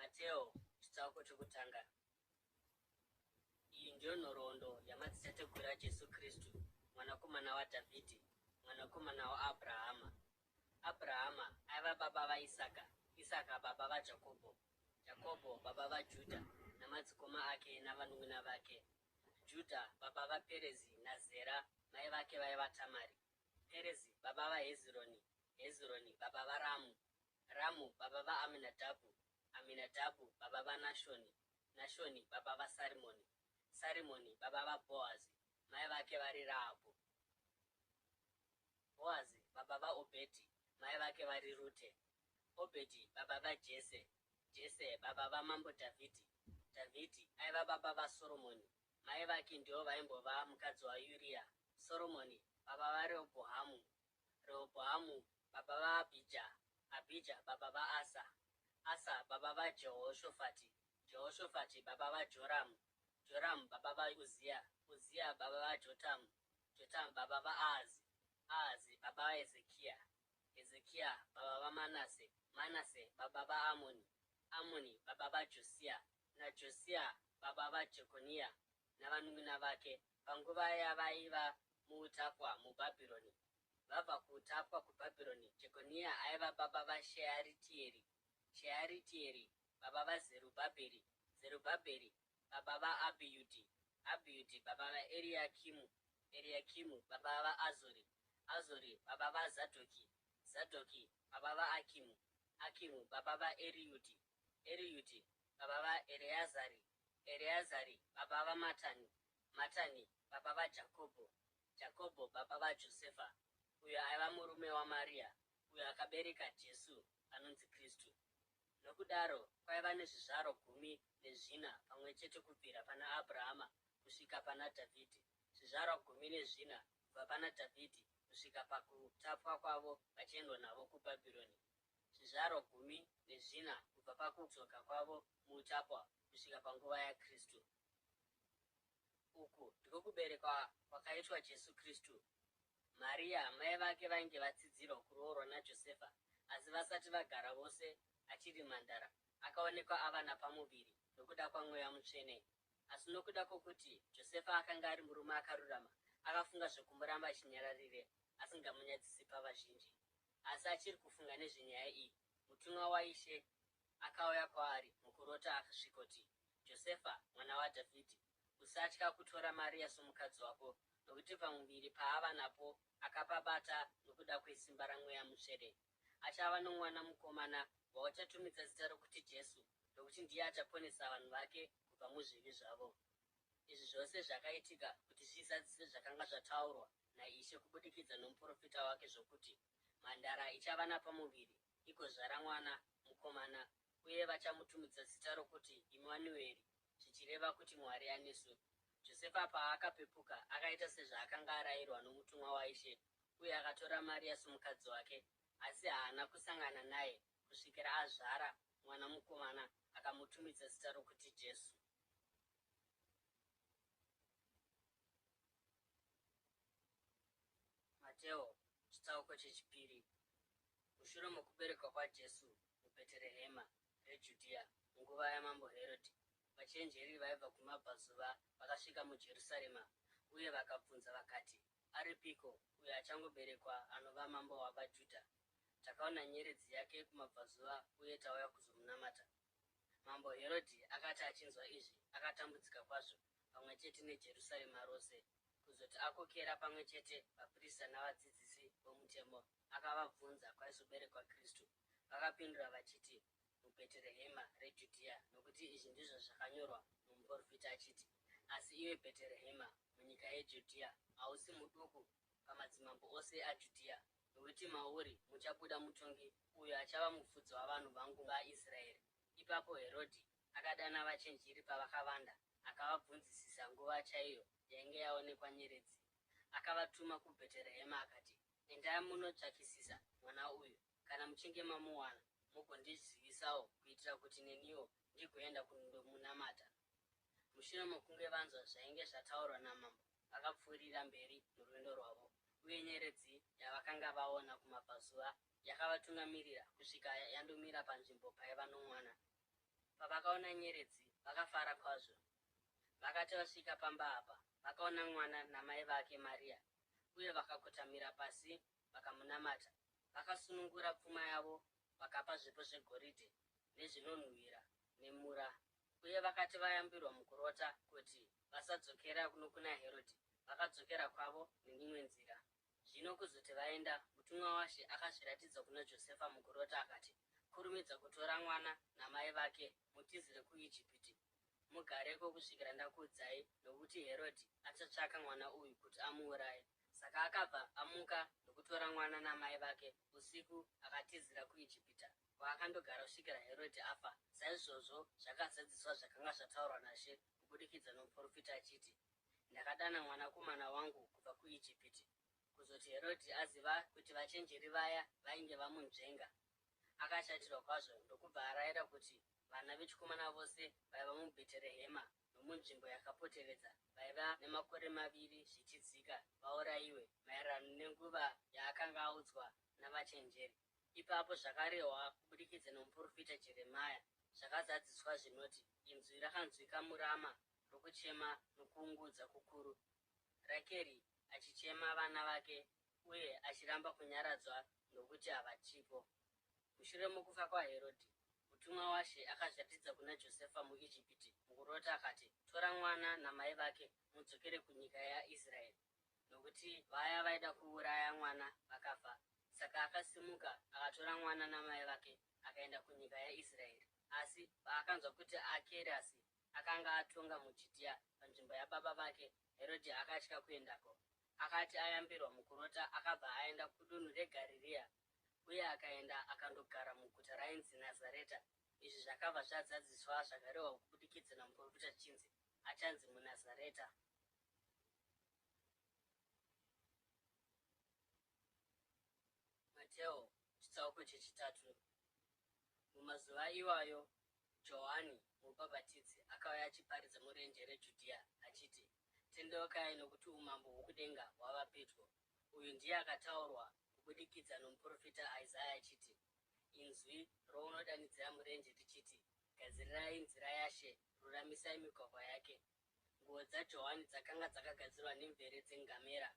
Mateo chitsauko chokutanga. Iyi ndiyo nhoroondo yamadzitateguru aJesu Kristu, mwanakomana waDhavhidhi, mwanakomana waAbhurahama. Abhurahama aiva baba vaIsaka, Isaka baba vaJakobho, Jakobho baba vaJudha namadzikoma ake navanun'una vake, Judha baba vaPerezi naZera, mai vake vaiva Tamari, Perezi baba vaHezironi, Hezironi baba vaRamu, Ramu baba vaAminadhabhu, Aminadhabhu baba vaNashoni, Nashoni baba vaSarimoni, Sarimoni baba vaBhoazi, mai vake vari Rahabhu, Bhoazi baba vaObhedhi, mai vake vari Rute, Obhedhi baba vaJese, Jese baba vamambo Dhavhidhi. Dhavhidhi aiva baba vaSoromoni, mai vake ndivo vaimbova mukadzi waUriya, Soromoni baba vaRehobhoamu, Rehobhoamu baba vaAbhija, Abhija baba vaAsa, Asa baba vaJehoshafati, Jehoshafati baba vaJoramu, Joramu baba vaUziya, Uziya baba vaJotamu, Jotamu baba vaAhazi, Ahazi baba vaHezekiya, Hezekiya baba vaManase, Manase baba vaAmoni, Amoni baba vaJosiya, naJosiya baba vaJekoniya navanun'una vake panguva yavaiva muutapwa muBhabhironi. Vabva kuutapwa kuBhabhironi, Jekoniya aiva baba vaShearitieri, Shearitieri baba vaZerubhabheri, Zerubhabheri baba vaAbhiyudhi, Abhiyudhi baba vaEriakimu, Eriakimu baba vaAzori, Azori baba vaZadhoki, Zadhoki baba vaAkimu, Akimu baba vaEriudhi, Eriudhi baba vaEreazari, Ereazari baba vaMatani, Matani baba vaJakobho, Jakobho baba vaJosefa, uyo aiva murume waMaria, uyo akabereka Jesu anonzi Kristu. Nokudaro kwaiva nezvizvarwa 14 pamwe chete kubvira pana Abrahama kusvika pana Dhavhidhi, zvizvarwa 14 kubva pana Dhavhidhi kusvika pakutapwa kwavo vachiendwa navo kuBhabhironi, zvizvarwa 14 kubva pakudzoka kwavo muutapwa kusvika panguva yaKristu. Uku ndiko kuberekwa kwakaitwa Jesu Kristu. Maria, mai vake vainge vatsidzirwa kuroorwa naJosefa, asi vasati vagara vose achiri mhandara, akaonekwa ava napamuviri nokuda kwaMweya Mutsvene. Asi nokuda kwokuti Josefa akanga ari murume akarurama, akafunga zvokumuramba chinyararire, asingamunyadzisi pavazhinji. Asi achiri kufunga nezvenyaya iyi, mutumwa waIshe akauya kwaari mukurota akasvikoti, Josefa, mwana waDhavhidhi, usatya kutora Maria somukadzi wako, nokuti pamuviri paava napo akapabata nokuda kwesimba raMweya Mutsvene. Achava nomwana mukomana wauchatumidza zita rokuti Jesu, nokuti ndiye achaponesa vanhu vake kubva muzvivi zvavo. Izvi zvose zvakaitika kuti zvizadzise zvakanga zvataurwa naIshe kubudikidza nomuprofita wake zvokuti, Mhandara ichava napamuviri igozvara mwana mukomana, uye vachamutumidza zita rokuti Imanueri, zvichireva kuti Mwari anesu. Josefa paakapepuka, akaita sezvaakanga arayirwa nomutumwa waIshe, uye akatora Maria somukadzi wake, asi haana kusangana naye kusvikira azvara mwana mukomana, akamutumidza zita rokuti Jesu. Mateo chitsauko chechipiri. Mushure mokuberekwa kwaJesu muBheterehema reJudhea munguva yamambo Herodhi, vachenjeri vaibva kumabvazuva vakasvika muJerusarema uye vakabvunza vakati, Aripiko uyo achangoberekwa anova mambo wavaJudha? Takaona nyeredzi yake kumabvazuva uye tauya kuzomunamata. Mambo Herodhi akati achinzwa izvi, akatambudzika kwazvo, pamwe chete neJerusarema rose. Kuzoti akokera pamwe chete vaprista navadzidzisi vomutemo, akavabvunza kwaizoberekwa Kristu. Vakapindura vachiti, MuBheterehema reJudhea, nokuti izvi ndizvo zvakanyorwa nomuprofita achiti, Asi iwe Bheterehema, munyika yeJudhea, hausi muduku pamadzimambo ose aJudhea, nokuti mauri muchabuda mutongi uyo achava mufudzi wavanhu vangu vaIsraeri. Ipapo Herodhi akadana vachenjeri pavakavanda akavabvunzisisa nguva chaiyo yainge yaonekwa nyeredzi. Akavatuma kuBheterehema akati, Endai munotsvakisisa mwana uyu, kana muchinge mamuwana mugondizivisawo kuitira kuti neniwo ndigoenda kundomunamata. Mushure mokunge vanzwa zvainge zvataurwa namambo, vakapfuurira mberi norwendo rwavo, uye nyeredzi yavakanga vaona kumabvazuva yakavatungamirira kusvika yandomira panzvimbo paiva nomwana. Pavakaona nyeredzi, vakafara kwazvo. Vakati vasvika pamba apa, vakaona mwana namai vake Maria, uye vakakotamira pasi vakamunamata. Vakasunungura pfuma yavo vakapa zvipo zvegoridhe nezvinonhuhwira nemura. Uye vakati vayambirwa mukurota kuti vasadzokera nokuna Herodhi, vakadzokera kwavo neimwe nzira. Zvino kuzoti vaenda, mutumwa waShe akazviratidza kuna Josefa mukurota akati, Kurumidza kutora mwana namai vake mutizire kuIjipiti, mugareko kusvikira ndakuudzai, nokuti Herodhi achatsvaka mwana uyu kuti amuuraye. Saka akabva amuka ndokutora mwana namai vake usiku akatizira kuIjipita, kwaakandogara kusvikira Herodhi afa. Saizvozvo zvakazadziswa zvakanga zvataurwa naShe kubudikidza nomuprofita achiti, Ndakadana mwanakomana wangu kubva kuIjipiti. Kuzoti Herodhi aziva kuti vachenjeri vaya vainge vamunzvenga, akashatirwa kwazvo ndokubva arayira kuti vana vechikomana vose vaiva muBheterehema nomunzvimbo yakapoteredza vaiva nemakore maviri zvichidzika vaurayiwe, maererano nenguva yaakanga audzwa navachenjeri. Ipapo zvakarehwa kubudikidza nomuprofita Jeremia zvakazadziswa zvinoti, Inzwi rakanzwika muRama rokuchema nokuungudza kukuru, Rakeri achichema vana vake uye achiramba kunyaradzwa nokuti havachipo. Mushure mokufa kwaHerodhi, mutumwa waShe akazviratidza kuna Josefa muIjipiti mukurota akati, Tora mwana namai vake mudzokere kunyika yaIsraeri, nokuti vaya vaida kuuraya mwana vakafa. Saka akasimuka akatora mwana namai vake akaenda kunyika yaIsraeri. Asi paakanzwa kuti Akerasi akanga atonga muJudhiya panzvimbo yababa vake, Herodhi akatya kuendako. Akati ayambirwa mukurota, akabva aenda kudunhu reGarirea uye akaenda akandogara muguta rainzi Nazareta. Izvi zvakabva zvazadziswa zvakarehwa kubudikidza namuprofita zvichinzi, Achanzi muNazareta. Mateo chitsauko chechitatu. Mumazuva iwayo Johani mubhabhatidzi akauya achiparidza murenje reJudhiya achiti, Tendeukai nokuti umambo hwokudenga hwava pedyo. Uyu ndiye akataurwa kubudikidza nomuprofita Isaya achiti, Inzwi rounodanidzira murenje richiti, Gadzirirai nzira yaShe, ruramisai migwagwa yake. Nguo dzaJohani dzakanga dzakagadzirwa nemvere dzengamera,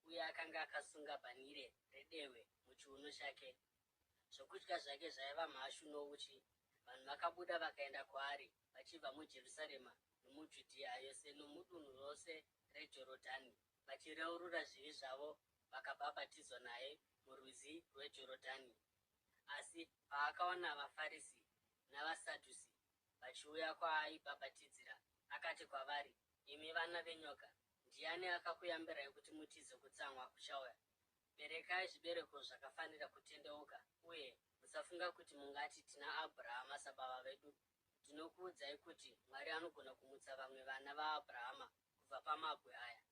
uye akanga akasunga bhanhire redehwe muchiuno chake. Zvokudya zvake zvaiva mhashu nouchi. Vanhu vakabuda vakaenda kwaari vachibva muJerusarema nomuJudhiya yose nomudunhu rose reJorodhani, vachireurura zvivi zvavo vakabhabhatidzwa naye murwizi rweJorodhani. Asi paakaona vaFarisi navaSadhusi vachiuya kwaaibhabhatidzira, akati kwavari, Imi vana venyoka, ndiani akakuyambirai kuti mutize kutsamwa kuchauya? Berekai zvibereko zvakafanira kutendeuka, uye musafunga kuti mungati, Tina Abhurahama sababa vedu. Ndinokuudzai kuti Mwari anogona kumutsa vamwe vana vaAbhurahama kubva pamabwe aya.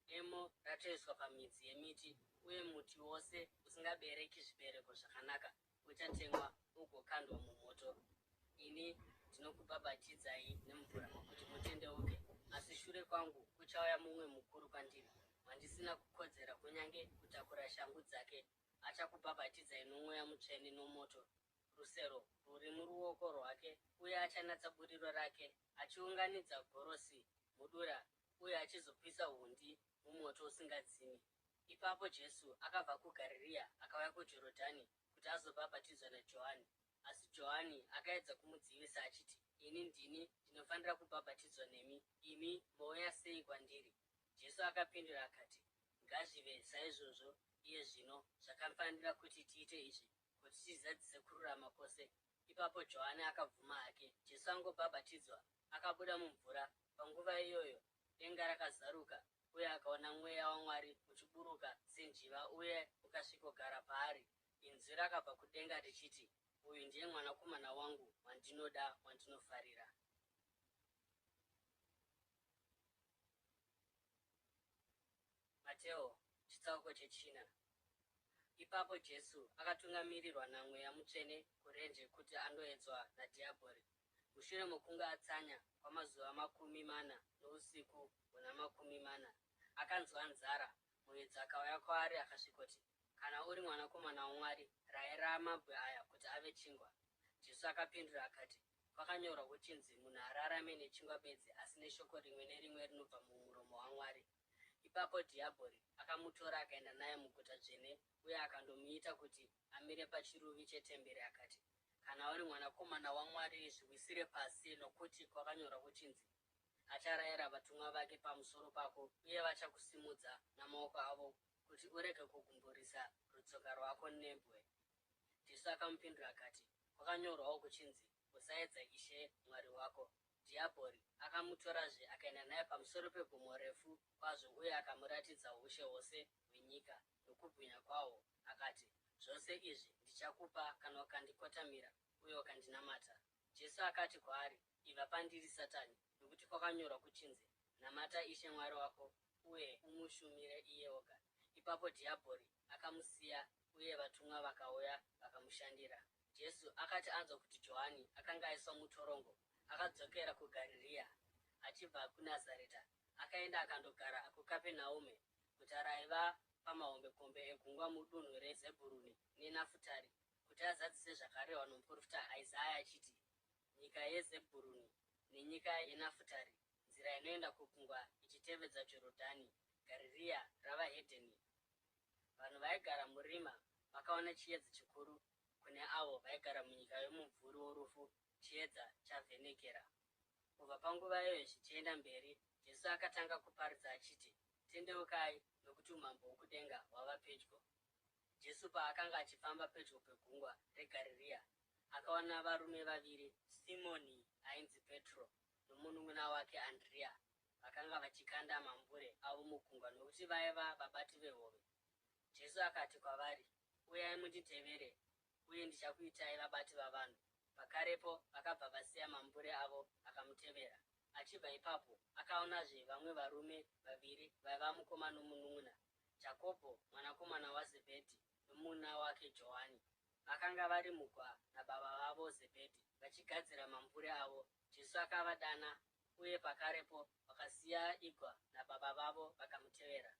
Demo ratoiswa pamidzi yemiti, uye muti wose usingabereki zvibereko zvakanaka uchatemwa ugokandwa mumoto. Ini ndinokubhabhatidzai nemvura kuti mutendeuke, asi shure kwangu kuchauya mumwe mukuru kwandiri, wandisina kukodzera kunyange kutakura shangu dzake. Achakubhabhatidzai noMweya Mutsvene nomoto. Rusero rwuri muruoko rwake, uye achanatsa buriro rake, achiunganidza gorosi mudura uye achizopisa hundi mumoto usingadzimi. Ipapo Jesu akabva kuGarirea akauya kuJorodhani kuti azobhabhatidzwa naJohani. Asi Johani akaedza kumudzivisa achiti, Ini ndini ndinofanira kubhabhatidzwa nemi, imi mouya sei kwandiri? Jesu akapindura akati, Ngazvive saizvozvo iye zvino, zvakafanira kuti tiite izvi kuti tizadzise kururama kwose. Ipapo Johani akabvuma hake. Jesu angobhabhatidzwa, akabuda mumvura. Panguva iyoyo denga rakazaruka uye akaona Mweya waMwari uchiburuka senjiva uye ukasvikogara paari. Inzwi rakabva kudenga richiti, Uyu ndiye Mwanakomana wangu wandinoda, wandinofarira. Mateo chitsauko chechina. Ipapo Jesu akatungamirirwa naMweya Mutsvene kurenje kuti andoedzwa naDhiabhori. Mushure mokunge atsanya kwamazuva 40 nousiku huna 40, akanzwa nzara. Muedzi akauya kwaari akasvikoti, Kana uri Mwanakomana waMwari, rayira mabwe aya kuti ave chingwa. Jesu akapindura akati, Kwakanyorwa kuchinzi, Munhu haararame nechingwa bedzi asi neshoko rimwe nerimwe rinobva mumuromo waMwari. Ipapo Dhiabhori akamutora akaenda naye muguta dzvene uye akandomuita kuti amire pachiruvi chetemberi akati, Kana uri mwanakomana waMwari zviwisire pasi nokuti kwakanyorwa kuchinzi, Acharayira vatumwa vake pamusoro pako uye vachakusimudza namaoko avo kuti urege kugumburisa rutsoka rwako nebwe. Jesu akamupindura akati, Kwakanyorwawo kuchinzi, Usaedza Ishe Mwari wako. Dhiabhori akamutorazve akaenda naye pamusoro pegomo refu kwazvo uye akamuratidza ushe hwose hwenyika nokubwinya kwahwo, akati, Zvose izvi ndichakupa kana ukandikotamira uye ukandinamata. Jesu akati kwaari, Ibva pandiri, Satani, nokuti kwakanyorwa kuchinzi, Namata Ishe Mwari wako uye umushumire iye oga. Ipapo Dhiabhori akamusiya, uye vatumwa vakauya vakamushandira. Jesu akati anzwa kuti Johani akanga aiswa mutorongo, akadzokera kuGarirea achibva kuNazareta. Akaenda akandogara kuKapenaume, guta raiva pamahombekombe egungwa mudunhu reZebhuruni neNafutari, kuti azadzise zvakarehwa nomuprofita Isaya achiti, Nyika yeZebhuruni nenyika yeNafutari, nzira inoenda kugungwa ichitevedza Jorodhani, Garirea ravahedheni. Vanhu vaigara murima vakaona chiedza chikuru, kune avo vaigara munyika yomumvuri worufu chiedza chavhenekera. Kubva panguva iyoyo zvichienda mberi, Jesu akatanga kuparidza achiti, Tendeukai, nokuti umambo hwokudenga hwava pedyo. Jesu paakanga achifamba pedyo pegungwa reGarirea, akaona varume vaviri, Simoni ainzi Petro nomunun'una wake Andrea, vakanga vachikanda mambure avo mugungwa nokuti vaiva vabati vehove. Jesu akati kwavari, Uyai munditevere, uye ndichakuitai vabati vavanhu. Pakarepo vakabva vasiya mambure avo vakamutevera. Achibva ipapo, akaonazve vamwe varume vaviri vaiva mukoma nomunun'una, Jakobho mwanakomana waZebhedhi nomunun'una wake Johani. Vakanga vari mugwa nababa vavo Zebhedhi vachigadzira mambure avo. Jesu akavadana, uye pakarepo vakasiya igwa nababa vavo vakamutevera.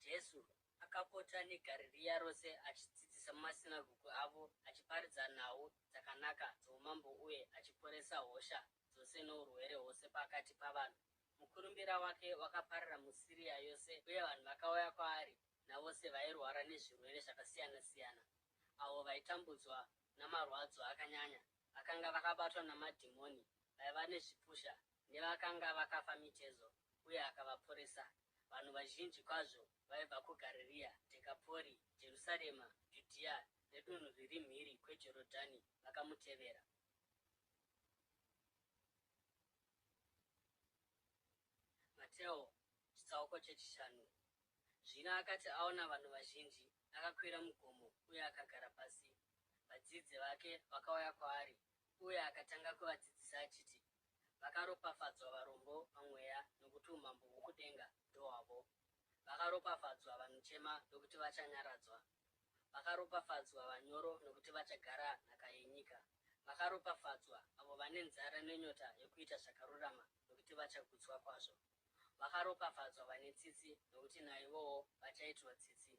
Jesu akapota neGarirea rose achidzidzisa mumasinagoge avo, achiparidza nhau dzakanaka dzoumambo uye achiporesa hosha dzose nourwere hwose pakati pavanhu. Mukurumbira wake wakaparara muSiria yose, uye vanhu vakauya kwaari navose vairwara nezvirwere zvakasiyana-siyana, avo vaitambudzwa namarwadzo akanyanya, vakanga vakabatwa namadhimoni, vaiva nezvipusha, nevakanga vakafa mitezo, uye akavaporesa. Vanhu vazhinji kwazvo vaibva kuGarirea, Dhekapori, Jerusarema, Judhea nedunhu riri mhiri kweJorodhani vakamutevera. Mateo chitsauko chechishanu. Zvino akati aona vanhu vazhinji, akakwira mugomo uye akagara pasi. Vadzidzi vake vakauya kwaari, uye akatanga kuvadzidzisa achiti, Vakaropafadzwa varombo pamweya, nokuti umambo hwokudenga ndohwavo. Vakaropafadzwa vanochema, nokuti vachanyaradzwa. Vakaropafadzwa vanyoro, nokuti vachagara nhaka yenyika. Vakaropafadzwa avo vane nzara nenyota yokuita zvakarurama, nokuti vachagutswa kwazvo. Vakaropafadzwa vane tsitsi, nokuti naivowo vachaitirwa tsitsi.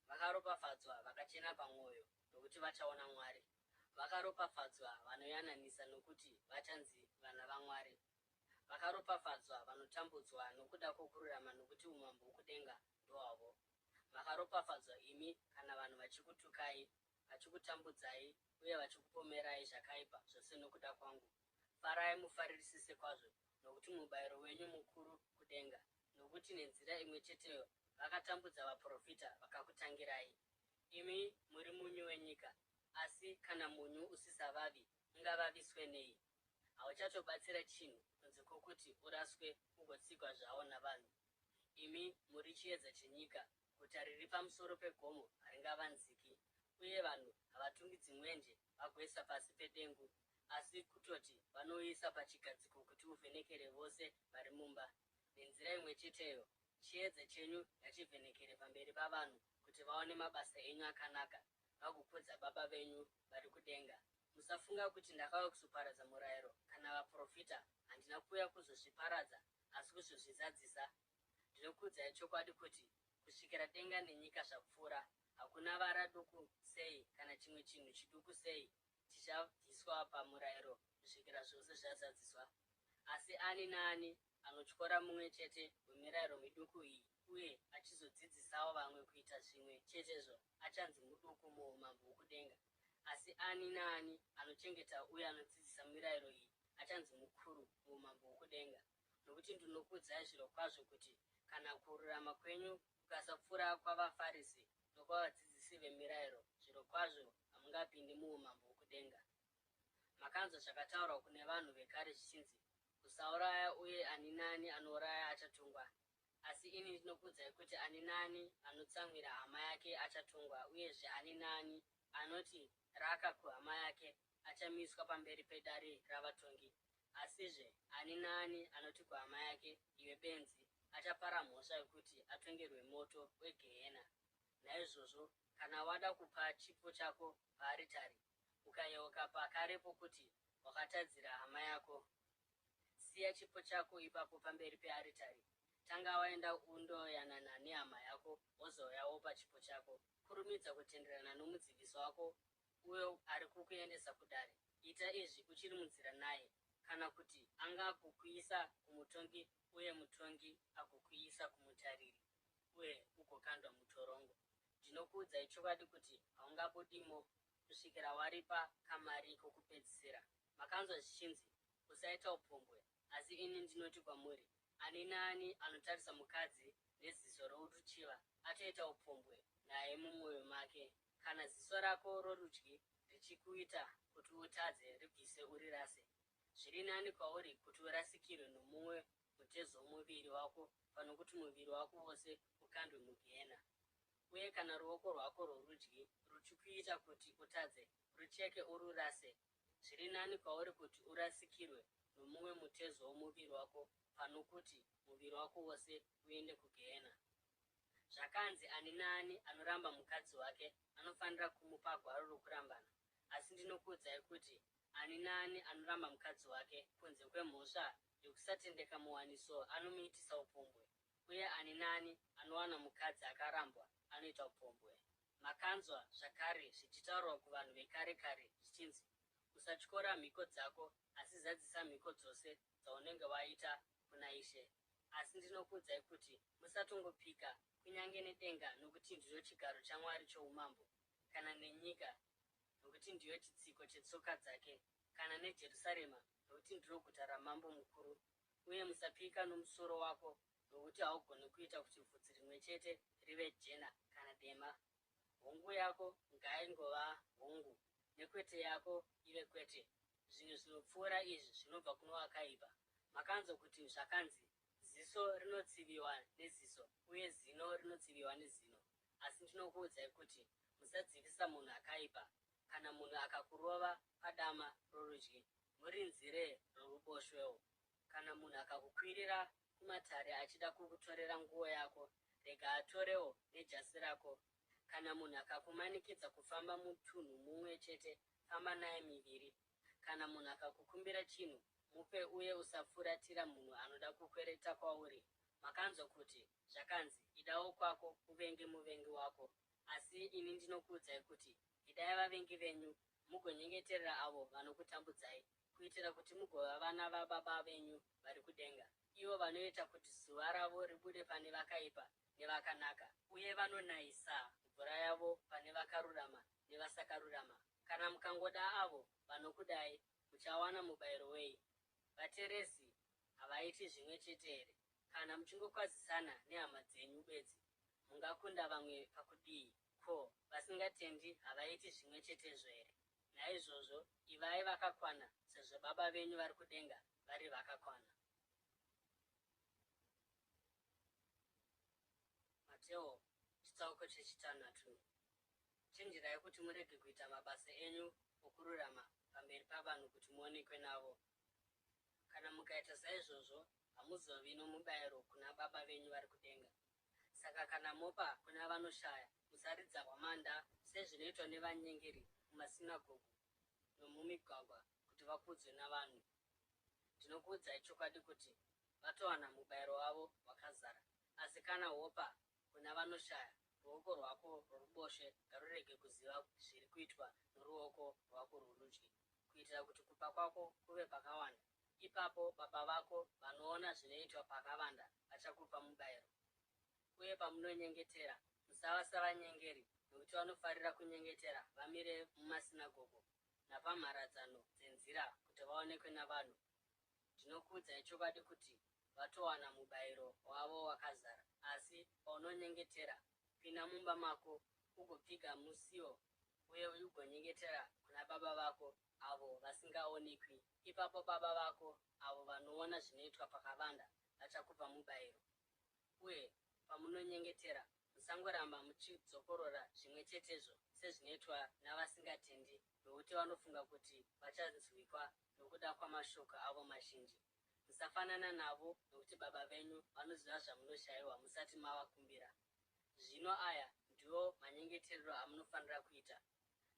Vakaropafadzwa vakachena pamwoyo, nokuti vachaona Mwari. Vakaropafadzwa vanoyananisa, nokuti vachanzi vana vaMwari. Vakaropafadzwa vanotambudzwa nokuda kwokururama, nokuti umambo hwokudenga ndohwavo. Makaropafadzwa imi kana vanhu vachikutukai, vachikutambudzai uye vachikupomerai zvakaipa zvose nokuda kwangu. Farai mufaririsise kwazvo, nokuti mubayiro wenyu mukuru kudenga, nokuti nenzira imwe cheteyo vakatambudza vaprofita vakakutangirai. Imi muri munyu wenyika, asi kana munyu usisavavi, ungavaviswe nei? Hauchatobatsira chinhu kunze kwokuti uraswe ugotsikwa zvawo navanhu. Imi muri chiedza chenyika, guta riri pamusoro pegomo haringavanziki. Uye vanhu havatungidzi mwenje vagoisa pasi pedengu, asi kutoti vanouisa pachigadziko kuti uvhenekere vose vari mumba. Nenzira imwe cheteyo, chiedza chenyu ngachivhenekere pamberi pavanhu kuti vaone mabasa enyu akanaka vagokudza Baba venyu vari kudenga. Musafunga kuti ndakauya kuzoparadza murayiro kana vaprofita, handina kuuya kuzozviparadza asi kuzozvizadzisa. Ndinokuudzai chokwadi kuti kusvikira denga nenyika zvapfuura, hakuna vara duku sei kana chimwe chinhu chiduku sei. chichabviswa pamurayiro kusvikira zvose zvazadziswa. Asi ani naani anotyora mumwe chete wemirayiro miduku iyi uye achizodzidzisawo vamwe kuita zvimwe chetezvo achanzi muduku muumambo hwokudenga. Asi ani naani anochengeta uye anodzidzisa mirayiro iyi achanzi mukuru muumambo hwokudenga. Nokuti ndinokuudzai zvirokwazvo kuti kana kururama kwenyu kukasapfuura kwavaFarisi nokwavadzidzisi vemirayiro, zvirokwazvo hamungapindi muumambo hwokudenga. Makanzwa zvakataurwa kune vanhu vekare zvichinzi, Usauraya uye ani naani anouraya achatongwa. Asi ini ndinokuudzai kuti ani naani anotsamwira hama yake achatongwa, uyezve ani naani anoti raka kuhama yake achamiswa pamberi pedare ravatongi. Asizve ani naani anoti kuhama yake, Iwe benzi, achapara mhosva yokuti atongerwe moto wegehena. Naizvozvo kana wada kupa chipo chako paaritari, ukayeuka pakarepo kuti wakatadzira hama yako, siya chipo chako ipapo pamberi pearitari. Tanga waenda undoyanana nehama yako, wozouya wopa chipo chako. Kurumidza kutenderana nomudzivisi wako uyo ari kukuendesa kudare. Ita izvi uchiri munzira naye, kana kuti angakukuisa kumutongi uye mutongi agokuisa kumutariri uye ugokandwa mutorongo. Ndinokuudzai chokwadi kuti haungabudimo kusvikira waripa kamari kokupedzisira. Makanzwa zvichinzi, Usaita upombwe. Asi ini ndinoti kwamuri, ani naani anotarisa mukadzi neziso roruchiva atoita upombwe naye mumwoyo make. Kana ziso rako rorudyi richikuita kuti utadze, ribvise urirase. Zviri nani kwauri kuti urasikirwe nomumwe mutezo womuviri wako pano kuti muviri wako wose ukandwe mugehena. Uye kana ruoko rwako rworudyi ruchikuita kuti utadze, rucheke ururase. Zviri nani kwauri kuti urasikirwe nomumwe mutezo womuviri wako pano kuti muviri wako wose uende kugehena. Zvakanzi ani naani anoramba mukadzi wake anofanira kumupa gwaro rokurambana. Asi ndinokuudzai kuti ani naani anoramba mukadzi wake kunze kwemhosva yokusatendeka muwaniso anomuitisa upombwe, uye ani naani anowana mukadzi akarambwa anoita upombwe. Makanzwa zvakare zvichitaurwa kuvanhu vekare kare zvichinzi, Usatyora mhiko dzako, asi zadzisa mhiko dzose dzaunenge waita kuna Ishe. Asi ndinokuudzai kuti musatongopika kunyange nedenga nokuti ndiro chigaro chaMwari choumambo, kana nenyika nokuti ndiyo chitsiko chetsoka dzake, kana neJerusarema nokuti ndiro guta raMambo mukuru. Uye musapika nomusoro wako nokuti haugoni kuita kuti bvudzi rimwe chete rive jena kana dema. Hongu yako ngaingova hongu, nekwete yako ive kwete. Zvinhu zvinopfuura izvi zvinobva kuno wakaipa. Makanzwa kuti zvakanzi, Ziso rinotsiviwa neziso uye zino rinotsiviwa nezino. Asi ndinokuudzai kuti musadzivisa munhu akaipa. Kana munhu akakurova padama rorudyi, murinzire roruboshwewo. Kana munhu akakukwirira kumatare achida kukutorera nguo yako, rega atorewo nejasi rako. Kana munhu akakumanikidza kufamba mutunhu mumwe chete, famba naye miviri. Kana munhu akakukumbira chinhu, mupe uye usafuratira munhu anoda kukwereta kwauri. Makanzwa kuti zvakanzi, Ida wokwako uvenge muvengi wako. Asi ini ndinokuudzai kuti, Idai vavengi venyu, mugonyengeterera avo vanokutambudzai, kuitira kuti mugova vana vaBaba venyu vari kudenga. Ivo vanoita kuti zuva ravo ribude pane vakaipa nevakanaka, uye vanonayisa mvura yavo pane vakarurama nevasakarurama. Kana mukangoda avo vanokudai, muchawana mubayiro wei? Vateresi havaiti zvimwe chete here? Kana muchingokwazisana nehama dzenyu bedzi, mungakunda vamwe pakudii? Ko, vasingatendi havaiti zvimwe chetezvo here? Naizvozvo ivai vakakwana, sezvo Baba venyu vari kudenga vari vakakwana. Mateo chitsauko chechitanhatu. Chenjerai kuti murege kuita mabasa enyu okururama pamberi pavanhu kuti muonekwe navo. Kana mukaita saizvozvo hamuzovi nomubayiro kuna Baba venyu vari kudenga. Saka kana mopa kuna vanoshaya, musaridza hwamanda sezvinoitwa nevanyengeri mumasinagogu nomumigwagwa kuti vakudzwe navanhu. Ndinokuudzai chokwadi kuti vatowana mubayiro wavo wakazara. Asi kana wopa kuna vanoshaya, Ruoko rwako rworuboshwe ngarurege kuziva zviri kuitwa noruoko rwako rworudyi, kuitira kuti kupa kwako kuve pakawanda. Ipapo Baba vako vanoona zvinoitwa pakavanda vachakupa mubayiro. Uye pamunonyengetera, musava savanyengeri, nokuti vanofarira kunyengetera vamire mumasinagogo napamharadzano dzenzira kuti vaonekwe navanhu. Ndinokuudzai chokwadi kuti vatowana mubayiro wavo wakazara. Asi paunonyengetera, pinda mumba mako ugopfiga musiwo uye ugonyengetera kuna Baba vako avo vasingaonekwi. Ipapo Baba vako avo vanoona zvinoitwa pakavanda vachakupa mubayiro. Uye pamunonyengetera, musangoramba muchidzokorora zvimwe chetezvo sezvinoitwa navasingatendi, nokuti vanofunga kuti vachanzwikwa nokuda kwamashoko avo mazhinji. Musafanana navo, nokuti Baba venyu vanoziva zvamunoshayiwa musati mavakumbira. Zvino aya ndiwo manyengeterero amunofanira kuita,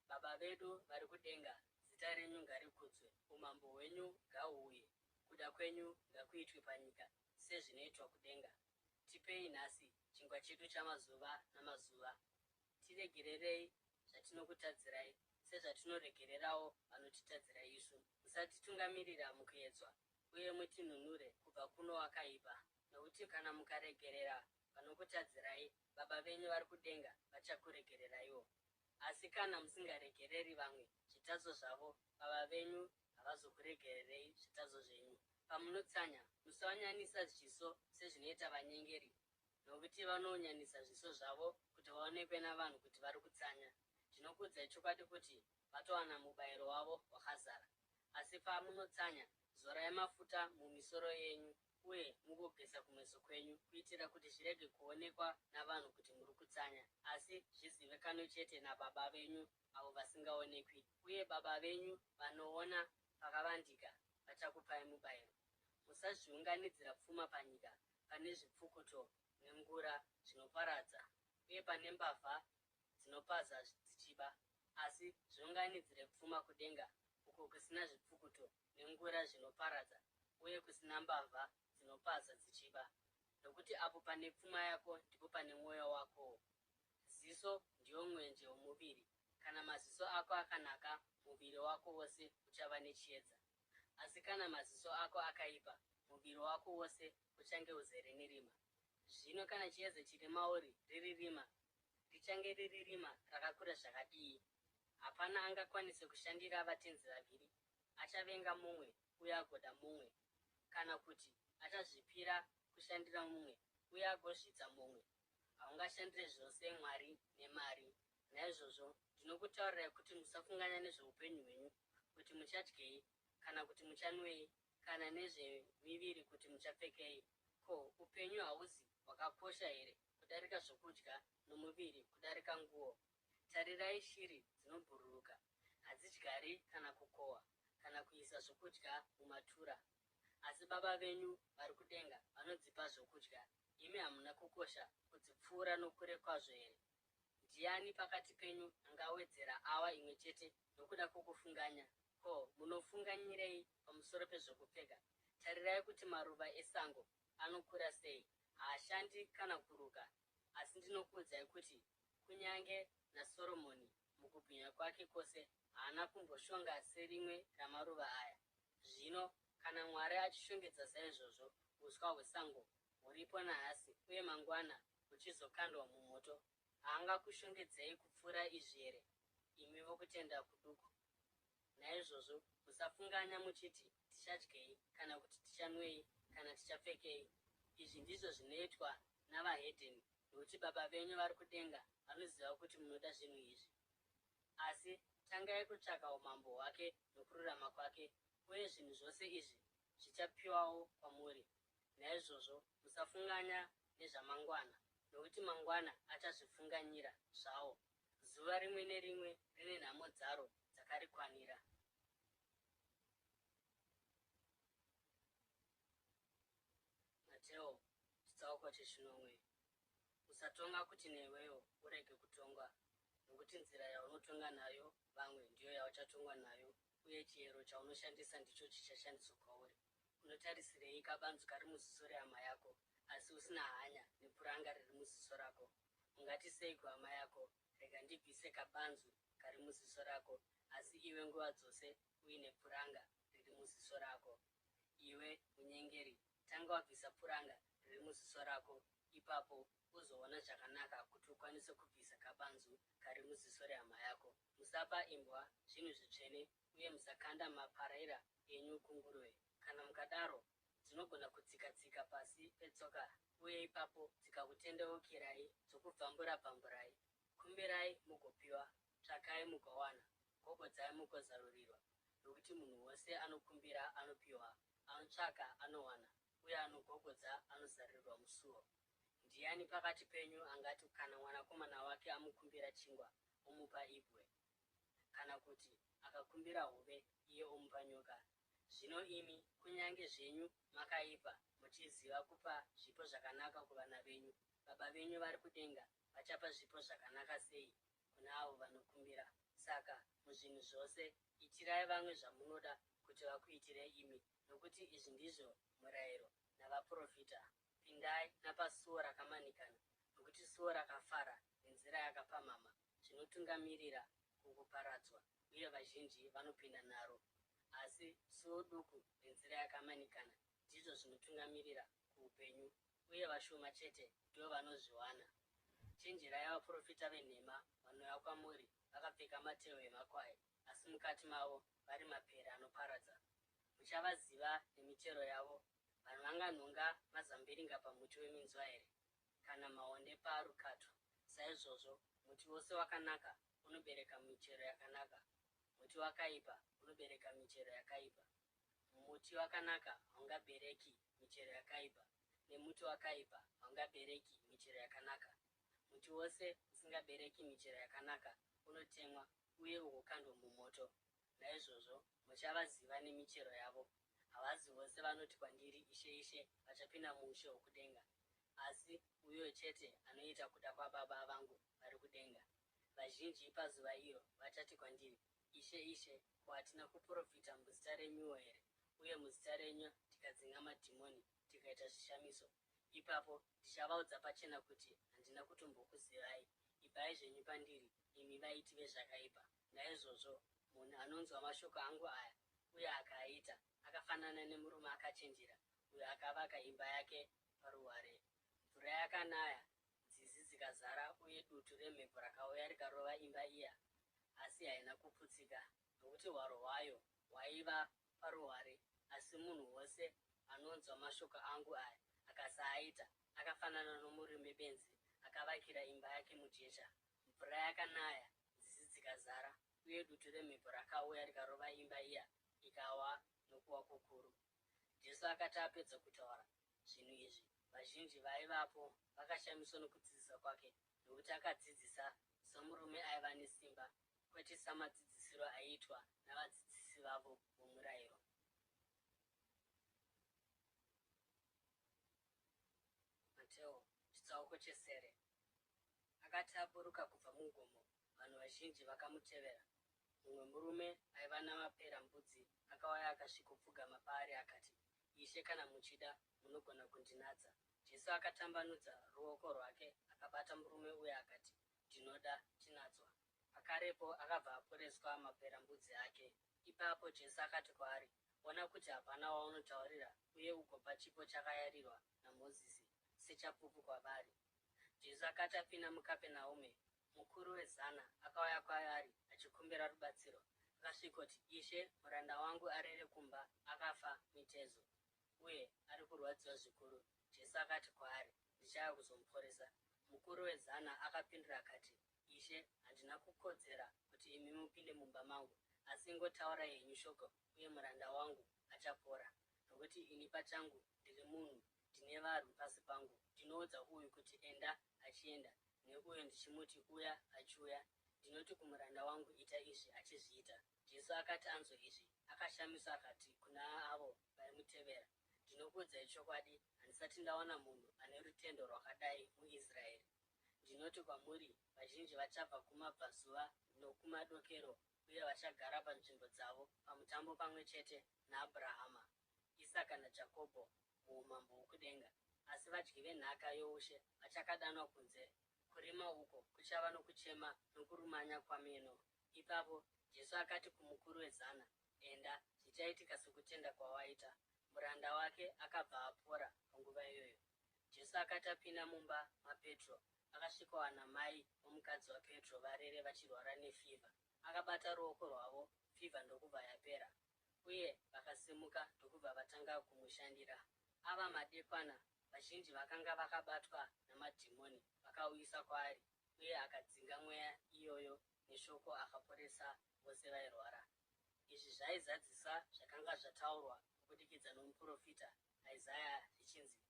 Baba vedu vari kudenga, zita renyu ngarikudzwe, umambo hwenyu ngahuuye, kuda kwenyu ngakuitwe panyika sezvinoitwa kudenga. Tipei nhasi chingwa chedu chamazuva namazuva. Tiregererei zvatinokutadzirai, sezvatinoregererawo vanotitadzira isu. Musatitungamirira mukuedzwa, uye mutinunure kubva kuno wakaipa. Nokuti kana mukaregerera vanokutadzirai, Baba venyu vari kudenga vachakuregereraiwo. Asi kana musingaregereri vamwe zvitadzo zvavo, Baba venyu havazokuregererei zvitadzo zvenyu. Pamunotsanya, musaunyanisa zviso sezvinoita vanyengeri, nokuti vanounyanisa zviso zvavo kuti vaonekwe navanhu kuti vari kutsanya. Ndinokuudzai chokwadi kuti vatowana mubayiro wavo wakazara. Asi pamunotsanya, zorai mafuta mumisoro yenyu uye mugogeza kumeso kwenyu, kuitira kuti zvirege kuonekwa navanhu kuti muri kutsanya, asi zvizivikanwe chete naBaba venyu avo vasingaonekwi. Uye Baba venyu vanoona pakavandika vachakupai mubayiro. Musazviunganidzira pfuma panyika, pane zvipfukuto nengura zvinoparadza, uye pane mbavha dzinopaza dzichiba. Asi zviunganidzire pfuma kudenga, uko kusina zvipfukuto nengura zvinoparadza, uye kusina mbavha dzinopaza dzichiba. Nokuti apo pane pfuma yako, ndipo pane mwoyo wakowo. Ziso ndiwo mwenje womuviri. Kana maziso ako akanaka, muviri wako wose uchava nechiedza. Asi kana maziso ako akaipa, muviri wako wose uchange uzere nerima. Zvino kana chiedza chiri mauri riri rima, richange riri rima rakakura zvakadii? Hapana angakwanise kushandira vatenzi vaviri. Achavenga mumwe uye agoda mumwe, kana kuti achazvipira kushandira mumwe uye agozvidza mumwe. Haungashandire zvose Mwari nemari. Naizvozvo ndinokutaurirai kuti musafunganya nezveupenyu hwenyu, kuti muchadyei, kana kuti muchanwei, kana nezvemiviri kuti muchapfekei. Ko, upenyu hauzi hwakakosha here kudarika zvokudya, nomuviri kudarika nguo? Tarirai shiri dzinobhururuka, hadzidyari kana kukohwa, kana kuisa zvokudya mumatura, asi Baba venyu vari kudenga vanodzipa zvokudya. Imi hamuna kukosha kudzipfuura nokure kwazvo here? Ndiani pakati penyu angawedzera awa imwe chete nokuda kwokufunganya? Ko, munofunganyirei pamusoro pezvokupfeka? Tarirai kuti maruva esango anokura sei, haashandi kana kuruka, asi ndinokuudzai kuti kunyange naSoromoni mukubwinya kwake kwose haana kumboshonga serimwe ramaruva aya. Zvino kana Mwari achishongedza saizvozvo uswa hwesango huripo nhasi uye mangwana huchizokandwa mumoto, haangakushongedzei kupfuura izvi here, imi vokutenda kuduku? Naizvozvo musafunganya muchiti, Tichadyei, kana kuti tichanwei, kana tichapfekei? Izvi ndizvo zvinoitwa navahedheni, nokuti Baba venyu vari kudenga vanoziva kuti munoda zvinhu izvi. Asi tangai kutsvaka umambo hwake nokururama kwake, uye zvinhu zvose izvi zvichapiwawo kwamuri. Naizvozvo musafunganya nezvamangwana, nokuti mangwana achazvifunganyira zvawo. Zuva rimwe nerimwe rine nhamo dzaro dzakarikwanira. Mateo chitsauko chechinomwe. Usatonga kuti newewo urege kutongwa, nokuti nzira yaunotonga nayo vamwe ndiyo yauchatongwa nayo, uye chiyero chaunoshandisa ndicho chichashandiswa kwauri. Unotarisirei kabanzu kari muziso rehama yako, asi usina hanya nepuranga riri muziso rako? Ungati sei kuhama yako, Rega ndibvise kabanzu kari muziso rako, asi iwe nguva dzose uine puranga riri muziso rako? Iwe munyengeri, tanga wabvisa puranga riri muziso rako, ipapo uzoona zvakanaka kuti ukwanise kubvisa kabanzu kari muziso rehama yako. Musapa imbwa zvinhu zvitsvene, uye musakanda maparaira enyu kunguruve. Kana mukadaro, dzinogona kutsika-tsika pasi petsoka uye ipapo dzikakutendeukirai dzokubvambura-bvamburai. Kumbirai mugopiwa, tsvakai mugowana, gogodzai mugozarurirwa. Nokuti munhu wose anokumbira anopiwa, anotsvaka anowana, uye anogogodza anozarurirwa musuo. Ndiani pakati penyu angati kana mwanakomana wake amukumbira chingwa omupa ibwe? Kana kuti akakumbira hove iye omupa nyoka? Zvino imi, kunyange zvenyu makaipa, muchiziva kupa zvipo zvakanaka kuvana venyu, Baba venyu vari kudenga vachapa zvipo zvakanaka sei kuna avo vanokumbira! Saka muzvinhu zvose itirai vamwe zvamunoda kuti vakuitirei imi, nokuti izvi ndizvo murayiro navaprofita. Pindai napasuo rakamanikana, nokuti suo rakafara nenzira yakapamhama zvinotungamirira kukuparadzwa, uye vazhinji vanopinda naro. Asi suo duku nenzira yakamanikana ndizvo zvinotungamirira kuupenyu, uye vashoma chete ndivo vanozviwana. Chenjerai vaprofita venhema vanouya kwamuri vakapfeka matehwe emakwai, asi mukati mavo vari mapere anoparadza. Muchavaziva nemichero yavo. Vanhu vanganhonga mazambiringa pamuti weminzwa here, kana maonde parukato? Saizvozvo muti wose wakanaka unobereka michero yakanaka, muti wakaipa unobereka michero yakaipa. Muti wakanaka haungabereki michero yakaipa, nemuti wakaipa haungabereki michero yakanaka. Muti wose usingabereki michero yakanaka unotemwa uye ugokandwa mumoto. Naizvozvo muchavaziva nemichero yavo. Havazi vose vanoti kwandiri, Ishe, Ishe, vachapinda muushe hwokudenga, asi uyo chete anoita kuda kwaBaba vangu vari kudenga. Vazhinji pazuva iro vachati kwandiri, Ishe, Ishe, ko hatina kuprofita muzita renyuwo here, uye muzita renyu tikadzinga madhimoni, tikaita zvishamiso? Ipapo ndichavaudza pachena kuti, Handina kutombokuzivai. Ibvai zvenyu pandiri, imi vaiti vezvakaipa. Naizvozvo munhu anonzwa mashoko angu aya uye akaaita, akafanana nemurume akachenjera uyo akavaka imba yake paruware. Mvura yakanaya, nzizi dzikazara uye dutu remhepo rakauya rikarova imba iya, asi haina kuputsika, nokuti hwaro hwayo hwaiva paruware. Asi munhu wose anonzwa mashoko angu aya akasaaita, akafanana nomurume benzi akavakira imba yake mujecha. Mvura yakanaya, nzizi dzikazara, uye dutu remhepo rakauya rikarova imba iya, ikawa nokuwa kukuru. Jesu akati apedza kutaura zvinhu izvi, vazhinji vaivapo vakashamiswa nokudzidzisa kwake, nokuti akadzidzisa somurume aiva nesimba, kwete samadzidzisiro aiitwa navadzidzisi vavo vomurayiro. Mateo chitsauko chesere. Akati aburuka kubva mugomo, vanhu vazhinji vakamutevera. Mumwe murume aiva namaperambudzi akauya akasvikopfugama paari akati, Ishe, kana muchida, munogona kundinatsa. Jesu akatambanudza ruoko rwake akabata murume uya akati, Ndinoda, chinatswa. Pakarepo akabva aporeswa maperambudzi ake. Ipapo Jesu akati kwaari, Ona kuti hapana waunotaurira uye ugopa chipo chakayarirwa naMozisi sechapupu kwavari. Jesu akati apinda muKapenaume, mukuru wezana akauya kwaari achikumbira rubatsiro. Akasvikoti, Ishe, muranda wangu arere kumba akafa mitezo uye ari kurwadziwa zvikuru. Jesu akati kwaari, Ndichauya kuzomuporesa. Mukuru wezana akapindura akati, Ishe, handina kukodzera kuti imi mupinde mumba mangu, asi ingotaurai henyu shoko uye muranda wangu achapora. Nokuti ini pachangu ndiri munhu ndine varwi pasi pangu, ndinoudza uyu kuti, Enda, achienda, neuyo ndichimuti, Uya, achiuya, ndinoti kumuranda wangu, Ita izvi, achizviita. Jesu akati anzwa izvi, akashamiswa akati kuna avo vaimutevera, Ndinokuudzai chokwadi, handisati ndawana munhu ane rutendo rwakadai muIsraeri. Ndinoti kwamuri, vazhinji vachabva kumabvazuva nokumadokero uye vachagara panzvimbo dzavo pamutambo pamwe chete naAbhurahama, Isaka naJakobho muumambo hwokudenga. Asi vadyi venhaka youshe vachakadanwa kunze. Kurima uko kuchava nokuchema nokurumanya kwameno. Ipapo Jesu akati kumukuru wezana, Enda, zvichaitika sokutenda kwawaita. Muranda wake akabva apora panguva iyoyo. Jesu akati apinda mumba maPetro, akasvikowana mai vomukadzi waPetro varere vachirwara nefivha. Akabata ruoko rwavo, fivha ndokubva yapera, uye vakasimuka ndokubva vatanga kumushandira. Ava madekwana, vazhinji vakanga vakabatwa namadhimoni vakauyiswa kwaari, uye akadzinga mweya iyoyo neshoko akaporesa vose vairwara. Izvi zvaizadzisa zvakanga zvataurwa kubudikidza nomuprofita Isaya zvichinzi,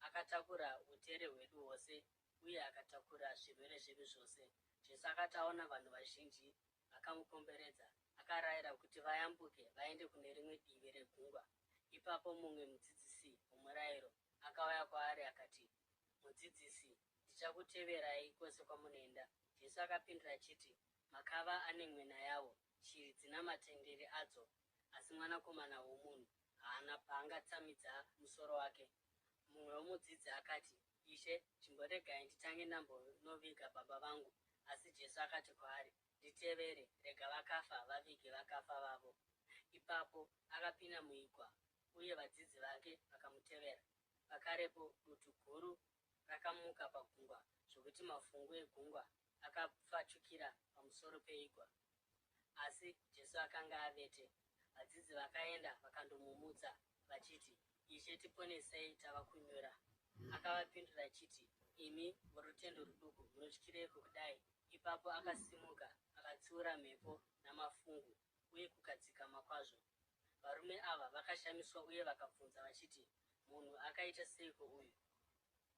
Akatakura utere hwedu hwose uye akatakura zvirwere zvedu zvose. Jesu akati aona vanhu vazhinji vakamukomberedza, akarayira kuti vayambuke vaende kune rimwe divi regungwa. Ipapo mumwe mudzidzisi womurayiro akauya kwaari akati, Mudzidzisi, ndichakuteverai kwose kwamunoenda. Jesu akapindura achiti, Makava ane mwena yawo, shiri dzina matendere adzo, asi Mwanakomana woMunhu haana paangatsamidza musoro wake. Mumwe womudzidzi akati, Ishe, chimboregai nditange ndambonoviga baba vangu. Asi Jesu akati kwaari, Nditevere, rega vakafa vavige vakafa vavo. Ipapo akapinda muigwa, uye vadzidzi vake vakamutevera. Pakarepo dutu guru rakamuka pagungwa zvokuti mafungu egungwa akapfachukira pamusoro peigwa. Asi Jesu akanga avete. Vadzidzi vakaenda vakandomumutsa vachiti, Ishe, tiponesei, tava kunyura. Akavapindura achiti, Imi vorutendo ruduku, munotyireiko kudai? Ipapo akasimuka akatsiura mhepo namafungu, uye kukadzikama kwazvo. Varume ava vakashamiswa uye vakabvunza vachiti, Munhu akaita seiko uyu?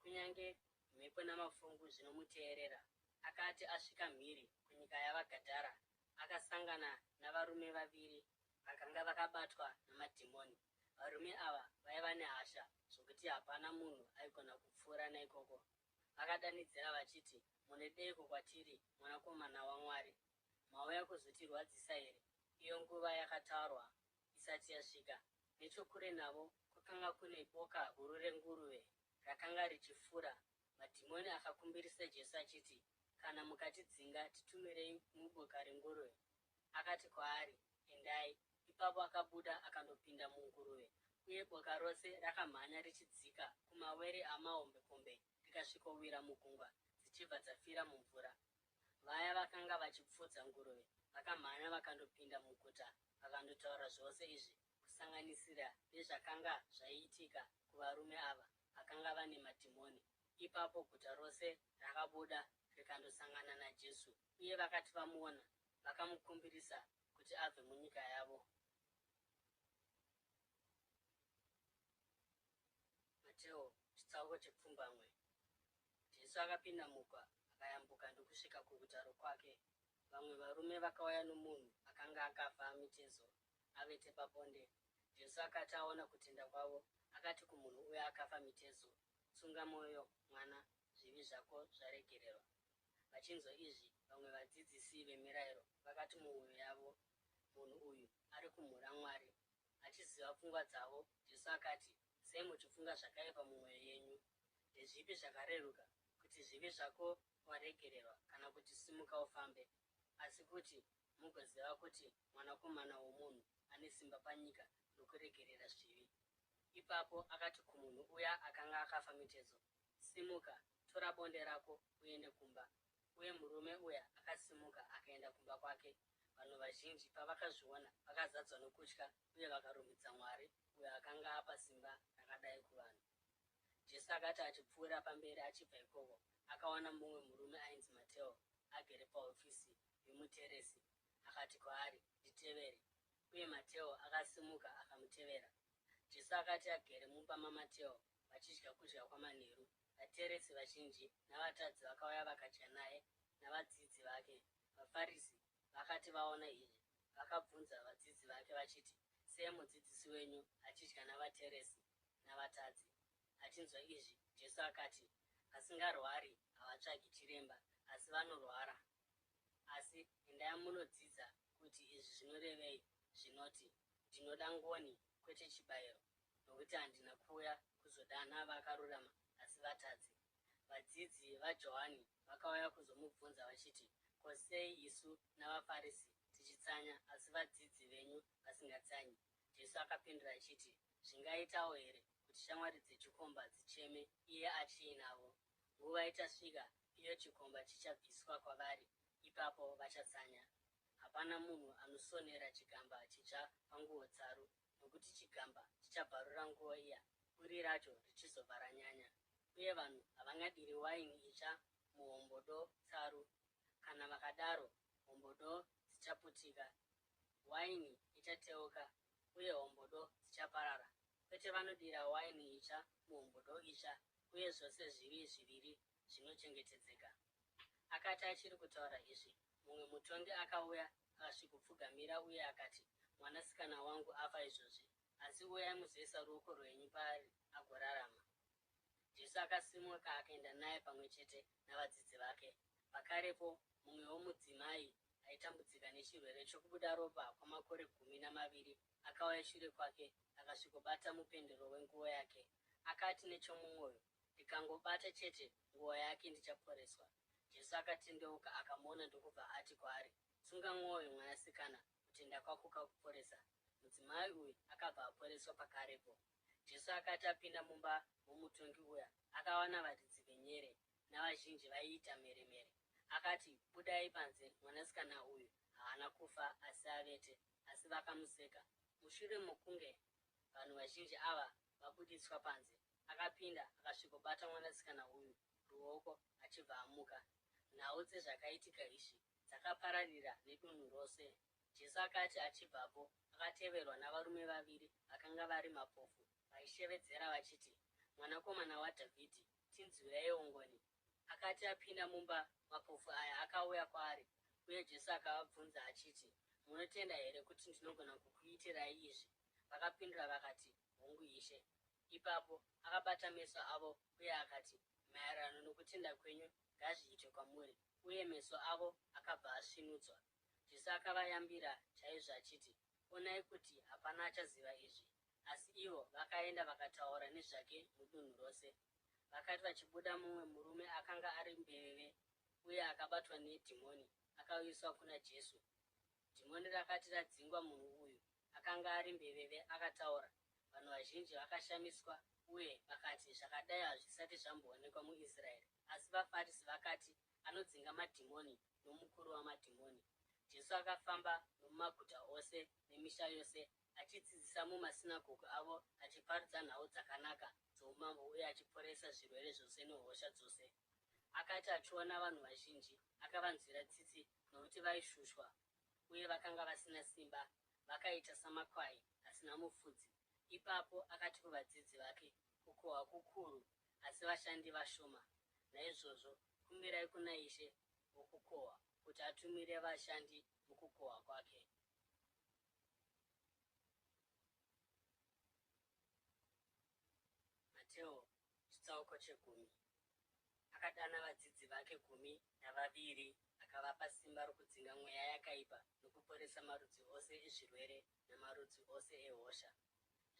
Kunyange mhepo namafungu zvinomuteerera. Akati asvika mhiri kunyika yavaGadhara, akasangana navarume vaviri vakanga vakabatwa namadhimoni. Varume ava vaiva nehasha zvokuti hapana munhu aigona kupfuura naikoko. Vakadanidzira vachiti, Munodeiko kwatiri, Mwanakomana waMwari? Mauya kuzotirwadzisa here, iyo nguva yakatarwa isati yasvika? Nechokure navo kwakanga kune boka guru renguruve rakanga richifura. Madhimoni akakumbirisa Jesu achiti, Kana mukatidzinga, titumirei muboka renguruve. Akati kwaari, Endai. Ipapo akabuda akandopinda munguruve, uye boka rose rakamhanya richidzika kumawere amahombekombe rikasvikowira mugungwa dzichibva dzafira mumvura. Vaya vakanga vachipfudza nguruve vakamhanya vakandopinda muguta vakandotaura zvose izvi kusanganisira nezvakanga zvaiitika kuvarume ava vakanga vane madhimoni. Ipapo guta rose rakabuda rikandosangana naJesu, uye vakati vamuona, vakamukumbirisa kuti abve munyika yavo. Mateo chitsauko chepfumbamwe. Jesu akapinda mugwa akayambuka ndokusvika kuguta rokwake. Vamwe varume vakauya nomunhu akanga akafa mitezo avete pabonde. Jesu akati aona kutenda kwavo, akati kumunhu uya akafa mitezo, Tsunga mwoyo, mwana, zvivi zvako zvaregererwa. Vachinzwa izvi, vamwe vadzidzisi vemirayiro vakati mumwoyo yavo, Munhu uyu ari kumhura Mwari. Achiziva pfungwa dzavo, Jesu akati, Sei muchifunga zvakaipa mumwoyo yenyu? Ndezvipi zvakareruka, kuti zvivi zvako waregererwa kana kuti simuka ufambe? Asi kuti mugoziva kuti Mwanakomana woMunhu ane simba panyika rokuregerera zvivi. Ipapo akati kumunhu uya akanga akafa mitezo, Simuka, tora bonde rako uende kumba. Uye murume uya akasimuka akaenda kumba kwake. Vanhu vazhinji pavakazviona, vakazadzwa nokutya uye vakarumbidza Mwari uyo akanga apa simba rakadai kuvanhu. Jesu akati achipfuura pamberi achibva ikoko, akaona mumwe murume ainzi Mateo agere pahofisi yomuteresi. Akati kwaari, Nditevere. Uye Mateo akasimuka akamutevera. Jesu akati agere mumba maMateo vachidya kudya kwamanheru, vateresi vazhinji navatadzi vakauya vakadya naye navadzidzi vake. VaFarisi vakati vaona izvi, vakabvunza vadzidzi vake vachiti, Sei mudzidzisi wenyu achidya navateresi navatadzi? Achinzwa izvi, Jesu akati, Vasingarwari havatsvagi chiremba, asi vanorwara. Asi endai munodzidza kuti izvi zvinorevei zvinoti, Ndinoda ngoni, kwete chibayiro, nokuti handina kuuya kuzodana vakarurama, asi vatadzi. Vadzidzi vaJohani vakauya kuzomubvunza vachiti, Ko sei isu navaFarisi tichitsanya asi vadzidzi venyu vasingatsanyi? Jesu akapindura achiti, Zvingaitawo here kuti shamwari dzechikomba dzicheme iye achiinavo? Nguva ichasvika iyo chikomba chichabviswa kwavari, ipapo vachatsanya. Hapana munhu anosonera chigamba chitsva panguo tsaru, nokuti chigamba chichabvarura nguo iya, buri racho richizobva ranyanya. Uye vanhu havangadiri waini itsva muhombodo tsaru. Kana vakadaro, hombodo dzichaputika, waini ichateuka, uye hombodo dzichaparara. Kwete, vanodira waini itsva muhombodo itsva, uye zvose zviri zviviri zvinochengetedzeka. Akati achiri kutaura izvi, mumwe mutongi akauya akasvikopfugamira uye akati, Mwanasikana wangu afa izvozvi, asi uyai muzoisa ruoko rwenyu paari agorarama. Jesu akasimuka akaenda naye pamwe chete navadzidzi vake. Pakarepo mumwewo mudzimai aitambudzika nechirwere chokubuda ropa kwamakore 12 akauya shure kwake akasvikobata mupendero wenguo yake. Akati nechomumwoyo, Ndikangobata chete nguo yake ndichaporeswa. Jesu akatendeuka akamuona ndokubva ati kwaari, Tsunga mwoyo mwanasikana, kutenda kwako kwakuporesa. Mudzimai uyu akabva aporeswa pakarepo. Jesu akati apinda mumba momutongi uya, akawana varidzi venyere navazhinji vaiita mheremhere. Akati, Budai panze, mwanasikana uyu haana kufa asi avete. Asi vakamuseka. Mushure mokunge vanhu vazhinji ava vabuditswa panze, akapinda akasvikobata mwanasikana uyu ruoko achibva amuka. Nhau dzezvakaitika izvi dzakapararira nedunhu rose. Jesu akati achibvapo, akateverwa navarume vaviri vakanga vari mapofu vaishevedzera vachiti, Mwanakomana waDhavhidhi, tinzwireiwo ngoni! Akati apinda mumba, mapofu aya akauya kwaari, uye Jesu akavabvunza achiti, Munotenda here kuti ndinogona kukuitirai izvi? Vakapindura vakati, Hongu, Ishe. Ipapo akabata meso avo uye akati, Maererano nokutenda kwenyu, ngazviitwe kwamuri. Uye meso avo akabva asvinudzwa. Jesu akavayambira chaizvo achiti, Onai kuti hapana achaziva izvi. Asi ivo vakaenda vakataura nezvake mudunhu rose. Vakati vachibuda, mumwe murume akanga ari mbeveve uye akabatwa nedhimoni akauyiswa kuna Jesu. Dhimoni rakati radzingwa munhu uyu akanga ari mbeveve akataura. Vanhu vazhinji vakashamiswa uye vakati, Zvakadai hazvisati zvamboonekwa muIsraeri. Asi vaFarisi vakati, Anodzinga madhimoni nomukuru wamadhimoni. Jesu akafamba nomumaguta ose nemisha yose, achidzidzisa mumasinagoge avo, achiparidza nhau dzakanaka dzoumambo uye achiporesa zvirwere zvose nehosha dzose. Akati achiona vanhu vazhinji, akavanzwira tsitsi, nokuti vaishushwa uye vakanga vasina simba, vakaita samakwai asina mufudzi. Ipapo akati kuvadzidzi vake, Kukohwa kukuru, asi vashandi vashoma. Naizvozvo kumbirai kuna Ishe wokukohwa kuti atumire vashandi mukukohwa kwake. Mateo chitsauko chegumi. Akadana vadzidzi vake 12 akavapa simba rokudzinga mweya yakaipa nokuporesa marudzi ose ezvirwere namarudzi ose ehosha.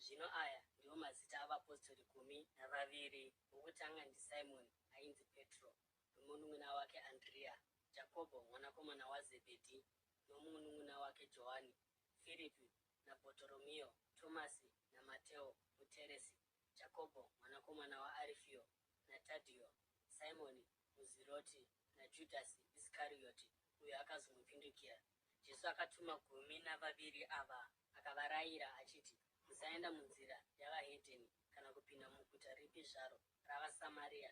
Zvino aya ndiwo mazita avapostori 12, wokutanga ndiSimoni ainzi Petro, nomunun'una wake Andrea, Jakobho mwanakomana waZebhedhi nomunun'una wake Johani, Firipi naBhotoromio, Tomasi naMateo muteresi, Jakobho mwanakomana waArifio naTadhio, Simoni muZiroti naJudhasi Iskarioti uyo akazomupindukira. Jesu akatuma 12 ava akavarayira achiti, Musaenda munzira yavahedheni kana kupinda muguta ripi zvaro ravaSamaria,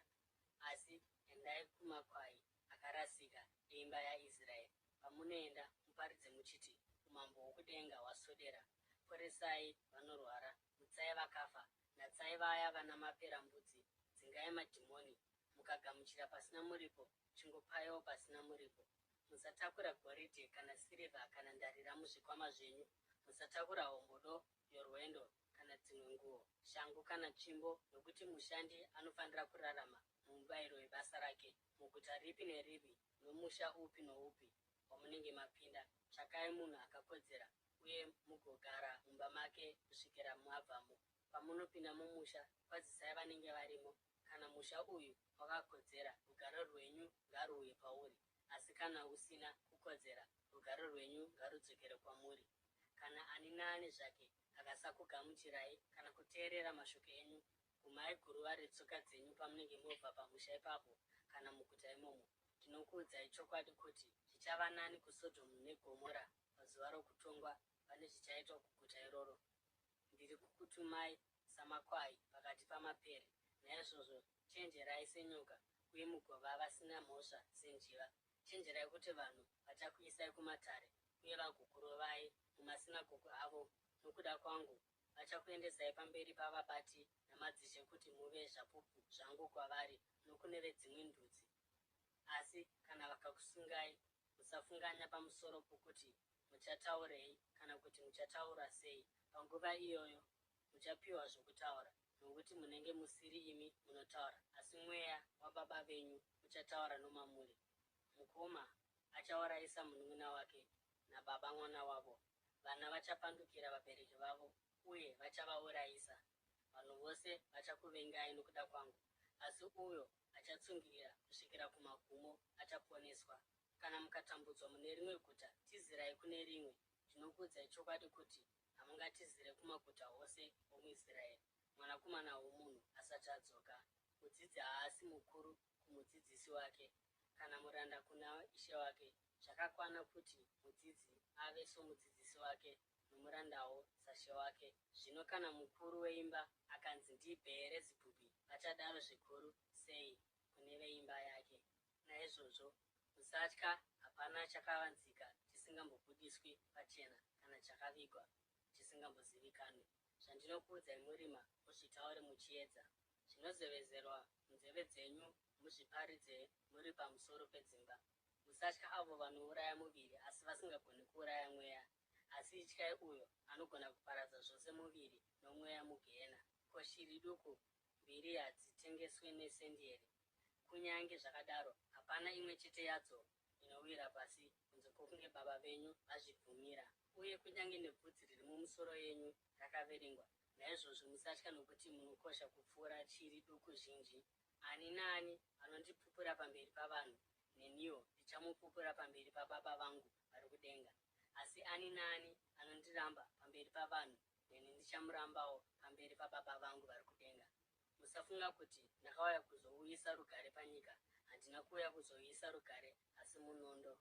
asi endai kumakwai akarasika eimba yaIsraeri. Pamunoenda, muparidze muchiti, Umambo hwokudenga hwaswedera. Poresai vanorwara, mutsai vakafa, natsai vaya vana maperambudzi, dzingai madhimoni. Mukagamuchira pasina muripo, chingopaiwo pasina muripo. Musatakura goridhe kana sirivha kana ndarira muzvikwama zvenyu. Musatakura hombodo yorwendo kana dzimwe nguo, shangu kana tsvimbo, nokuti mushandi anofanira kurarama mumubayiro webasa rake. Muguta ripi neripi nomusha upi noupi wamunenge mapinda, tsvakai munhu akakodzera uye mugogara mumba make kusvikira mabvamo. Pamunopinda mumusha, kwazisai vanenge varimo. Kana musha uyu wakakodzera, rugare rwenyu ngaruuye pauri, asi kana usina kukodzera, rugare rwenyu ngarudzokere kwamuri. Kana ani naani zvake akasakugamuchirai kana kuteerera mashoko enyu, gumai guruva retsoka dzenyu pamunenge mobva pamusha ipapo kana muguta imomo. Ndinokuudzai chokwadi kuti zvichava nani kuSodhomu neGomora pazuva rokutongwa pane zvichaitwa kuguta iroro. Ndiri kukutumai samakwai pakati pamapere. Naizvozvo chenjerai senyoka uye mugova vasina mhosva senjiva. Chenjerai kuti vanhu vachakuisai kumatare uye vagokurovai mumasinagogo avo nokuda kwangu. Vachakuendesai pamberi pavabati namadzishe kuti muve zvapupu zvangu kwavari nokune vedzimwe ndudzi. Asi kana vakakusungai, musafunganya pamusoro pokuti muchataurei kana kuti muchataura sei. Panguva iyoyo muchapiwa zvokutaura, nokuti munenge musiri imi munotaura, asi Mweya waBaba venyu uchataura nomamuri. Mukoma achaurayisa munun'una wake, nababa mwana wavo. Vana vachapandukira vabereki vavo uye vachavaurayisa. Vanhu vose vachakuvengai nokuda kwangu, asi uyo achatsungirira kusvikira kumagumo achaponeswa. Kana mukatambudzwa mune rimwe guta, tizirai kune rimwe. Ndinokuudzai chokwadi kuti hamungatizire kumaguta ose omuIsraeri, Mwanakomana woMunhu asati adzoka. Mudzidzi haasi mukuru kumudzidzisi wake, kana muranda kuna ishe wake. Zvakakwana kuti mudzidzi ave somudzidzisi wake nomurandawo sashe wake. Zvino kana mukuru weimba akanzi ndiBheerezibhubhi, vachadaro zvikuru sei kune veimba yake? Naizvozvo musatya, hapana chakavanzika chisingambobudiswi pachena, kana chakavigwa chisingambozivikanwi. Zvandinokuudzai murima, muzvitaure muchiedza, zvinozevezerwa munzeve dzenyu muzviparidze muri pamusoro pedzimba. Musatya avo vanouraya muviri asi vasingagoni kuuraya mweya, asi ityai uyo anogona kuparadza zvose muviri nomweya mugehena. Ko shiri duku mbiri hadzitengeswe nesendi here? Kunyange zvakadaro, hapana imwe chete yadzo inowira pasi kunze kwokunge Baba venyu vazvibvumira. Uye kunyange nebvudzi riri mumusoro yenyu rakaverengwa. Naizvozvo musatya nokuti munokosha kupfuura shiri duku zhinji. Ani naani anondipupura pamberi pavanhu, neniwo ndichamupupura pamberi paBaba vangu vari kudenga. Asi ani naani anondiramba pamberi pavanhu, neni ndichamurambawo pamberi paBaba vangu vari kudenga. Musafunga kuti ndakauya kuzouyisa rugare panyika, handina kuuya kuzouyisa rugare, asi munondo.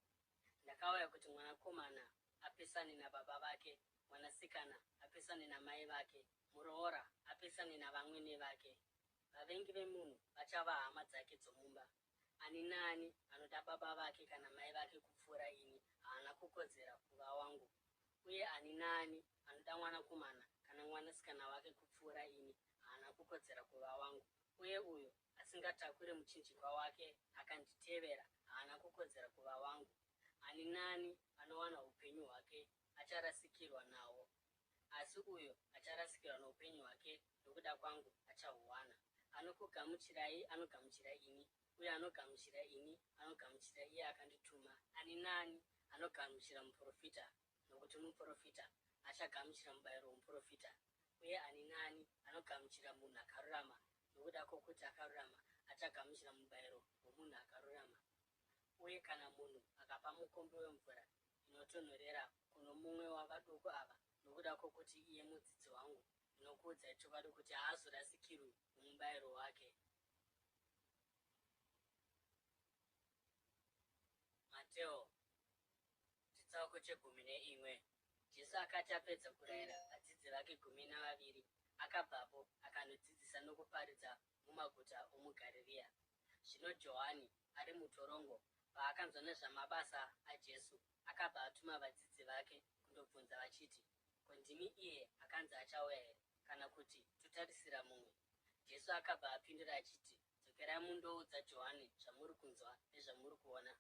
Ndakauya kuti mwanakomana apesane nababa vake, mwanasikana apesane namai vake, muroora apesane navamwene vake. Vavengi vemunhu vachava hama dzake dzomumba. Ani naani anoda baba vake kana mai vake kupfuura ini haana kukodzera kuva wangu, uye ani naani anoda mwanakomana kana mwanasikana wake kupfuura ini haana kukodzera kuva wangu, uye uyo asingatakure muchinjikwa wake akanditevera haana kukodzera kuva wangu. Ani naani anowana upenyu hwake acharasikirwa nahwo, asi uyo acharasikirwa noupenyu hwake nokuda kwangu achahuwana. Anokugamuchirai anogamuchira ini, uye anogamuchira ini anogamuchira iye akandituma. Ani naani anogamuchira muprofita nokuti muprofita achagamuchira mubayiro womuprofita, uye ani naani anogamuchira munhu akarurama nokuda kwokuti akarurama achagamuchira mubayiro womunhu akarurama. Uye kana munhu akapa mukombe wemvura inotonhorera kuno mumwe wavaduku ava nokuda kwokuti iye mudzidzi wangu, ndinokuudzai chokwadi kuti haazorasikirwi nomubayiro wake. Mateo chitsauko chegumi neimwe. Jesu akati apedza kurayira vadzidzi vake 12, akabvapo akandodzidzisa nokuparidza mumaguta omuGarirea. Zvino Johani ari mutorongo, paakanzwa nezvamabasa aJesu, akabva atuma vadzidzi vake kundobvunza vachiti, Ko ndimi iye akanzi achauya here, kana kuti totarisira mumwe? Jesu akabva apindura achiti, Dzokerai mundoudza Johani zvamuri kunzwa nezvamuri kuona.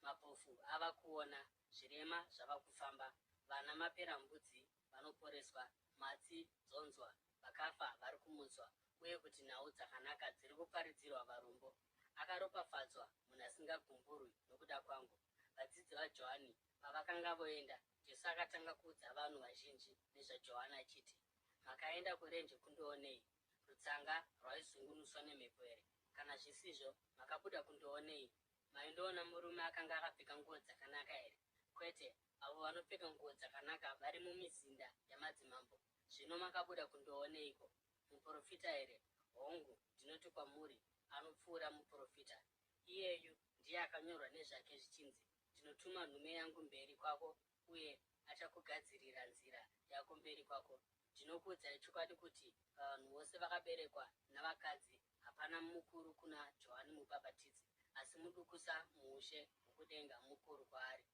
Mapofu ava kuona, zvirema zvava kufamba, vana maperambudzi vanoporeswa, matsi dzonzwa, vakafa vari kumutswa, uye kuti nhau dzakanaka dziri kuparidzirwa varombo. Akaropafadzwa munhu asingagumburwi nokuda kwangu. Vadzidzi vaJohani pavakanga voenda, Jesu akatanga kuudza vanhu vazhinji nezvaJohani achiti, Makaenda kurenje kundoonei? Rutsanga rwaizungunuswa nemhepo here? Kana zvisizvo, makabuda kundoonei? Maindoona murume akanga akapfeka nguo dzakanaka here? Kwete, avo vanopfeka nguo dzakanaka vari mumizinda yamadzimambo. Zvino makabuda kundooneiko? Muprofita here? Hongu, ndinoti kwamuri, anopfuura muprofita. Iyeyu ndiye akanyorwa nezvake zvichinzi, Ndinotuma nhume yangu mberi kwako uye achakugadzirira nzira yako mberi kwako. Ndinokuudzai chokwadi kuti pavanhu vose vakaberekwa navakadzi hapana mukuru kuna Johani Mubhabhatidzi, asi mudukusa muushe hwokudenga mukuru kwaari.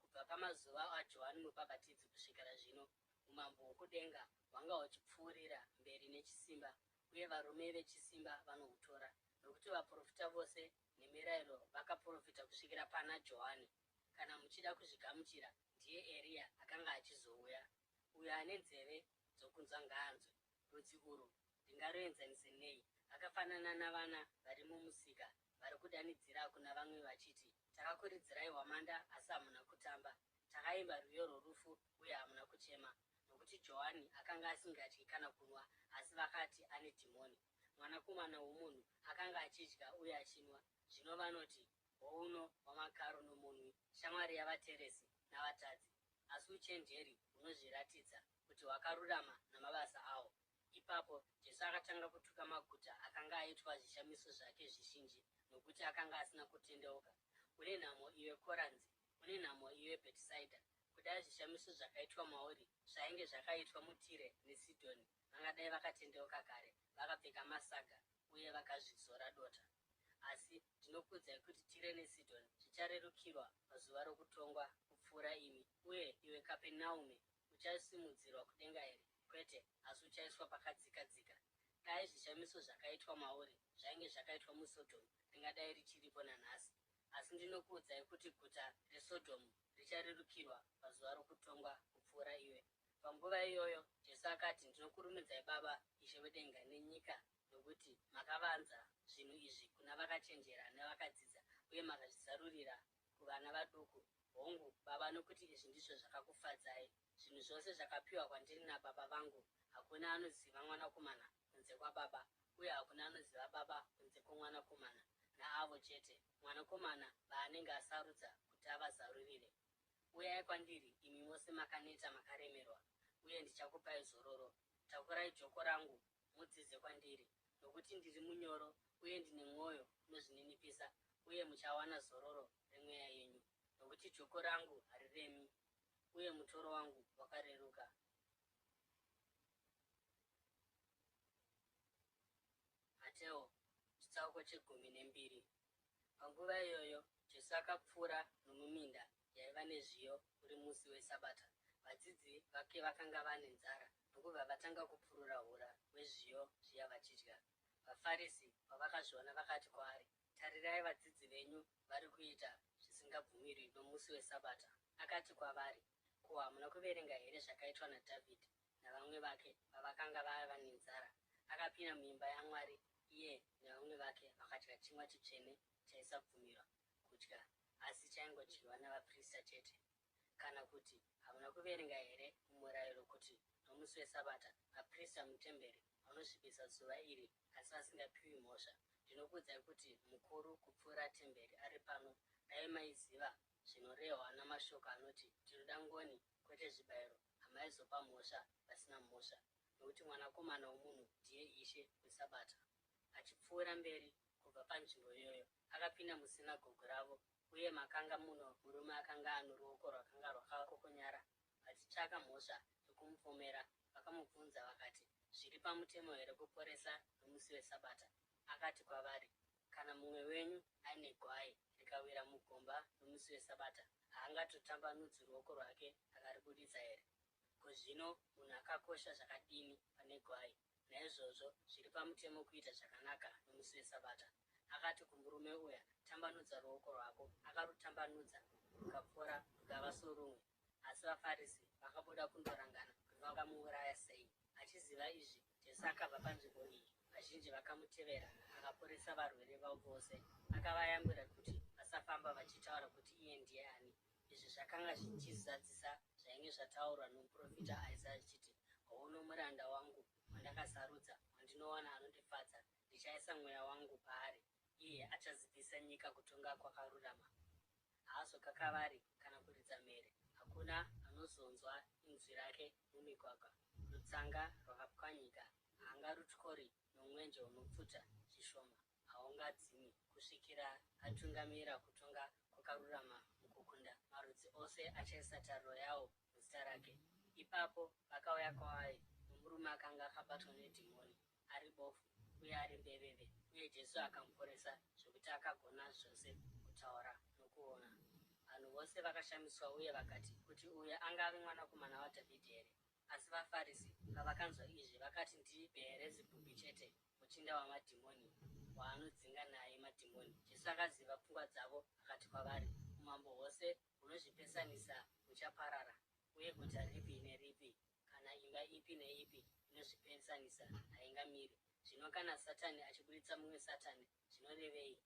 Kubva pamazuva aJohani Mubhabhatidzi kusvikira zvino, umambo hwokudenga hwanga huchipfuurira mberi nechisimba, uye varume vechisimba vanohutora. Nokuti vaprofita vose nemirayiro vakaprofita kusvikira pana Johani. Kana muchida kuzvigamuchira, ndiye Eria akanga achizouya. Uyo ane nzeve dzokunzwa ngaanzwe. Rudzi urwu ndingaruenzanise nei? Vakafanana navana vari mumusika vari kudanidzira kuna vamwe vachiti, Takakuridzirai hwamanda asi hamuna kutamba, takaimba rwiyo rworufu uye hamuna kuchema. Nokuti Johani akanga asingadyi kana kunwa, asi vakati ane dhimoni. Mwanakomana womunhu akanga achidya uye achinwa, zvino vanoti, Houno wamakaro nomunwi, shamwari yavateresi navatadzi. Asi uchenjeri hunozviratidza kuti hwakarurama namabasa ahwo. Ipapo Jesu akatanga kutuka maguta akanga aitwa zvishamiso zvake zvizhinji, nokuti akanga asina kutendeuka. Une nhamo iwe Koranzi! Une nhamo iwe Bhetisaidha! Kudai zvishamiso zvakaitwa mauri zvainge zvakaitwa muTire neSidhoni, vangadai vakatendeuka kare, vakapfeka masaga uye vakazvizora dota. Asi ndinokuudzai kuti Tire neSidhoni zvicharerukirwa pazuva rokutongwa kupfuura imi. Uye iwe Kapenaume, uchasimudzirwa kudenga here? Kwete, asi uchaiswa pakadzika-dzika. Dai zvishamiso zvakaitwa mauri zvainge zvakaitwa muSodhomu, ringadai richiripo nanhasi. Asi ndinokuudzai kuti guta reSodhomu richarerukirwa pazuva rokutongwa kupfuura iwe. Panguva iyoyo Jesu akati, Ndinokurumidzai Baba, Ishe wedenga nenyika, nokuti makavanza zvinhu izvi kuna vakachenjera nevakadzidza uye makazvizarurira kuvana vaduku. Hongu, Baba, nokuti izvi ndizvo zvakakufadzai. Zvinhu zvose zvakapiwa kwandiri naBaba vangu. Hakuna anoziva Mwanakomana kunze kwaBaba, uye hakuna anoziva Baba kunze kwoMwanakomana naavo chete Mwanakomana vaanenge asarudza kuti avazarurire. Uyai kwandiri, imi mose makaneta makaremerwa, uye ndichakupai zororo. Takurai joko rangu mudzidze kwandiri, nokuti ndiri munyoro uye ndine mwoyo unozvininipisa, uye muchawana zororo remweya yenyu. Nokuti joko rangu hariremi, uye mutoro wangu wakareruka. Mateo chitsauko chegumi nembiri. Panguva iyoyo Jesu akapfuura nomuminda yaiva nezviyo uri musi weSabata. Vadzidzi vake vakanga vane nzara ndokubva vatanga kupurura hura hwezviyo zviya vachidya. VaFarisi pavakazviona vakati kwaari, Tarirai vadzidzi venyu vari kuita zvisingabvumirwi nomusi weSabata. Akati kwavari, Ko hamuna kuverenga here zvakaitwa naDhavhidhi navamwe vake pavakanga vava nenzara? Akapinda muimba yaMwari iye nevamwe vake vakadya chingwa chitsvene chaisabvumirwa kudya asi chaingodyiwa navaprista chete. Kana kuti hamuna kuverenga here mumurayiro kuti nomusi weSabata vaprista mutemberi vanosvibisa zuva iri asi vasingapiwi mhosva? Ndinokuudzai kuti mukuru kupfuura temberi ari pano. Dai maiziva zvinorehwa namashoko anoti, Ndinoda ngoni kwete zvibayiro, hamaizopa mhosva vasina mhosva. Nokuti Mwanakomana womunhu ndiye Ishe weSabata. Achipfuura mberi kubva panzvimbo iyoyo, akapinda musinagoge ravo, uye makanga muno murume akanga ano ruoko rwakanga rwakakokonyara. Vachitsvaka mhosva yokumupomera, vakamubvunza vakati, Zviri pamutemo here kuporesa nomusi weSabata? Akati kwavari, Kana mumwe wenyu aine gwai rikawira mugomba nomusi weSabata, haangatotambanudzi ruoko rwake akaribudisa here? Ko zvino munhu akakosha zvakadini pane gwai? Naizvozvo zviri pamutemo kuita zvakanaka nomusi weSabata. Akati kumurume uya, Tambanudza ruoko rwako. Akarutambanudza, rukapora, rukava sorumwe. Asi vaFarisi vakabuda kundorangana kuti vangamuuraya sei. Achiziva izvi, Jesu akabva panzvimbo iyi, vazhinji vakamutevera, akaporesa varwere vavo vose. Akavayambira kuti vasafamba vachitaura kuti iye ndiye ani. Izvi zvakanga zvichizadzisa zvainge zvataurwa nomuprofita Isaya zvichiti, Houno muranda wangu wandakasarudza, wandinowana anondifadza. anondifadza, ndichaisa mweya wangu paari, iye achazivisa nyika kutonga kwakarurama. Haazokakavari kana kuridza mhere, hakuna anozonzwa inzwi rake mumigwagwa. Rutsanga rwakapwanyika haangarutyori nomwenje unopfuta zvishoma haungadzimi, kusvikira atungamira kutonga kwakarurama mukukunda. Marudzi ose achaisa tariro yawo muzita rake. Ipapo vakauya kwaari nomurume akanga akabatwa nedhimoni, ari bofu uye ari mbeveve, uye Jesu akamuporesa zvokuti akagona zvose kutaura nokuona. Vanhu vose vakashamiswa uye vakati, Kuti uyu angave mwanakomana waDhavhidhi here? Asi vaFarisi pavakanzwa izvi, vakati, NdiBheerizebhubhi chete, muchinda wamadhimoni, waanodzinga naye madhimoni. Jesu akaziva pfungwa dzavo akati kwavari, Umambo hwose hunozvipesanisa huchaparara, uye guta ripi neripi kana imba ipi neipi inozvipesanisa haingamiri. Zvino kana Satani achiburitsa mumwe Satani, zvinorevei?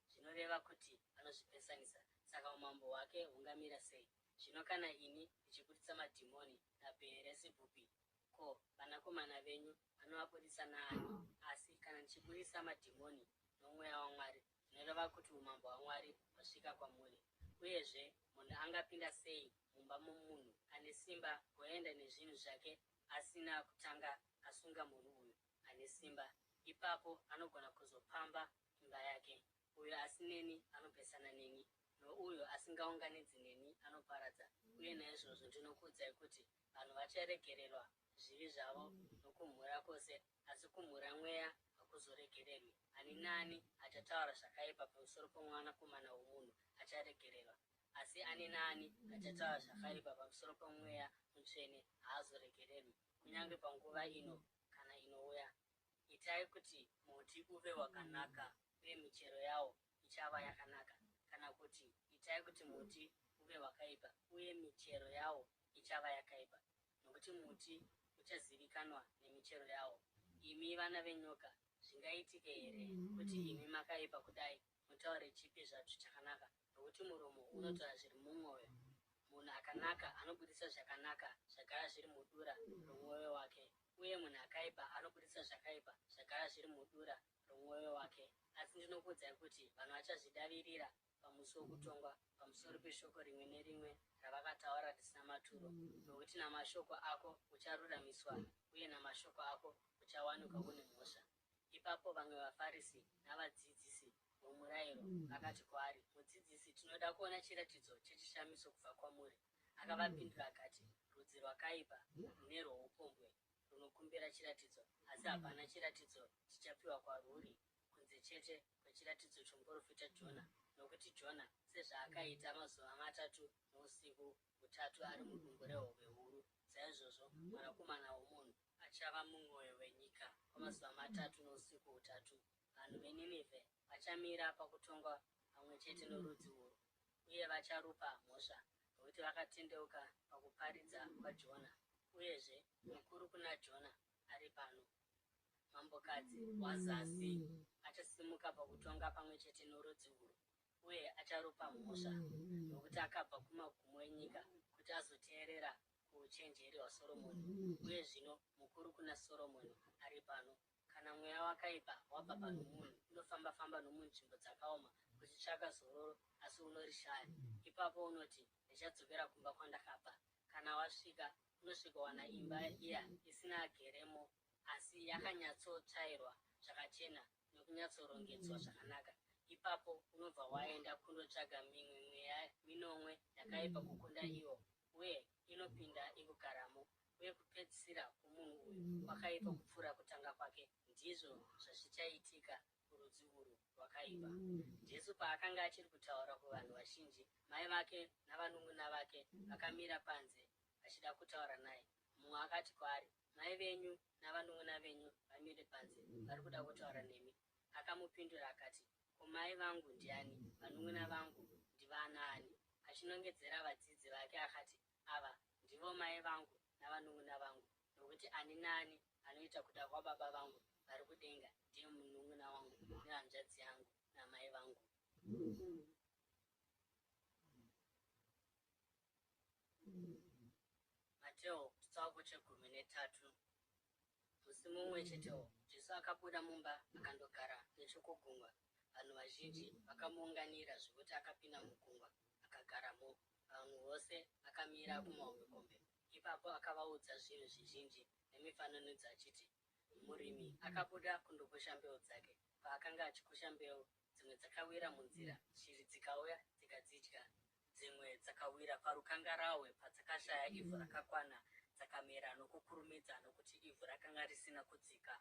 Zvinoreva kuti anozvipesanisa. Saka umambo hwake hungamira sei? Zvino kana ini ndichiburitsa madhimoni naBheerizebhubhi, ko, vanakomana venyu vanoabudisa naani? Asi kana ndichiburitsa madhimoni noMweya waMwari, zvinoreva kuti umambo hwaMwari hwasvika kwamuri. Uyezve, munhu angapinda sei mumba momunhu ane simba goenda nezvinhu zvake asina kutanga asunga munhu uyu ane simba? Ipapo anogona kuzopamba imba yake. Uyo asineni anopesana neni, nouyo asingaunganidzi neni anoparadza. Uye naizvozvo ndinokuudzai kuti vanhu vacharegererwa zvivi zvavo nokumhura kwose, asi kumhura Mweya hakuzoregererwi. Ani naani achataura zvakaipa pamusoro poMwanakomana womunhu acharegererwa, asi ani naani achataura zvakaipa pamusoro poMweya Mutsvene haazoregererwi, kunyange panguva ino kana inouya. Itai kuti muti uve wakanaka uye michero yawo ichava yakanaka, kana kuti itai kuti muti uve wakaipa uye michero yawo ichava yakaipa, nokuti muti uchazivikanwa nemichero yawo. Imi vana venyoka, zvingaitike here kuti imi makaipa kudai mutaure chipi zvacho chakanaka? Nokuti muromo unotaura zviri mumwoyo. Munhu akanaka anobudisa zvakanaka zvagara zviri mudura romwoyo wake, uye munhu akaipa anobudisa zvakaipa zvagara zviri mudura romwoyo wake. Asi ndinokuudzai kuti vanhu vachazvidavirira pamusi wokutongwa pamusoro peshoko rimwe nerimwe ravakataura risina maturo, nokuti namashoko ako ucharuramiswa, uye namashoko ako uchawanikwa une mhosva. Ipapo vamwe vaFarisi navadzidzisi vomurayiro vakati kwaari, Mudzidzisi, tinoda kuona chiratidzo chechishamiso kubva kwamuri. Akavapindura akati, Rudzi rwakaipa nerwoupombwe runokumbira chiratidzo, asi hapana chiratidzo chichapiwa kwarwuri kunze chete kwechiratidzo chomuprofita Jona. Nokuti Jona sezvaakaita mazuva matatu nousiku hutatu ari mudumbu rehove huru, saizvozvo Mwanakomana woMunhu achava mumwoyo wenyika kwamazuva matatu nousiku hutatu. Vanhu veNinivhe vachamira pakutongwa pamwe chete norudzi urwu uye vacharupa mhosva, nokuti vakatendeuka pakuparidza kwaJona. Uyezve, mukuru kuna Jona ari pano. Mambokadzi waZasi achasimuka pakutonga pamwe chete norudzi urwu uye acharupa mhosva, nokuti akabva kumagumo enyika kuti azoteerera kuuchenjeri hwaSoromoni, uye zvino mukuru kuna Soromoni ari pano. Kana mweya wakaipa wabva pano munhu, unofamba-famba nomunzvimbo dzakaoma uchitsvaka zororo, asi unorishaya. Ipapo unoti, Ndichadzokera kumba kwandakabva. Kana wasvika, unosvikowana imba iya isina ageremo, asi yakanyatsotsvairwa zvakachena nokunyatsorongedzwa zvakanaka. Ipapo unobva waenda kundotsvaga mimwe mweya minomwe yakaipa kukunda iwo, uye inopinda ikugaramo. Uye kupedzisira kwomunhu uyu kwakaipa kupfuura kutanga kwake. Ndizvo zvazvichaitika kurudzi urwu rwakaipa. Jesu paakanga achiri kutaura kuvanhu vazhinji, mai vake navanun'una vake vakamira panze vachida kutaura naye. Mumwe akati kwaari, Mai venyu navanun'una venyu vamire panze, vari kuda kutaura nemi. Akamupindura akati, Ko mai vangu ndiani, vanun'una vangu ndivanaani? Achinongedzera vadzidzi vake akati, Ava ndivo mai vangu navanun'una vangu, nokuti ani naani anoita kuda kwaBaba vangu vari kudenga ndiye munun'una wangu nehanzvadzi yangu namai vangu. Mateo chitsauko chegumi netatu. Musi mumwe chetewo Jesu Jesu akabuda mumba akandogara nechokugungwa. Vanhu vazhinji vakamuunganira zvokuti akapinda mugungwa akagaramo. Vanhu vose vakamira kumahombekombe. Ipapo akavaudza zvinhu zvizhinji nemifananidzo achiti, Murimi akabuda kundokusha mbeu dzake. Paakanga achikusha mbeu, dzimwe dzakawira munzira, shiri dzikauya dzikadzidya. Dzimwe dzakawira parukangarahwe padzakashaya ivhu rakakwana, dzakamera nokukurumidza nokuti ivhu rakanga risina kudzika.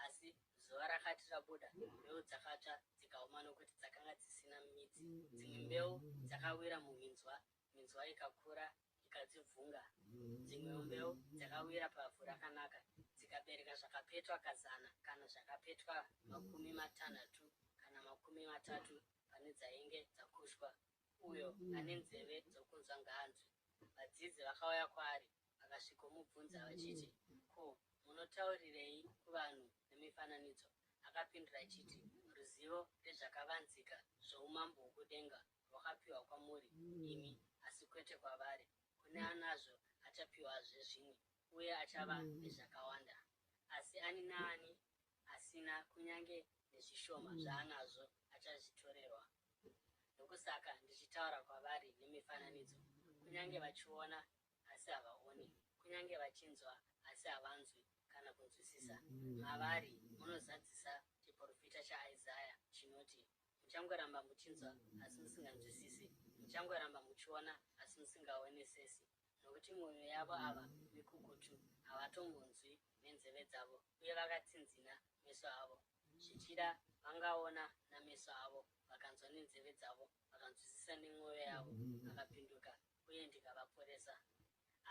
Asi zuva rakati rabuda, mbeu dzakatsva dzikaoma nokuti dzakanga dzisina midzi. Dzimwe mbeu dzakawira muminzwa, minzwa ikakura ikadzivhunga. Dzimwewo mbeu dzakawira pavhu rakanaka, dzikabereka zvakapetwa kazana kana zvakapetwa 60 kana 30 pane dzainge dzakushwa. Uyo ane nzeve dzokunzwa ngaanzwe. Vadzidzi vakauya kwaari vakasvikomubvunza vachiti, Ko, munotaurirei kuvanhu nemifananidzo? Akapindura achiti, Ruzivo rwezvakavanzika zvoumambo hwokudenga rwakapiwa kwamuri imi, asi kwete kwavari. Kune anazvo achapiwazve zvimwe, uye achava nezvakawanda. Asi ani naani asina, kunyange nezvishoma zvaanazvo achazvitorerwa. Ndokusaka ndichitaura kwavari nemifananidzo, kunyange vachiona asi havaoni, kunyange vachinzwa asi havanzwi kana kunzwisisa. Mavari munozadzisa chiprofita chaIsaya chinoti, Muchangoramba muchinzwa asi musinganzwisisi, muchangoramba muchiona asi musingaonesesi. Nokuti mwoyo yavo ava mikukutu, havatombonzwi nenzeve dzavo, uye vakatsinzina meso avo. Zvichida vangaona nameso avo, vakanzwa nenzeve dzavo, vakanzwisisa nemwoyo yavo, vakapinduka, uye ndikavaporesa.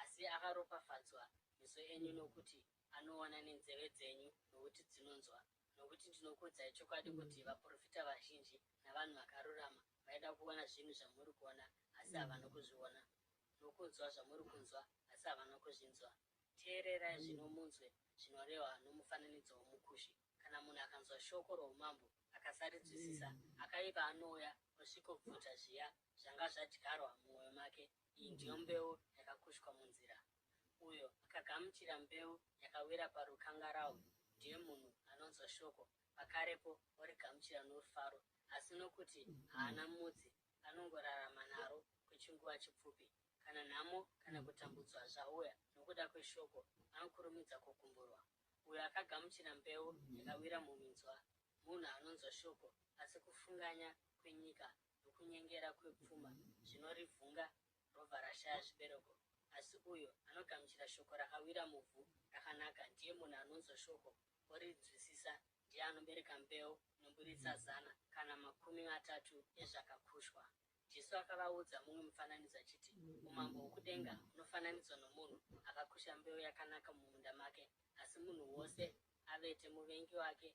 Asi akaropafadzwa meso enyu nokuti anoona, nenzeve dzenyu nokuti dzinonzwa. Nokuti ndinokuudzai chokwadi kuti vaprofita vazhinji navanhu vakarurama vaida kuona zvinhu zvamuri kuona, asi havana kuzviona, nokunzwa zvamuri kunzwa, asi havana kuzvinzwa. Teererai zvino munzwe zvinorehwa nomufananidzo womukushi. Kana munhu akanzwa shoko roumambo akasarinzwisisa, akaipa anouya osvikobvuta zviya zvanga zvadyarwa mumwoyo make. Iyi ndiyo mbeu yakakushwa munzira. Uyo akagamuchira mbeu yakawira parukangarahwe ndiye munhu anonzwa shoko, pakarepo origamuchira norufaro. Asi nokuti haana mudzi, anongorarama naro kwechinguva chipfupi. Kana nhamo kana kutambudzwa zvauya nokuda kweshoko, anokurumidza kugumburwa. Uyo akagamuchira mbeu yakawira muminzwa, munhu anonzwa shoko, asi kufunganya kwenyika nokunyengera kwepfuma zvinorivhunga robva rashaya zvibereko. Asi uyo anogamuchira shoko rakawira muvhu rakanaka ndiye munhu anonzwa shoko orinzwisisa, ndiye anobereka mbeu inoburitsa zana kana 30 ezvakakushwa. Jesu akavaudza mumwe mufananidzo achiti, Umambo hwokudenga hunofananidzwa nomunhu akakusha mbeu yakanaka mumunda make. Asi munhu wose avete, muvengi wake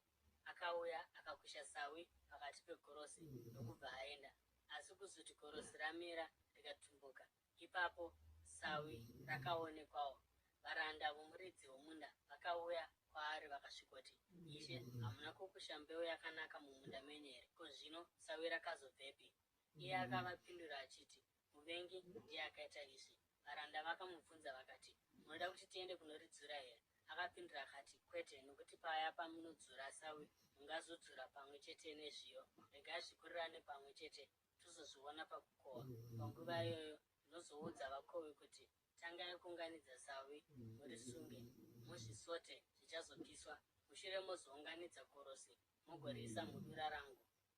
akauya akakusha sawi pakati pegorosi ndokubva aenda. Asi kuzoti gorosi ramera rikatumbuka, ipapo sawi rakaonekwawo. Varanda vomuridzi womunda vakauya kwaari vakasvikoti, Ishe, hamuna kukusha mbeu yakanaka mumunda menyu here? Ko zvino sawi rakazobvepi? Iye akavapindura achiti, Muvengi ndiye akaita izvi. Varanda vakamubvunza vakati, Munoda kuti tiende kunoridzura here? Akapindura akati, Kwete, nokuti paya pamunodzura sawi mungazodzura pamwe chete nezviyo. Regai zvikurirane pamwe chete, tozozviona pakukohwa. Panguva iyoyo ndinozoudza vakohwi kuti, Tangai kuunganidza sawi murisunge, muzvisote zvichazopiswa, mushure mozounganidza gorosi mugoriisa mudura rangu.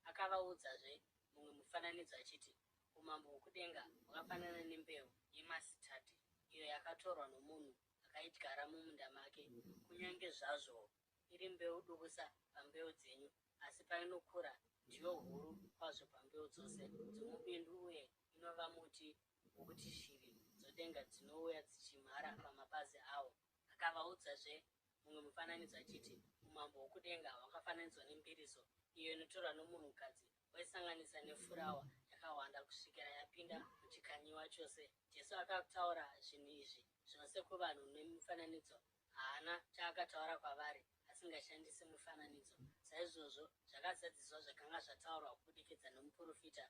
Akavaudzazve mumwe mufananidzo achiti, Umambo hwokudenga hwakafanana nembeu yemasitadhi, iyo yakatorwa nomunhu akaidyara mumunda make. Kunyange zvazvo iri mbeu dukusa pambeu dzenyu, asi painokura ndiyo huru kwazvo pambeu dzose dzomubindu uye inova muti wokuti shiri dzodenga dzinouya dzichimhara pamapazi awo. Akavaudzazve mumwe mufananidzo achiti, Umambo hwokudenga hwakafananidzwa nembiriso, iyo inotorwa nomunhukadzi oisanganisa nefurawa yakawanda kusvikira yapinda muchikanyiwa chose. Jesu akataura zvinhu izvi zvose kuvanhu nemifananidzo. Haana chaakataura kwavari asingashandisi mufananidzo. Saizvozvo zvakazadziswa zvakanga zvataurwa kubudikidza nomuprofita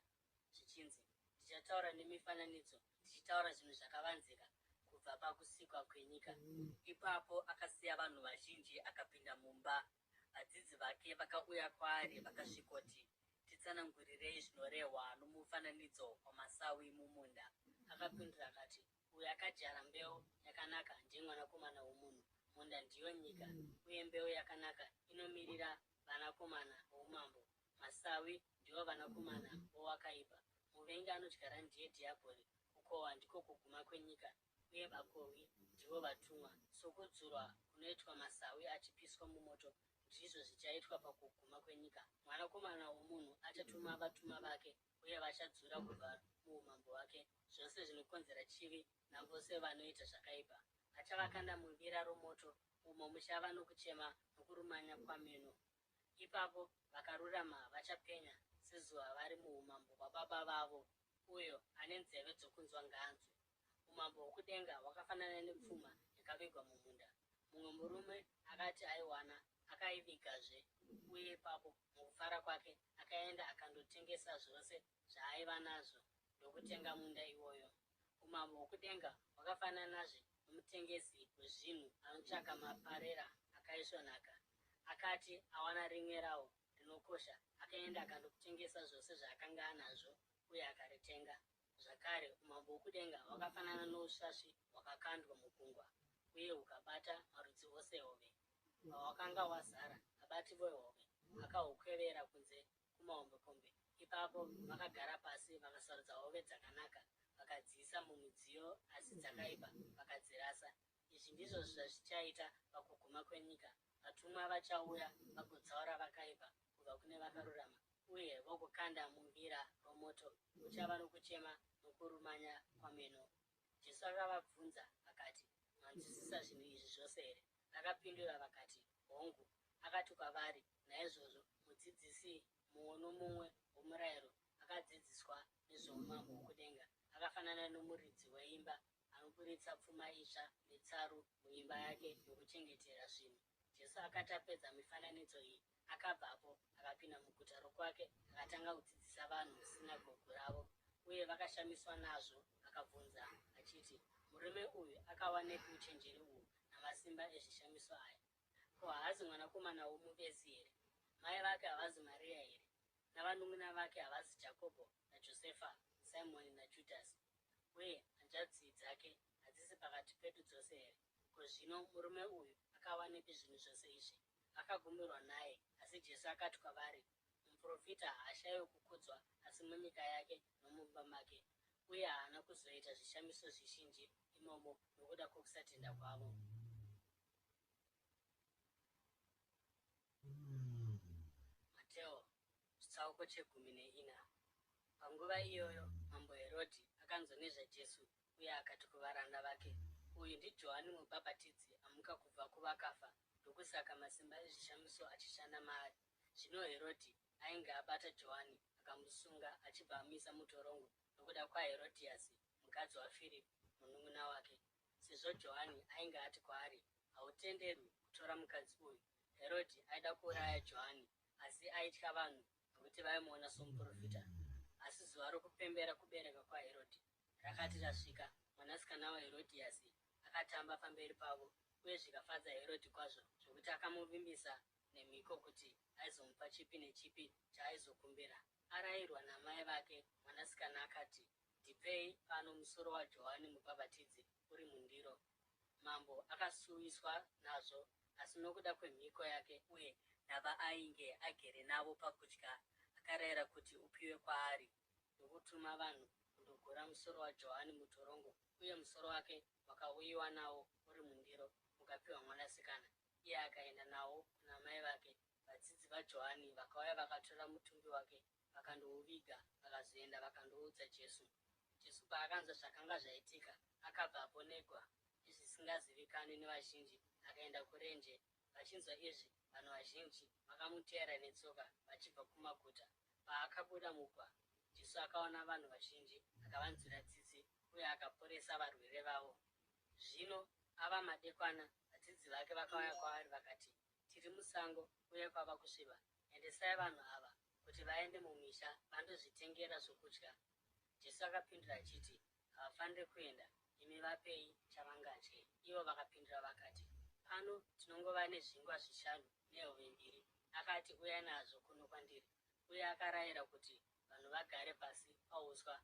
zvichinzi, Ndichataura nemifananidzo, ndichitaura zvinhu zvakavanzika kubva. kubva pakusikwa kwenyika. Ipapo akasiya vanhu vazhinji akapinda mumba. Vadzidzi vake vakauya kwaari vakasvikoti, Titsanangurirei zvinorehwa nomufananidzo wamasawi mumunda. Akapindura akati, Uyo akadyara mbeu yakanaka ndiye Mwanakomana womunhu. Munda ndiyo nyika, uye mbeu yakanaka inomirira vanakomana voumambo. Masawi ndiwo vanakomana vowakaipa. Muvengi anodyara ndiye Dhiabhori. Kukohwa ndiko kuguma kwenyika, uye vakohwi ndivo vatumwa. Sokudzurwa kunoitwa masawi achipiswa mumoto, ndizvo zvichaitwa pakuguma kwenyika. Mwanakomana womunhu achatuma vatumwa vake, uye vachadzura kubva muumambo hwake zvose zvinokonzera chivi navose vanoita zvakaipa. Achavakanda muvira romoto, umo muchava nokuchema nokurumanya kwameno. Ipapo vakarurama vachapenya sezuva vari muumambo hwaBaba vavo. Uyo ane nzeve dzokunzwa ngaanzwe. Umambo hwokudenga hwakafanana nepfuma yakavigwa mumunda. Mumwe murume akati aiwana, akaivigazve, uye ipapo mukufara kwake akaenda akandotengesa zvose zvaaiva nazvo ndokutenga munda iwoyo. Umambo hwokudenga hwakafananazve nomutengesi wezvinhu anotsvaka maparera akaisvonaka. Akati awana rimwe rawo rinokosha, akaenda akandotengesa zvose zvaakanga anazvo uye akaritenga. Zvakare, umambo hwokudenga hwakafanana nousvasvi hwakakandwa mugungwa uye hukabata marudzi ose ehove. Pahwakanga hwazara, vabati vehove vakahukwevera kunze kumahombekombe. Ipapo vakagara pasi vakasarudza hove dzakanaka vakadziisa mumidziyo asi dzakaipa vakadzirasa. Izvi ndizvo zvazvichaita pakuguma kwenyika. Vatumwa vachauya vagotsaura vakaipa kubva kune vakarurama uye vogokanda muvira romoto, kuchava nokuchema nokurumanya kwameno. Jesu akavabvunza akati, Manzwisisa zvinhu izvi zvose here? Vakapindura vakati, Hongu. Akati kwavari, Naizvozvo mudzidzisi mumwe nomumwe womurayiro akadzidziswa nezvoumambo hwokudenga akafanana nomuridzi weimba anoburitsa pfuma itsva netsaru muimba yake yokuchengetera zvinhu. Jesu akati apedza mifananidzo iyi, akabvapo akapinda muguta rokwake akatanga kudzidzisa vanhu musinagogu ravo. Uye vakashamiswa nazvo, vakabvunza vachiti, Murume uyu akawanepi uchenjeri uhu namasimba ezvishamiso aya? Ko, haazi mwanakomana womuvezi here? Mai vake havazi Maria here? Navanun'una vake havazi Jakobho naJosefa, Simoni naJudhasi? Uye hanzvadzi dzake hadzisi pakati pedu dzose here? Ko zvino murume uyu akawanepi zvinhu zvose izvi? Vakagumirwa naye. Asi Jesu akati kwavari, Muprofita haashayiwi kukudzwa asi munyika yake nomumba make. Uye haana kuzoita zvishamiso zvizhinji imomo nokuda kwokusatenda kwavo. Mateo chitsauko chegumi neina. Panguva iyoyo mambo Herodhi akanzwa nezvaJesu uye akati kuvaranda vake, Uyu ndiJohani Mubhabhatidzi amuka kubva kuvakafa, ndokusaka masimba ezvishamiso achishanda maari. Zvino Herodhi ainge abata Johani akamusunga achibva amuisa mutorongo nokuda kwaHerodhiasi mukadzi waFiripi munun'una wake, sezvo Johani ainge ati kwaari, Hautenderwi kutora mukadzi uyu. Herodhi aida kuuraya Johani, asi aitya vanhu nokuti vaimuona somuprofita. Asi zuva rokupembera kubereka kwaHerodhi rakati rasvika, mwanasikana waHerodhiasi akatamba pamberi pavo, uye zvikafadza Herodhi kwazvo zvokuti akamuvimbisa nemhiko kuti aizomupa chipi nechipi chaaizokumbira. Arayirwa namai vake, mwanasikana akati, Ndipei pano musoro waJohani Mubhabhatidzi uri mundiro. Mambo akasuwiswa nazvo, asi nokuda kwemhiko yake uye navaainge agere navo pakudya, akarayira kuti upiwe kwaari, ndokutuma vanhu kundogura musoro waJohani mutorongo, uye musoro wake wakauyiwa nawo uri mundiro, ukapiwa mwanasikana, iye akaenda nawo kuna mai vake. Vadzidzi vaJohani vakauya vakatora mutumbi wake vakandouviga, vakazoenda vakandoudza Jesu. Jesu paakanzwa zvakanga zvaitika, akabvapo negwa zvisingazivikanwi nevazhinji akaenda kurenje. Vachinzwa izvi, vanhu vazhinji vakamuteera netsoka vachibva kumaguta. Paakabuda mugwa, Jesu akaona vanhu vazhinji, akavanzwira tsitsi uye akaporesa varwere vavo. Zvino ava madekwana, vadzidzi vake vakauya kwaari vakati, Tiri musango uye kwava kusviba. Endesai vanhu ava kuti vaende mumisha vandozvitengera zvokudya. Jesu akapindura achiti, Havafaniri kuenda. Imi vapei chavangadye. Ivo vakapindura vakati, Pano tinongova nezvingwa zvishanu nehove mbiri. Akati, Uyai nazvo kuno kwandiri. Uye akarayira kuti vanhu vagare pasi pauswa.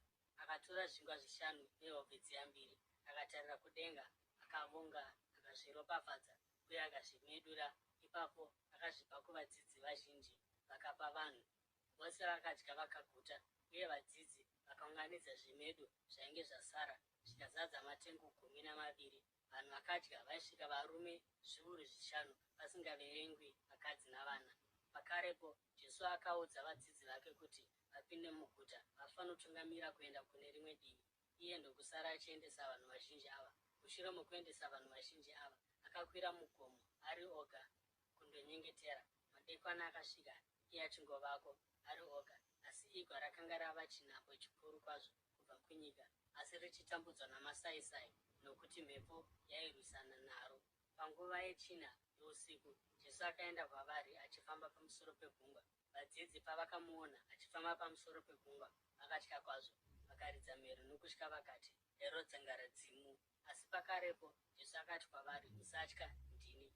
Akatora zvingwa zvishanu nehove dziya mbiri, akatarira kudenga, akavonga, akazviropafadza uye akazvimedura. Ipapo akazvipa kuvadzidzi vazhinji, vakapa vanhu. Vose vakadya vakaguta, uye vadzidzi vakaunganidza zvimedu zvainge zvasara, zvikazadza matengu 12. Vanhu vakadya vaisvika varume zviuru zvishanu, pasingaverengwi vakadzi navana. Pakarepo Jesu akaudza vadzidzi vake kuti vapinde muguta vafanotungamira kuenda kune rimwe divi, iye ndokusara achiendesa vanhu vazhinji ava. Mushure mokuendesa vanhu vazhinji ava, akakwira mugomo ari oga kundonyengetera. Madekwana akasvika iye achingovako ari oga, asi igwa rakanga rava chinhambwe chikuru kwazvo kubva kunyika, asi richitambudzwa namasaisai nokuti mhepo yairwisana naro. Panguva yechina yousiku, Jesu akaenda kwavari achifamba pamusoro pegungwa. Vadzidzi pavakamuona achifamba pamusoro pegungwa, vakatya kwazvo, vakaridza mhere nokutya vakati, Hero dzangaradzimu! Asi pakarepo Jesu akati kwavari, Musatya, ndini.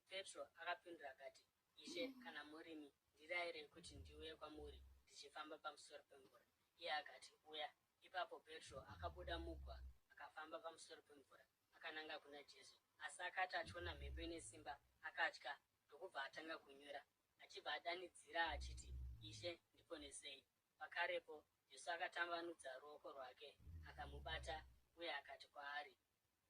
Petro akapindura akati, Ishe, kana murimi, ndirayirei kuti ndiuye kwamuri ndichifamba pamusoro pemvura. Iye akati, Uya. Ipapo Petro akabuda mugwa akafamba pamusoro pemvura akananga kuna Jesu. Asi akati achiona mhepo ine simba, akatya, ndokubva atanga kunyura, achibva adanidzira achiti, Ishe, ndiponesei! Pakarepo Jesu akatambanudza ruoko rwake akamubata uye akati kwaari,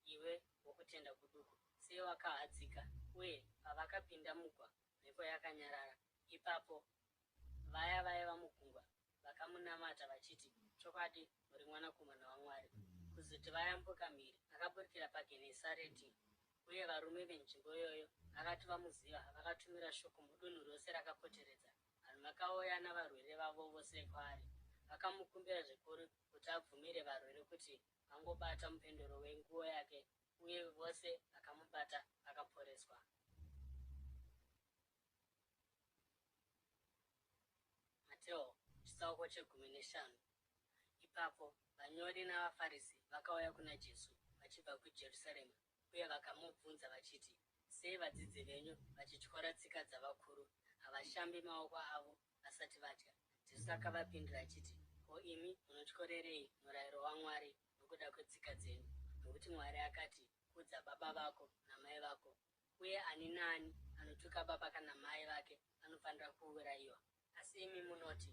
Iwe wokutenda kuduku, sei wakahadzika? Uye pavakapinda mugwa, mhepo yakanyarara. Ipapo vaya vaiva mugungwa vakamunamata vachiti, Chokwadi muri Mwanakomana waMwari. Kuzoti vayambuka mhiri, akaburukira paGenesareti. Uye varume venzvimbo iyoyo vakati vamuziva, vakatumira shoko mudunhu rose rakapoteredza. Vanhu vakauya navarwere vavo vose kwaari, vakamukumbira zvikuru kuti abvumire varwere kuti vangobata mupendero wenguo yake, uye vose vakamubata vakaporeswa. Mateo chitsauko chegumi neshanu. Ipapo vanyori navaFarisi vakauya kuna Jesu vachibva kuJerusarema uye vakamubvunza vachiti, Sei vadzidzi venyu vachityora tsika dzavakuru? Havashambi maoko avo vasati vadya. Jesu akavapindura achiti, Ko imi munotyorerei murayiro waMwari nokuda kwetsika dzenyu? Nokuti Mwari akati, Kudza baba vako namai vako, uye ani naani anotuka baba kana mai vake anofanira kuurayiwa. Asi imi munoti,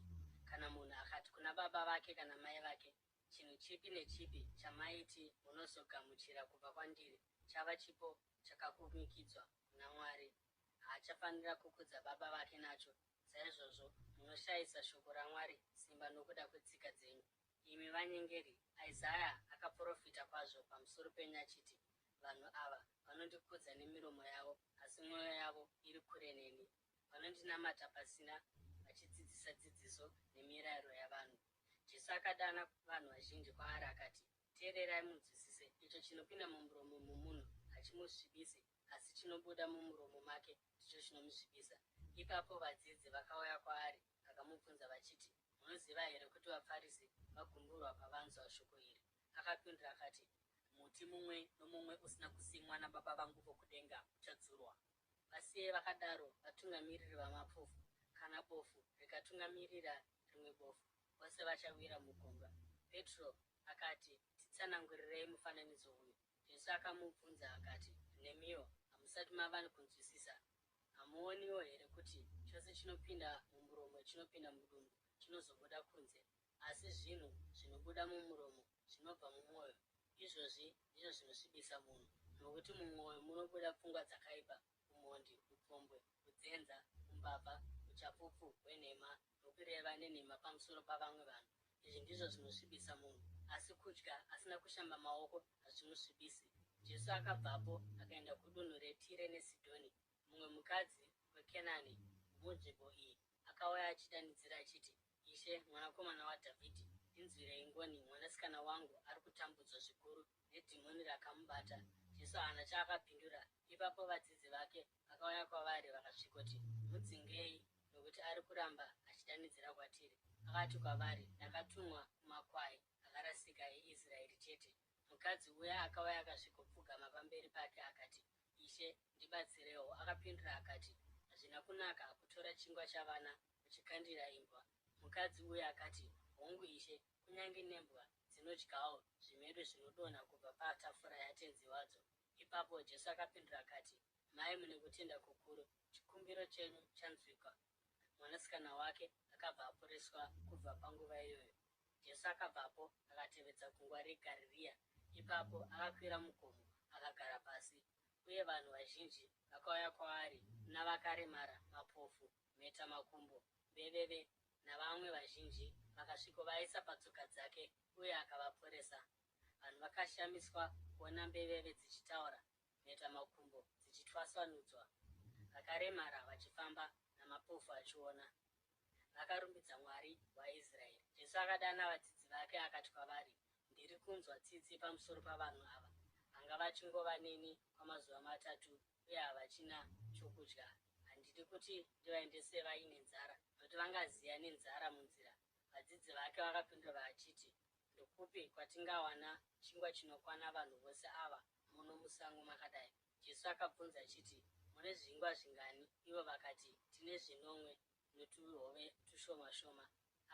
kana munhu akati kuna baba vake kana mai vake, Chinhu chipi nechipi chamaiti munozogamuchira kubva kwandiri chava chipo chakakumikidzwa kuna Mwari, haachafanira kukudza baba vake nacho. Saizvozvo munoshayisa shoko raMwari simba nokuda kwetsika dzenyu. Imi vanyengeri, Isaya akaprofita kwazvo pamusoro penyu achiti, Vanhu ava vanondikudza nemiromo yavo, asi mwoyo yavo iri kure neni. Vanondinamata pasina, vachidzidzisa dzidziso nemirayiro yavanhu. Jesu akadana vanhu vazhinji kwaari akati, Teererai munzwisise, icho chinopinda mumuromo momunhu hachimusvibisi, asi chinobuda mumuromo make ndicho chinomusvibisa. Ipapo vadzidzi vakauya kwaari vakamubvunza vachiti, Munoziva here kuti vaFarisi vagumburwa pavanzwa shoko iri? Akapindura akati, Muti mumwe nomumwe usina kusimwa naBaba vangu vokudenga uchadzurwa. Vasiyei vakadaro vatungamiriri vamapofu. Kana bofu rikatungamirira rimwe bofu, vose vachawira mugomba. Petro akati, Titsanangurirei mufananidzo uyu. Jesu akamubvunza akati, Nemiwo hamusati mava kunzwisisa? Hamuoniwo here kuti chose chinopinda mumuromo chinopinda mudumbu chinozobuda kunze? Asi zvinhu zvinobuda mumuromo zvinobva mumwoyo, izvozvi ndizvo zvinosvibisa munhu. Nokuti mumwoyo munobuda pfungwa dzakaipa, umhondi, upombwe, unzenza, umbavha, uchapupu hwenhema nokureva nenhema pamusoro pavamwe vanhu. Izvi ndizvo zvinosvibisa munhu, asi kudya asina kushamba maoko hazvimusvibisi. Jesu akabvapo akaenda kudunhu reTire neSidhoni. Mumwe mukadzi weKenani womunzvimbo iyi akauya achidanidzira achiti, Ishe, Mwanakomana waDhavhidhi, ndinzwirei ngoni, mwanasikana wangu ari kutambudzwa zvikuru nedhimoni rakamubata. Jesu haana chaakapindura. Ipapo vadzidzi vake vakauya kwavari vakasvikoti, Mudzingei, nokuti ari kuramba achidanidzira kwatiri. Akati kwavari, Ndakatumwa kumakwai akarasika eIsraeri chete. chete. Mukadzi uya akauya akasvikopfugama pamberi pake akati, Ishe, ndibatsirewo. Akapindura akati, Hazvina kunaka kutora chingwa chavana muchikandira imbwa. Mukadzi uya akati, Hongu Ishe, kunyange nembwa dzinodyawo zvimedu zvinodonha kubva patafura yatenzi wadzo. Ipapo Jesu akapindura akati, Mai mune kutenda kukuru, chikumbiro chenyu chanzwikwa. Mwanasikana wake akabva aporeswa kubva panguva iyoyo. Jesu akabvapo akatevedza gungwa reGarirea. Ipapo akakwira mugomo akagara pasi. Uye vanhu vazhinji vakauya kwaari navakaremara, mapofu, mhetamakumbo, mbeveve navamwe vazhinji, vakasvikovaisa patsoka dzake, uye akavaporesa. Vanhu vakashamiswa kuona mbeveve dzichitaura, mhetamakumbo dzichitwasanudzwa, vakaremara vachifamba, namapofu achiona. Vakarumbidza Mwari waIsraeri. Jesu akadana vadzidzi vake akati kwavari, Ndiri kunzwa tsitsi pamusoro pavanhu ava. Vanga vachingova neni kwamazuva matatu uye havachina chokudya. Handidi kuti ndivaendese vaine nzara, nokuti vangaziya nenzara munzira. Vadzidzi vake vakapindura vachiti, Ndokupi kwatingawana chingwa chinokwana vanhu vose ava muno musango makadai? Jesu akabvunza achiti, Mune zvingwa zvingani? Ivo vakati, Tine zvinomwe notuhove tushoma shoma.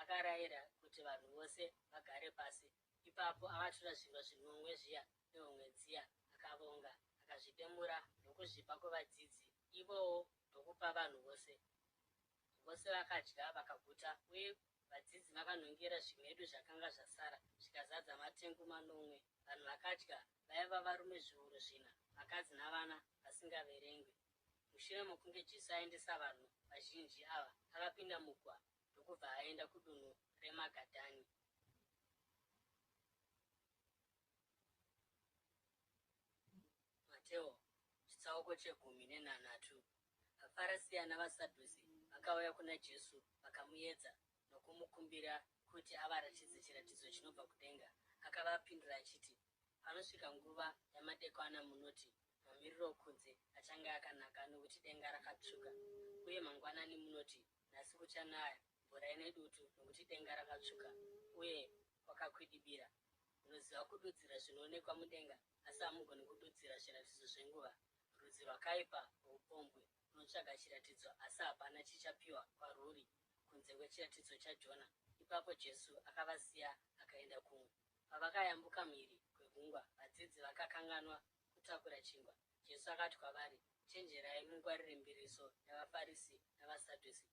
Akarayira kuti vanhu vose vagare pasi. Ipapo akatora zvingwa zvinomwe zviya nehomwe dziya, akavonga, akazvidemura ndokuzvipa kuvadzidzi, ivowo ndokupa vanhu vose. Vose vakadya vakaguta, uye vadzidzi vakanhongera zvimedu zvakanga zvasara, zvikazadza matengu manomwe. Vanhu vakadya vaiva varume zviuru zvina, vakadzi navana vasingaverengwi. Mushure mokunge Jesu aendesa vanhu vazhinji ava, akapinda mugwa ndokubva aenda kudunhu reMagadhani. Mateo chitsauko chegumi nenhanhatu. VaFarisiya navaSadhusi vakauya kuna Jesu vakamuedza nokumukumbira kuti avaratidze chiratidzo chinobva kudenga. Akavapindura achiti, Panosvika nguva yamadekwana munoti, Mamiriro okunze achange akanaka nokuti denga rakatsvuka. Uye mangwanani munoti, Nhasi kuchanaya mvura ine dutu nokuti denga rakatsvuka uye kwakakwidibira. Munoziva kududzira zvinoonekwa mudenga asi hamugoni kududzira zviratidzo zvenguva. Rudzi rwakaipa rwoupombwe runotsvaga chiratidzo asi hapana chichapiwa kwarwuri kunze kwechiratidzo chaJona. Ipapo Jesu akavasiya akaenda kumwe. Pavakayambuka mhiri kwegungwa, vadzidzi vakakanganwa kutakura chingwa. Jesu akati kwavari, Chenjerai mungwarire mbiriso yavaFarisi navaSadhusi.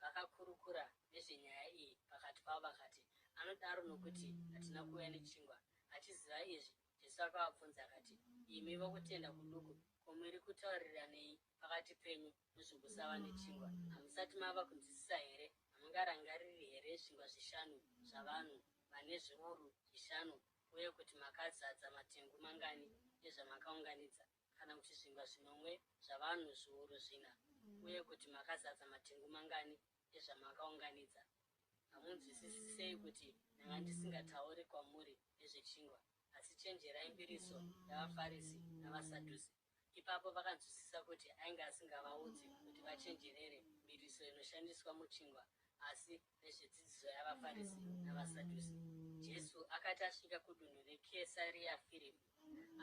Vakakurukura nezvenyaya iyi pakati pavo vakati, Anodaro nokuti hatina kuuya nechingwa. Achiziva izvi, Jesu akavabvunza akati, Imi vokutenda kuduku, ko muri kutauriranei pakati penyu nezvokusava nechingwa? Hamusati mava kunzwisisa here? Hamungarangariri here zvingwa zvishanu zvavanhu vane zviuru zvishanu uye kuti makazadza matengu mangani nezvamakaunganidza? Kana kuti zvingwa zvinomwe zvavanhu zviuru zvina uye kuti makazadza matengu mangani nezvamakaunganidza? Hamunzwisisi sei kuti ndanga ndisingatauri kwamuri nezvechingwa? Asi chenjerai mbiriso yavaFarisi navaSadhusi. Ipapo vakanzwisisa kuti ainge asingavaudzi kuti vachenjerere mbiriso inoshandiswa muchingwa, asi nezvedzidziso yavaFarisi navaSadhusi. Jesu akati asvika kudunhu reKesaria Firipi,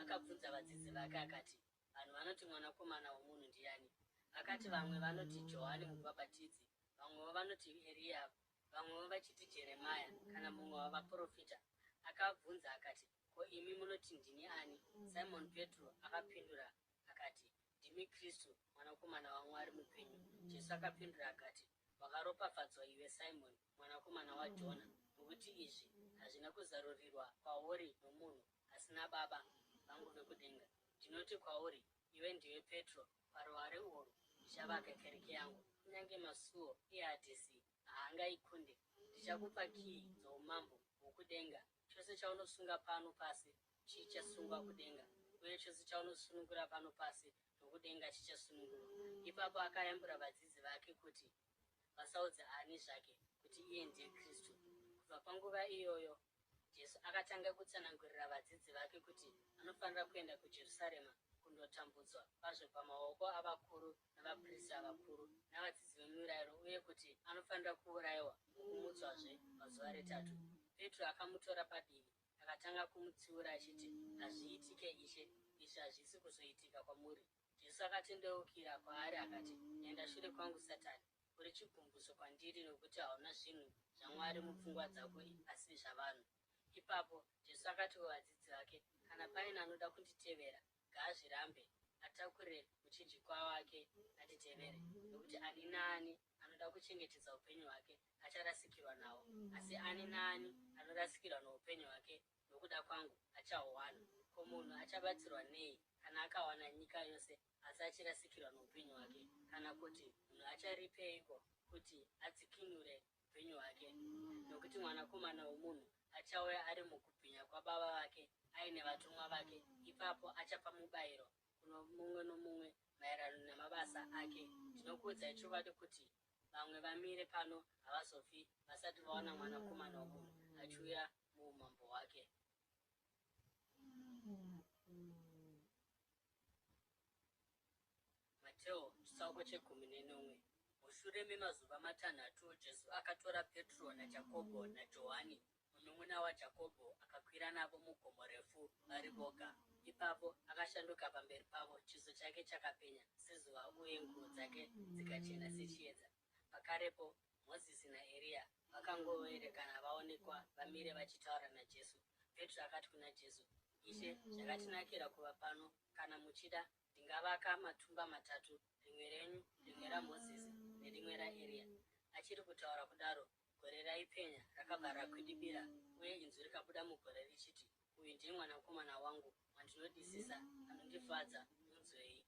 akabvunza vadzidzi vake akati, Vanhu vanoti Mwanakomana womunhu ndiani? Vakati, Vamwe vanoti Johani Mubhabhatidzi, vamwewo vanoti Eriya, vamwewo vachiti Jeremia kana mumwe wavaprofita. Akabvunza akati, Ko imi munoti ndini ani? Simoni Petro akapindura akati, Ndimi Kristu, Mwanakomana waMwari mupenyu. Jesu akapindura akati, Wakaropafadzwa iwe Simoni, mwanakomana waJona, nokuti izvi hazvina kuzarurirwa kwauri nomunhu, asi naBaba vangu vekudenga. Ndinoti kwauri, iwe ndiwe Petro, paruware urwu ndichavaka kereke yangu, kunyange masuo eHadhesi haangaikunde. Ndichakupa kiyi dzoumambo hwokudenga. Chose chaunosunga pano pasi chichasungwa kudenga, uye chose chaunosunungura pano pasi nokudenga chichasunungurwa. Ipapo akayambura vadzidzi vake kuti vasaudze ani zvake kuti iye ndiye Kristu. Kubva panguva iyoyo, Jesu akatanga kutsanangurira vadzidzi vake kuti anofanira kuenda kuJerusarema kundotambudzwa kwazvo pamaoko avakuru navaprista vakuru navadzidzi vemirayiro uye kuti anofanira kuurayiwa nokumutswazve pazuva retatu. Petro akamutora padivi. akatanga kumutsiura achiti, Hazviitike Ishe, izvi hazvisi kuzoitika kwamuri. Jesu akatendeukira kwaari akati, Enda shure kwangu Satani! Uri chigumbuso kwandiri nokuti hauna zvinhu zvaMwari mupfungwa dzako asi zvavanhu. Ipapo Jesu akati kuvadzidzi vake, Kana paine anoda kunditevera, ngaazvirambe, atakure muchinjikwa wake anditevere. Nokuti ani naani anoda kuchengetedza upenyu hwake acharasikirwa nahwo, asi ani naani anorasikirwa noupenyu hwake nokuda kwangu achahuwana. Ko munhu achabatsirwa nei kana akawana nyika yose asi achirasikirwa noupenyu hwake? Kana kuti munhu acharipeiko kuti adzikinure upenyu hwake? Nokuti Mwanakomana womunhu achauya ari mukubwinya kwaBaba vake aine vatumwa vake, ipapo achapa mubayiro kuno mumwe nomumwe maererano namabasa ake. Ndinokuudzai chokwadi kuti vamwe vamire pano havazofi vasati vaona Mwanakomana womunhu achiuya muumambo hwake. Mateo chitsauko chegumi nenomwe. Mushure memazuva matanhatu Jesu akatora Petro naJakobho naJohani munun'una waJakobho akakwira navo mugomo refu vari voga. Ipapo akashanduka pamberi pavo, chiso chake chakapenya sezuva uye nguo dzake dzikachena sechiedza. Pakarepo Mozisi naEriya vakangoerekana vaonekwa vamire vachitaura naJesu. Petro akati kuna Jesu, Ishe, zvakatinakira kuva pano. Kana muchida, ndingavaka matumba matatu, rimwe renyu, rimwe raMozisi nerimwe raEriya. Achiri kutaura kudaro, gore raipenya rakabva rakwidibira uye inzwi rikabuda mugore richiti, Uyu ndiye Mwanakomana wangu wandinodisisa, anondifadza, munzwei.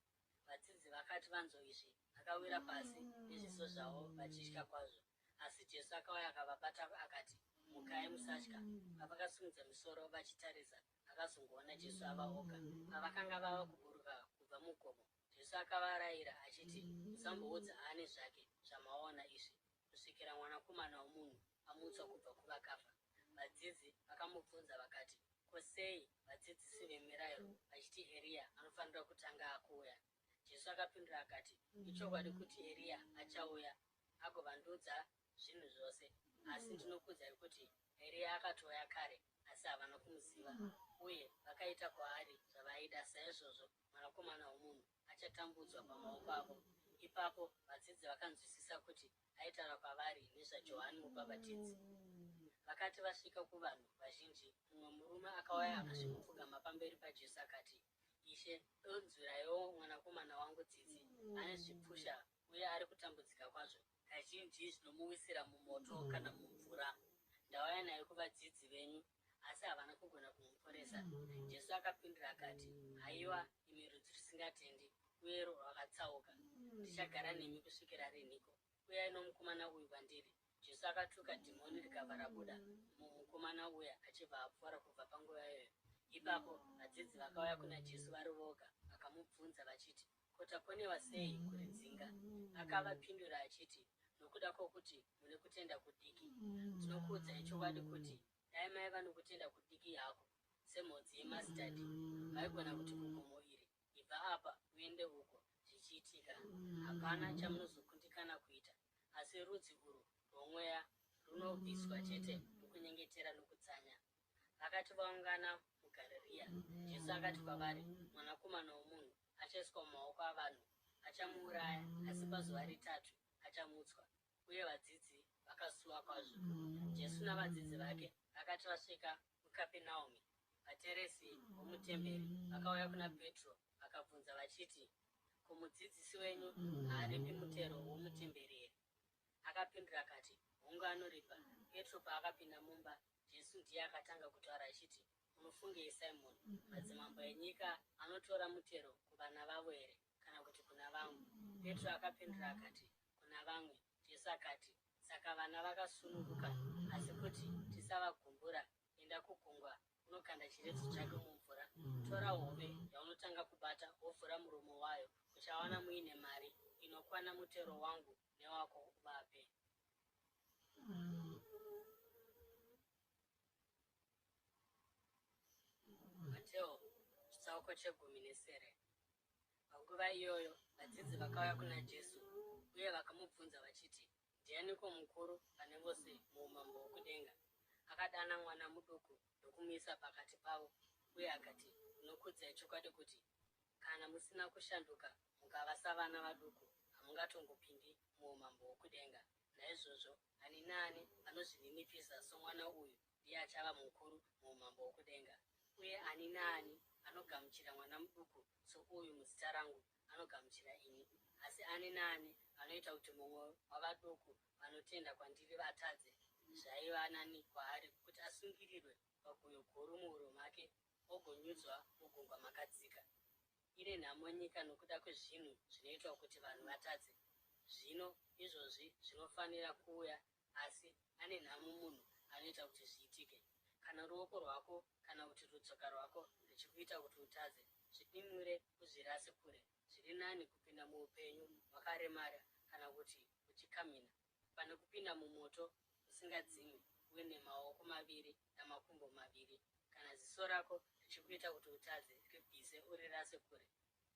Vadzidzi vakati vanzwa izvi, vakawira pasi nezviso zvavo vachitya kwazvo. Asi Jesu akauya akavabata akati, Mukai, musatya. Pavakasimudza misoro vachitarisa, vakazongoona Jesu ava oga. Pavakanga vava kuburuka kubva mugomo, Jesu akavarayira achiti, Musamboudza ani zvake zvamaona izvi kusvikira Mwanakomana womunhu amutswa kubva kuvakafa. Vadzidzi vakamubvunza vakati, Ko sei vadzidzisi vemirayiro vachiti Eriya anofanira kutanga akuuya? Jesu akapindura akati, Ichokwadi kuti Eriya achauya agovandudza zvinhu zvose. Asi ndinokuudzai kuti Eriya akatouya kare, asi havana kumuziva, uye vakaita kwaari zvavaida. Saizvozvo Mwanakomana womunhu achatambudzwa pamaoko avo. Ipapo vadzidzi vakanzwisisa kuti aitaura kwavari nezvaJohani Mubhabhatidzi. Vakati vasvika kuvanhu vazhinji, mumwe murume akauya akasvikopfugama pamberi paJesu akati, Ishe, donzwiraiwo mwanakomana wangu tsitsi, ane zvipfusha uye ari kutambudzika kwazvo. Kazhinji zvinomuwisira mumoto kana mumvura. Ndauya naye kuvadzidzi venyu, asi havana kugona kumuporesa. Jesu akapindura akati, Haiwa, imi rudzi rusingatendi uye rwakatsauka, ndichagara nemi kusvikira rinhiko? Uyai nomukomana uyu kwandiri. Jesu akatuka dhimoni rikabva rabuda mumukomana uya achibva apora kubva panguva iyoyo. Ipapo vadzidzi vakauya kuna Jesu vari voga vakamubvunza vachiti, Ko takonewa sei kuridzinga? Akavapindura achiti, Nokuda kwokuti mune kutenda kudiki. Ndinokuudzai chokwadi kuti dai maiva nokutenda kudiki hako semhodzi yemasitadhi, maigona kuti kugomo iri, Ibva apa uende uko, zvichiitika. Hapana chamunozokundikana kuita. Asi rudzi urwu rwomweya runobviswa chete nokunyengetera nokutsanya. Vakati vaungana muGarirea, Jesu akati kwavari, Mwanakomana womunhu achaiswa mumaoko avanhu, achamuuraya, asi pazuva retatu achamutswa. Uye vadzidzi vakasuwa kwazvo. Jesu navadzidzi vake vakati vasvika muKapenaume, vateresi vomutemberi vakauya kuna Petro vakabvunza vachiti, Ko mudzidzisi wenyu haaripi mutero womutemberi here? Akapindura akati, Hongu anoripa. Petro paakapinda mumba, Jesu ndiye akatanga kutaura achiti, Unofungei Simoni? Madzimambo enyika anotora mutero kuvana vavo here kana kuti kuna vamwe? Petro akapindura akati, Kuna vamwe. Jesu akati, Saka vana vakasununguka, asi kuti tisavagumbura, enda kugungwa unokanda chiredzo chako mumvura. Tora hove yaunotanga kubata wovhura muromo wayo, uchawana muine mari inokwana mutero wangu newako uvape. Mateo chitsauko chegumi nesere. Panguva iyoyo vadzidzi vakauya kuna Jesu uye vakamubvunza vachiti, Ndianiko mukuru pane vose muumambo hwokudenga? Akadana mwana muduku. ndokumuisa pakati pavo uye akati, Ndinokuudzai chokwadi kuti kana musina kushanduka mukava savana vaduku, hamungatongopindi muumambo hwokudenga. Naizvozvo ani naani anozvininipisa somwana uyu ndiye achava mukuru muumambo hwokudenga. Uye ani naani anogamuchira mwana muduku souyu muzita rangu anogamuchira ini. Asi ani naani anoita kuti mumwe wavaduku vanotenda kwandiri vatadze, zvaiva nani kwaari kuti asungirirwe paguyo guru muhuro make ogonyudzwa mugungwa makadzika. Ine nhamo nyika nokuda kwezvinhu zvinoitwa kuti vanhu vatadze. Zvino izvozvi zvinofanira kuuya asi ane nhamo munhu anoita kuti zviitike. Kana ruoko rwako kana kuti rutsoka rwako ruchikuita kuti utadze, zvidimure uzvirase kure. Zviri nani kupinda muupenyu wakaremara kana kuti uchikamhina, pane kupinda mumoto usingadzimwi uine maoko maviri namakumbo maviri. Kana ziso rako richikuita kuti utadze, ribvise urirase kure.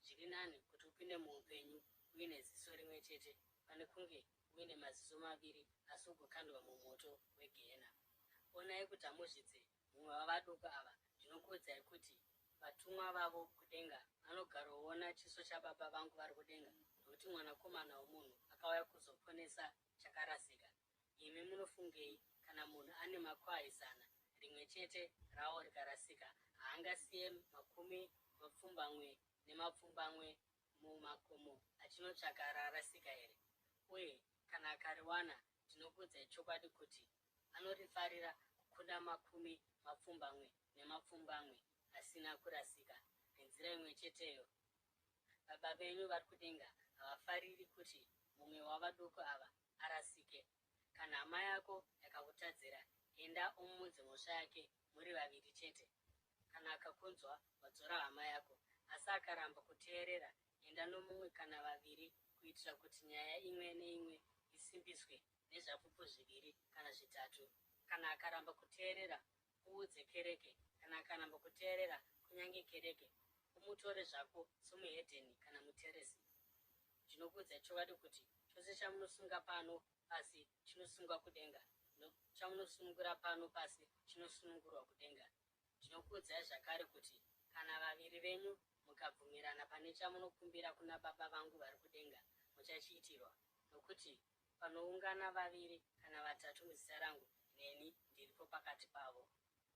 Zviri nani kuti upinde muupenyu uine ziso rimwe chete pane kunge uine maziso maviri asi ugokandwa mumoto wegehena. Onai kuti hamuzvidze mumwe wavaduku ava. Ndinokuudzai kuti vatumwa vavo kudenga vanogaroona chiso chaBaba vangu vari kudenga, nokuti Mwanakomana womunhu akauya kuzoponesa chakarasika. Imi munofungei? Kana munhu ane makwai zana, rimwe chete rawo rikarasika, haangasiye 85 mumakomo achinotsvaka rarasika here? Uye kana akariwana, ndinokuudzai chokwadi kuti anorifarira kukunda 85 asina kurasika. Nenzira imwe cheteyo, Baba venyu vari kudenga havafariri kuti mumwe wavaduku ava arasike. Kana hama yako yakakutadzira, enda umuudze mhosva yake muri vaviri chete. Kana akakunzwa, wadzora hama yako. Asi akaramba kuteerera, enda nomumwe kana vaviri kuitira kuti nyaya imwe neimwe isimbiswe nezvapupu zviviri kana zvitatu. Kana akaramba kuteerera, uudze kereke. Kana akaramba kuteerera kunyange kereke, umutore zvako somuhedheni kana muteresi. Ndinokuudzai chokwadi kuti chose chamunosunga pano pasi chinosungwa kudenga, nechamunosunungura pano pasi chinosunungurwa kudenga. Ndinokuudzai zvakare kuti kana vaviri venyu mukabvumirana pane chamunokumbira kuna Baba vangu vari kudenga, muchachiitirwa. Nokuti panoungana vaviri kana vatatu muzita rangu, neni ndiripo pakati pavo.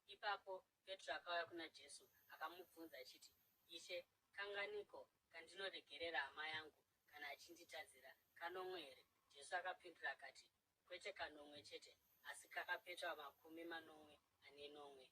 Ipapo Petro akauya kuna Jesu akamubvunza achiti, Ishe, kanganiko kandinoregerera hama yangu kana achinditadzira? Kanomwe here? Jesu akapindura akati, Kwete kanomwe chete, asi kakapetwa 74.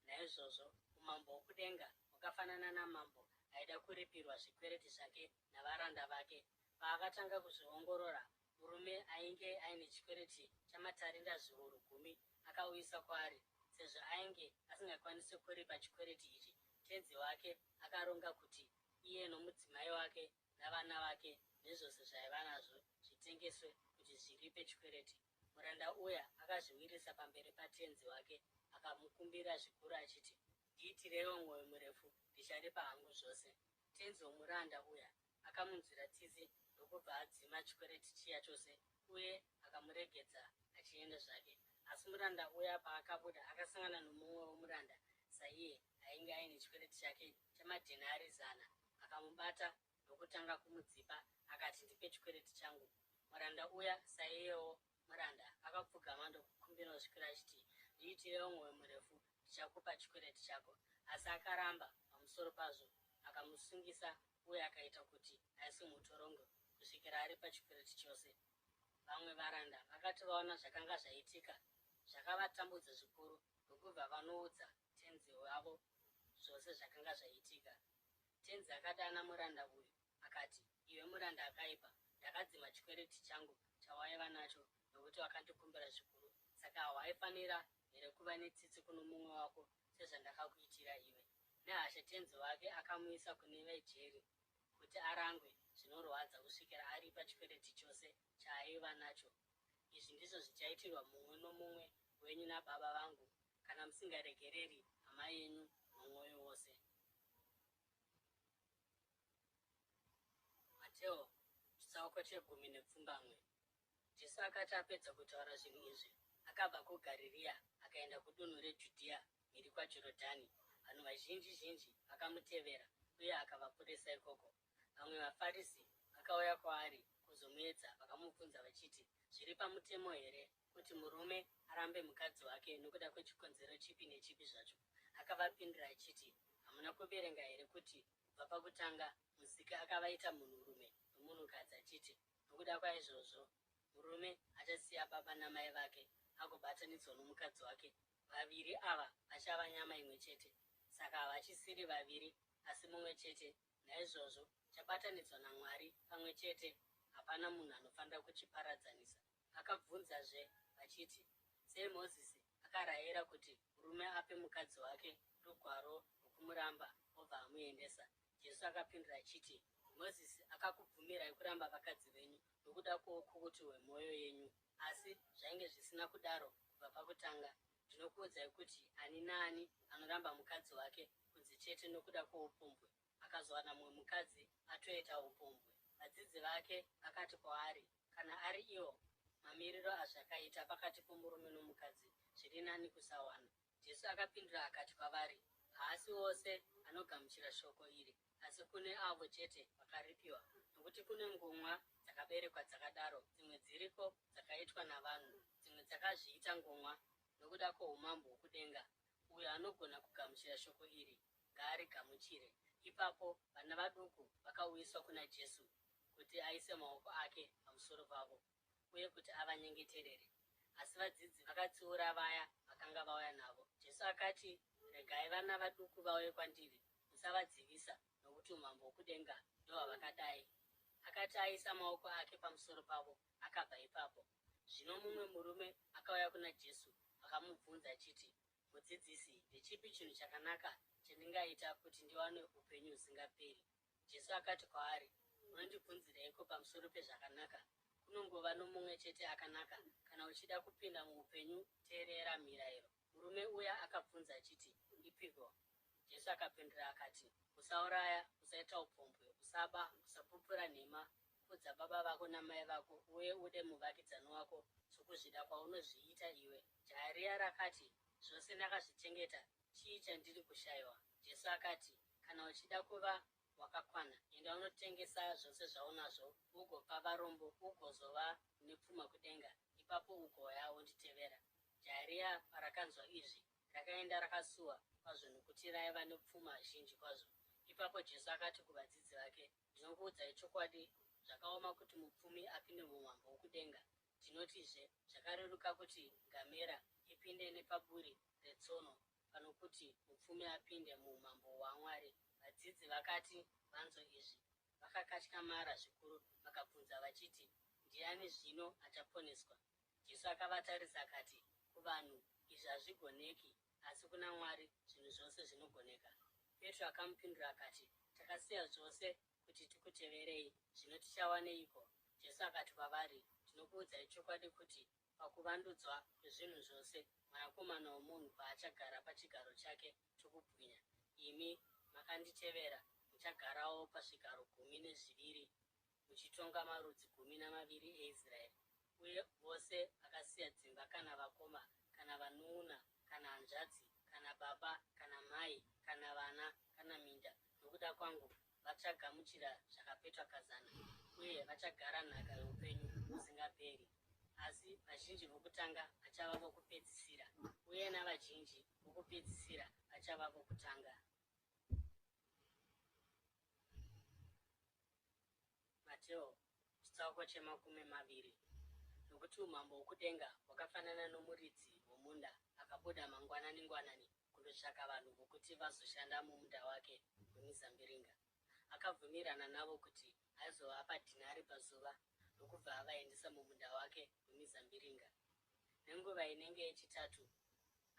Naizvozvo umambo hwokudenga hwakafanana namambo aida kuripirwa zvikwereti zvake navaranda vake. Paakatanga kuzviongorora, murume ainge aine chikwereti chamatarenda 10,000 akauyiswa kwaari. Sezvo ainge asingakwanisi kuripa chikwereti ichi, tenzi wake akaronga kuti iye nomudzimai wake navana vake nezvose zvaiva nazvo zvitengeswe kuti zviripe chikwereti. Muranda uya akazviwisira pamberi patenzi wake akamukumbira zvikuru achiti, Ndiitireiwo mwoyo murefu, ndicharipa hangu zvose. Tenzi womuranda uya akamunzwira tsitsi ndokubva adzima chikwereti chiya chose uye akamuregedza achienda zvake. Asi muranda uya paakabuda akasangana nomumwewo muranda saiye ainge aine chikwereti chake chamadhenari zana. Akamubata ndokutanga kumudzipa akati, Ndipe chikwereti changu. Muranda uya saiyewo muranda akapfugama ndokukumbira kusvikira achiti, Ndiitirewo mwoyo murefu, ndichakupa chikwereti chako. Asi akaramba. Pamusoro pazvo, akamusungisa uye akaita kuti aiswe mutorongo kusvikira aripa chikwereti chose. Vamwe varanda vakati vaona zvakanga zvaitika, zvakavatambudza zvikuru ndokubva vanoudza tenzi wavo zvose zvakanga zvaitika. Tenzi akadana muranda uyu akati, Iwe muranda akaipa, ndakadzima chikwereti changu chawaiva nacho nokuti wakandikumbira zvikuru. Saka hawaifanira here kuva netsitsi kuno mumwe wako sezvandakakuitira iwe? Nehasha tenzi wake akamuisa kune vejeri kuti arangwe zvinorwadza kusvikira aripa chikwereti chose chaaiva nacho. Izvi ndizvo zvichaitirwa mumwe nomumwe wenyu naBaba vangu kana musingaregereri hama yenyu nomwoyo wose. Mateo chitsauko chegumi nepfumbamwe. Jesu akati apedza kutaura zvinhu izvi, akabva kuGarirea akaenda kudunhu reJudhea mhiri kwaJorodhani. kwaJorodhani. Vanhu vazhinji zhinji vakamutevera, uye akavaporesa ikoko. Vamwe vaFarisi vakauya kwaari kuzomuedza vakamubvunza vachiti, Zviri pamutemo here kuti murume arambe mukadzi wake nokuda kwechikonzero chipi nechipi zvacho? Akavapindura achiti, Hamuna kuverenga here kuti kubva pakutanga Musiki akavaita munhurume nomunhukadzi achiti, Nokuda kwaizvozvo murume achasiya baba namai vake agobatanidzwa nomukadzi wake, vaviri ava vachava nyama imwe chete. Saka havachisiri vaviri asi mumwe chete. Naizvozvo chabatanidzwa naMwari pamwe chete hapana munhu anofanira kuchiparadzanisa. Vakabvunzazve vachiti, Sei Mozisi akarayira kuti murume ape mukadzi wake rugwaro rwokumuramba obva amuendesa? Jesu akapindura achiti, Mozisi akakubvumirai kuramba vakadzi venyu nokuda kwoukukutu hwemwoyo yenyu, asi zvainge zvisina kudaro kubva pakutanga. Ndinokuudzai kuti ani naani anoramba mukadzi wake kunze chete nokuda kwoupombwe, akazowana mumwe mukadzi atoita upombwe. Vadzidzi vake vakati kwaari, Kana ari iwo mamiriro azvakaita pakati pomurume nomukadzi, zviri nani kusawana. Jesu akapindura akati kwavari, Haasi wose anogamuchira shoko iri, asi kune avo chete vakaripiwa. Nokuti kune ngomwa dzakaberekwa dzakadaro, dzimwe dziriko dzakaitwa navanhu, dzimwe dzakazviita ngomwa nokuda kwoumambo hwokudenga. Uyo anogona kugamuchira shoko iri ngaarigamuchire. Ipapo vana vaduku vakauyiswa kuna Jesu kuti aise maoko ake pamusoro pavo uye kuti avanyengeterere. Asi vadzidzi vakatsiura vaya vakanga vauya navo. Jesu akati, Regai vana vaduku vauye kwandiri, musavadzivisa, nokuti umambo hwokudenga ndohwavakadai. Akati aisa maoko ake pamusoro pavo, akabva ipapo. Zvino mumwe murume akauya kuna Jesu akamubvunza achiti, Mudzidzisi, ndechipi chinhu chakanaka chandingaita kuti ndiwane upenyu husingaperi? Jesu akati kwaari, Unondibvunzireiko pamusoro pezvakanaka? Kunongova nomumwe chete akanaka. Kana uchida kupinda muupenyu, teerera mirayiro. Murume uya akabvunza achiti, Ipiko? Jesu akapindura akati, Usauraya, usaita upombwe, usaba, usapupura nhema, kudza baba vako namai vako, uye ude muvakidzani wako sokuzvida kwaunozviita iwe. Jaya riya rakati, Zvose ndakazvichengeta, chii chandiri kushayiwa? Jesu akati, Kana uchida kuva wakakwana, enda unotengesa zvose zvaunazvo ugopa varombo, ugozova nepfuma kudenga, ipapo ugouya wonditevera. Jaya riya parakanzwa izvi, rakaenda rakasuwa kwazvo nokuti raiva nepfuma zhinji kwazvo. Ipapo Jesu akati kuvadzidzi vake, Ndinokuudzai chokwadi, zvakaoma kuti mupfumi apinde muumambo hwokudenga. Ndinotizve, zvakareruka kuti ngamera ipinde nepaburi retsono pano kuti mupfumi apinde muumambo hwaMwari. Vadzidzi vakati vanzwa izvi, vakakatyamara zvikuru vakabvunza vachiti, Ndiani zvino achaponeswa? Jesu akavatarisa akati, Kuvanhu izvi hazvigoneki, asi kuna Mwari zvinhu zvose zvinogoneka. Petro akamupindura akati, Takasiya zvose kuti tikuteverei, zvino tichawaneiko? Jesu akati kwavari, Ndinokuudzai chokwadi kuti pakuvandudzwa kwezvinhu zvose, Mwanakomana woMunhu paachagara pachigaro chake chokubwinya, imi makanditevera muchagarawo pazvigaro 12 muchitonga marudzi 12 eIsraeri. Uye vose vakasiya dzimba kana vakoma kana vanun'una kana hanzvadzi kana baba kana mai kana vana kana minda nokuda kwangu vachagamuchira zvakapetwa kazana uye vachagara nhaka youpenyu husingaperi. Asi vazhinji vokutanga vachava vokupedzisira, uye navazhinji vokupedzisira vachava vokutanga. Mateo chitsauko chemakumi maviri. Nokuti umambo hwokudenga hwakafanana nomuridzi womunda akabuda mangwanani-ngwanani kundotsvaka vanhu vokuti vazoshanda mumunda wake wemizambiringa. Akabvumirana navo kuti aizovapa dhinari pazuva ndokubva avaendesa mumunda wake wemizambiringa. Nenguva inenge yechitatu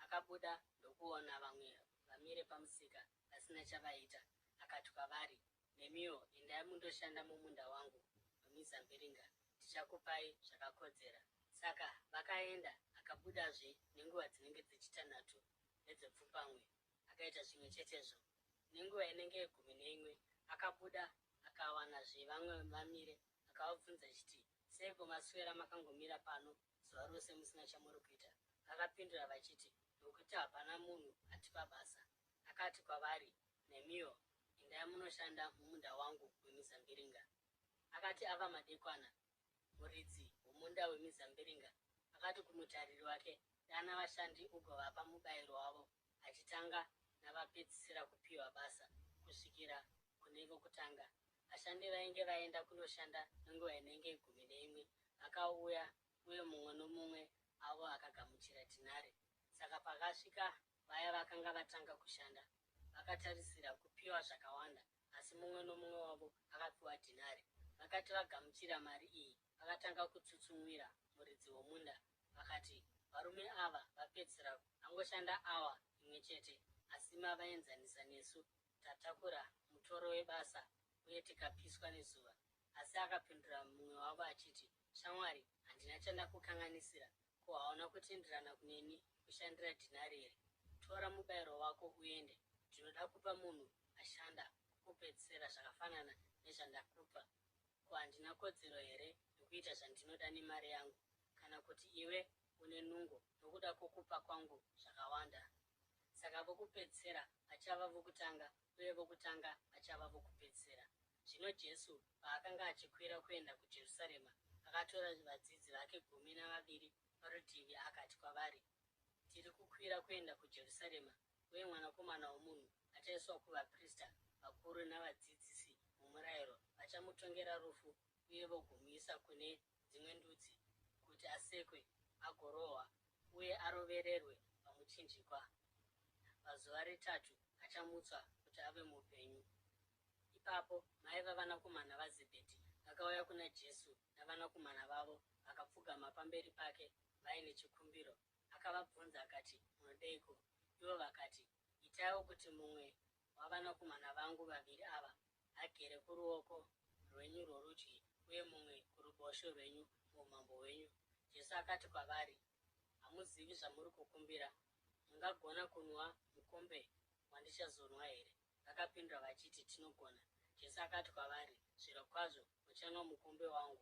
akabuda ndokuona vamwe vamire pamusika vasina chavaita, akati kwavari, Nemiwo endai mundoshanda mumunda wangu wemizambiringa, ndichakupai zvakakodzera. Saka vakaenda, akabudazve nenguva dzinenge dzechitanhatu nedzepfumbamwe, akaita zvimwe chetezvo. Nenguva inenge yegumi neimwe akabuda akawanazve vamwe vamire, akavabvunza achiti, Seiko maswera makangomira pano zuva rose musina chamuri kuita? Vakapindura vachiti, Nokuti hapana munhu atipa basa. Akati kwavari, Nemiwo endai munoshanda mumunda wangu wemizambiringa. Akati ava madekwana, muridzi womunda wemizambiringa akati kumutariri wake, Dana vashandi ugovapa mubayiro wavo, achitanga navapedzisira kupiwa basa kusvikira kune vokutanga. Vashandi vainge vaenda kunoshanda nenguva inenge 11 vakauya uye mumwe nomumwe avo akagamuchira dhinari. Saka pakasvika vaya vakanga vatanga kushanda, vakatarisira kupiwa zvakawanda, asi mumwe nomumwe wavo akapiwa dhinari. Vakati vagamuchira mari iyi, vakatanga kutsutsumwira muridzi womunda, vakati, Varume ava vapedzisira vangoshanda awa imwe chete, asi mavaenzanisa nesu tatakura mutoro webasa uye tikapiswa nezuva. Asi akapindura mumwe wavo achiti, Shamwari, handina chandakukanganisira. Ko hauna kutenderana neni kushandira dhinari here? Tora mubayiro wako uende. Ndinoda kupa munhu ashanda kokupedzisira zvakafanana nezvandakupa. Ko handina kodzero here yokuita zvandinoda nemari yangu? Kana kuti iwe une nungo nokuda kwokupa kwangu zvakawanda? Saka vokupedzisira vachava vokutanga uye vokutanga vachava vokupedzisira. Zvino Jesu paakanga achikwira kuenda kuJerusarema, akatora vadzidzi vake 12 parutivi akati kwavari, Tiri kukwira kuenda kuJerusarema, uye Mwanakomana woMunhu achaiswa kuvaprista vakuru navadzidzisi vomurayiro. Vachamutongera rufu uye vogomuisa kune dzimwe ndudzi kuti asekwe, agorohwa uye arovererwe pamuchinjikwa. Pazuva retatu achamutswa kuti ave mupenyu. Ipapo mai vavanakomana vaZebhedhi vakauya kuna Jesu navanakomana vavo, vakapfugama pamberi pake vaine chikumbiro. Akavabvunza akati, Munodeiko? Ivo vakati, Itaiwo kuti mumwe wavanakomana vangu vaviri ava agere kuruoko rwenyu rworudyi uye mumwe kuruboshwe rwenyu muumambo hwenyu. Jesu akati kwavari, Hamuzivi zvamuri kukumbira. Mungagona kunwa mukombe wandichazonwa here? Vakapindura vachiti, Tinogona. Jesu akati kwavari, Zvirokwazvo muchanwa mukombe wangu,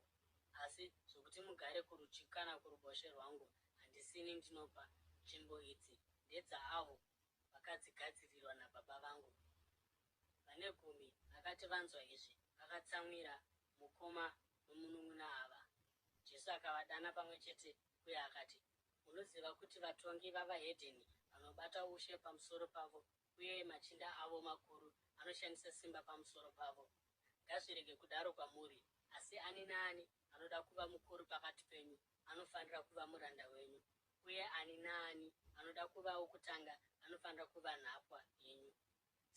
asi zvokuti mugare kurudyi kana kuruboshwe rwangu handisini ndinopa. Nzvimbo idzi ndedzaavo vakadzigadzirirwa naBaba vangu. Vane gumi vakati vanzwa izvi, vakatsamwira mukoma nomunun'una ava. Jesu akavadana pamwe chete uye akati, Munoziva kuti vatongi vavahedheni vanobata ushe pamusoro pavo uye machinda avo makuru anoshandisa simba pamusoro pavo. Ngazvirege kudaro kwamuri, asi ani naani anoda kuva mukuru pakati penyu anofanira kuva muranda wenyu, uye ani naani anoda kuva wokutanga anofanira kuva nhapwa yenyu.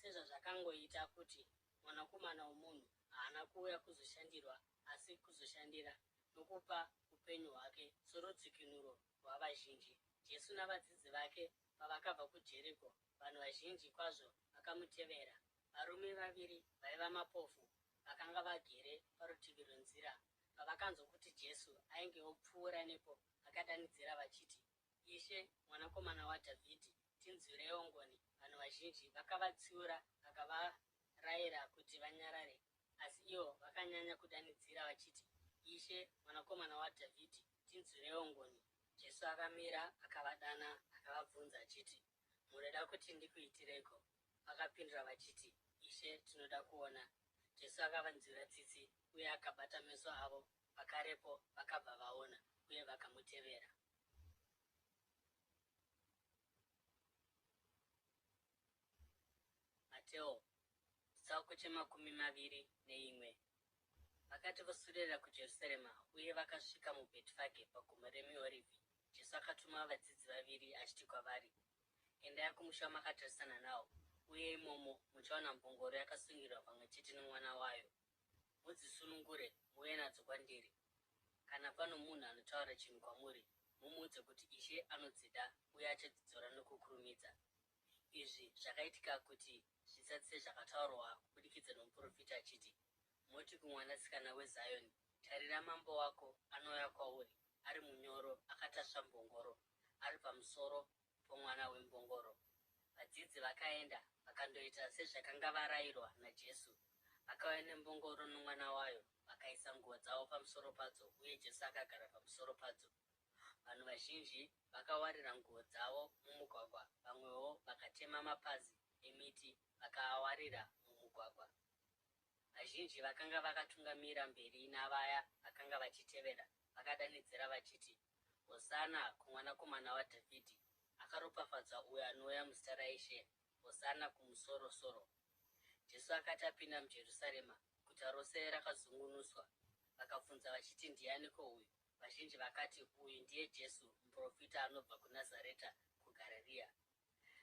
Sezvazvakangoita kuti Mwanakomana woMunhu haana kuuya kuzoshandirwa asi kuzoshandira, nokupa upenyu hwake sorudzikinuro rwavazhinji. Jesu navadzidzi vake pavakabva kuJeriko, vanhu vazhinji kwazvo vakamutevera. Varume vaviri vaiva mapofu vakanga vagere parutivi rwenzira, pavakanzwa kuti Jesu ainge opfuura nepo, vakadanidzira vachiti, Ishe, Mwanakomana waDhavhidhi, tinzwireiwo ngoni! Vanhu vazhinji vakavatsiura vakavarayira kuti vanyarare, asi ivo vakanyanya kudanidzira vachiti, Ishe, Mwanakomana waDhavhidhi, tinzwireiwo ngoni! Jesu akamira, akavadana, akavabvunza achiti, Munoda kuti ndikuitireiko? Vakapindura vachiti, Ishe, tinoda kuona. Jesu akavanzwira tsitsi uye akabata meso avo, pakarepo vakabva vaona, uye vakamutevera. Mateo chitsauko chemakumi maviri neimwe. Vakati vosurira kuJerusarema uye vakasvika muBhetifage paGomo reMiorivhi, Jesu akatuma vadzidzi vaviri achiti kwavari, Endai kumusha wamakatarisana nawo, uye imomo muchawana mbongoro yakasungirwa pamwe chete nomwana wayo. Mudzisunungure muuye nadzo kwandiri. Kana pano munhu anotaura chinhu kwamuri, mumuudze kuti Ishe anodzida uye achadzidzora nokukurumidza. Izvi zvakaitika kuti zvizadzise zvakataurwa kubudikidza nomuprofita achiti, Muti kumwanasikana weZioni, Tarira mambo wako anouya kwauri, ari munyoro, akatasva mbongoro, ari pamusoro pomwana wembongoro. Vadzidzi vakaenda vakandoita sezvakanga varayirwa naJesu. Vakauya nembongoro nomwana wayo, vakaisa nguo dzavo pamusoro padzo, uye Jesu akagara pamusoro padzo. Vanhu vazhinji vakawarira nguo dzavo mumugwagwa, vamwewo vakatema mapazi emiti vakaawarira mumugwagwa. Vazhinji vakanga vakatungamira mberi navaya vakanga vachitevera vakadanidzira vachiti, Hosana kuMwanakomana waDhavhidhi! Akaropafadzwa uyo anouya muzita raIshe! Hosana kumusoro-soro! Jesu akati apinda muJerusarema, guta rose rakazungunuswa. Vakabvunza vachiti, Ndianiko uyu? Vazhinji vakati, Uyu ndiye Jesu, muprofita anobva kuNazareta kuGarirea.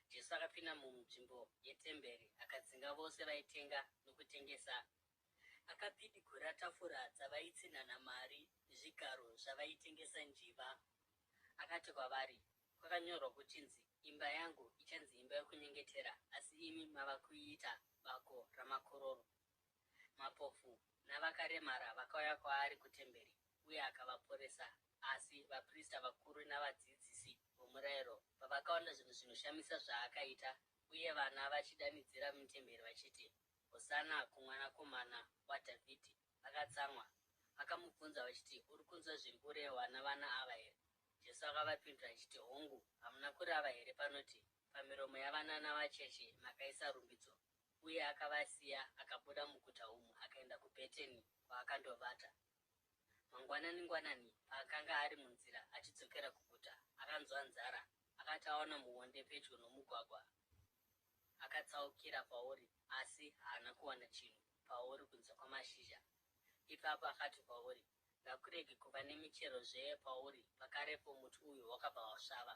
Jesu akapinda munzvimbo yetemberi akadzinga vose vaitenga nokutengesa. Akapidigura tafura dzavaitsinhana mari nezvigaro zvavaitengesa njiva. Akati kwavari, Kwakanyorwa kuchinzi, Imba yangu ichanzi imba yokunyengetera, asi imi mava kuiita bako ramakororo. Mapofu navakaremara vakauya kwaari kutemberi, uye akavaporesa. Asi vaprista vakuru navadzidzisi vomurayiro pavakaona zvinhu zvinoshamisa zvaakaita, uye vana vachidanidzira mutemberi vachiti, Hosana kuMwanakomana waDhavhidhi, vakatsamwa. Vakamubvunza vachiti, Uri kunzwa zviri kurehwa navana ava here? Jesu akavapindura achiti, Hongu, hamuna kurava here panoti, Pamiromo yavana navacheche makaisa rumbidzo? Uye akavasiya, akabuda muguta umu akaenda kuBheteni kwaakandovata. Mangwanani-ngwanani, paakanga ari munzira achidzokera kuguta, akanzwa nzara. Akati aona muonde pedyo nomugwagwa, akatsaukira pauri, asi haana kuwana chinhu pauri kunze kwamashizha. Ipapo akati kwauri, Ngakurege kuva nemichero zvee pauri. Pakarepo muti uyu wakabva wasvava.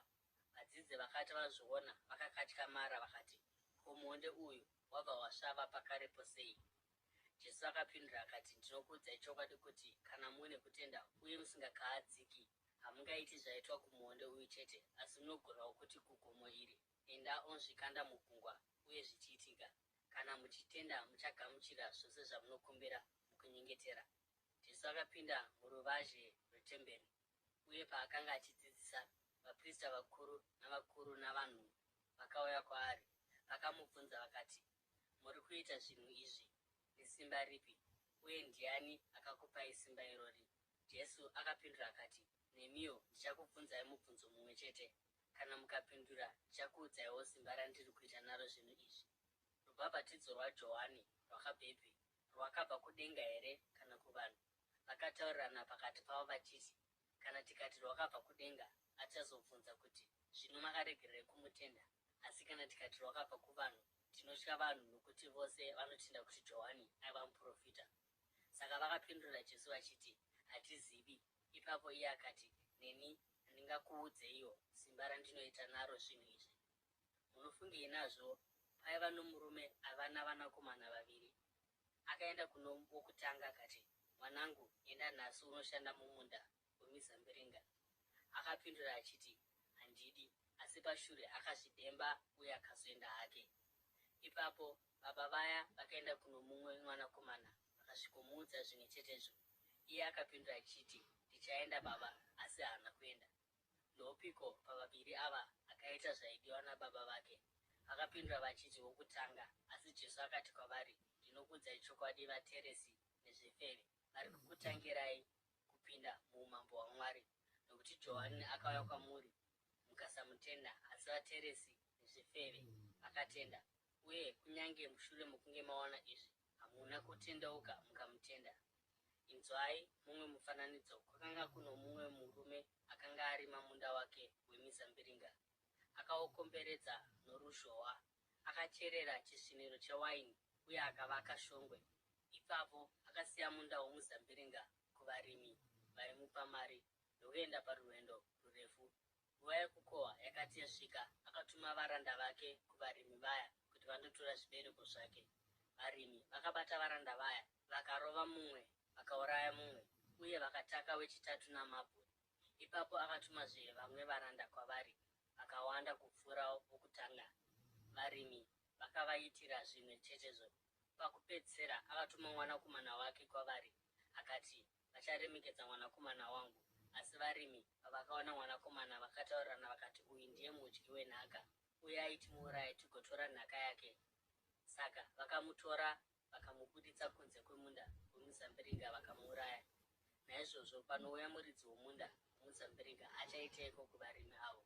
Vadzidzi vakati vazviona, vakakatyamara vakati, Ko muonde uyu wabva wasvava pakarepo sei? Jesu akapindura akati, Ndinokuudzai chokwadi kuti kana mune kutenda uye musingakahadziki, hamungaiti zvaitwa kumuonde uyu chete, asi munogonawo kuti kugomo iri, Enda unozvikanda mugungwa, uye zvichiitika. Kana muchitenda muchagamuchira zvose zvamunokumbira mukunyengetera. Jesu akapinda muruvazhe rwetemberi, uye paakanga achidzidzisa, vaprista vakuru navakuru navanhu vakauya kwaari. Vakamubvunza vakati, Muri kuita zvinhu izvi nesimba ripi, uye ndiani akakupai simba irori? Jesu akapindura akati, Nemiwo ndichakubvunzai mubvunzo mumwe chete. Kana mukapindura, ndichakuudzaiwo simba randiri kuita naro zvinhu izvi. Rubhabhatidzo rwaJohani rwakabvepi? Rwakabva kudenga here kana kuvanhu? Vakataurirana pakati pavo vachiti, Kana tikati rwakabva kudenga, achazobvunza kuti, Zvino makaregererei kumutenda? Asi kana tikati rwakabva kuvanhu, tinotya vanhu nokuti vose vanotenda kuti Johani aiva muprofita. Saka vakapindura Jesu vachiti, Hatizivi. Ipapo iye akati, Neni handingakuudzeiwo simba randinoita naro zvinhu izvi. Munofungei nazvo? Paiva nomurume aiva navanakomana vaviri. Akaenda kuno wokutanga akati, Mwanangu, enda nhasi unoshanda mumunda wemizambiringa. Akapindura achiti, Handidi. Asi pashure akazvidemba uye akazoenda hake. Ipapo baba vaya vakaenda kuno mumwe mwanakomana vakasvikomuudza zvimwe chetezvo. Iye akapindura achiti, Ndichaenda baba, asi haana kuenda. Ndoupiko pavaviri ava akaita zvaidiwa nababa vake? Vakapindura vachiti, Wokutanga. Asi Jesu akati kwavari, Ndinokuudzai chokwadi, vateresi nezvifeve vari kukutangirai kupinda muumambo hwaMwari. Nokuti Johani akauya kwamuri, mukasamutenda, asi vateresi nezvifeve vakatenda. Uye kunyange mushure mokunge maona izvi, hamuna kutendeuka mukamutenda. Inzwai mumwe mufananidzo. Kwakanga kuno mumwe murume akanga arima munda wake wemizambiringa, akaukomberedza noruzhowa, akacherera chisviniro chewaini uye akavaka shongwe. Ipapo akasiya munda womuzambiringa kuvarimi vaimupa mari ndokuenda parwendo rurefu. Nguva yokukohwa yakati yasvika, akatuma varanda vake kuvarimi vaya kuti vandotora zvibereko zvake. Varimi vakabata varanda vaya, vakarova mumwe, vakauraya mumwe, uye vakataka wechitatu namabwe. Ipapo akatumazve vamwe varanda kwavari, vakawanda kupfuura vokutanga. Varimi vakavaitira zvimwe chetezvo. Pakupedzisira akatuma mwanakomana wake kwavari, akati, Vacharemekedza mwanakomana wangu. Asi varimi pavakaona mwanakomana, vakataurirana vakati, Uyu ndiye mudyi wenhaka. Uyai timuuraye tigotora nhaka yake. Saka vakamutora vakamubuditsa kunze kwemunda wemizambiringa vakamuuraya. Naizvozvo panouya muridzi womunda womuzambiringa achaiteiko kuvarimi avo?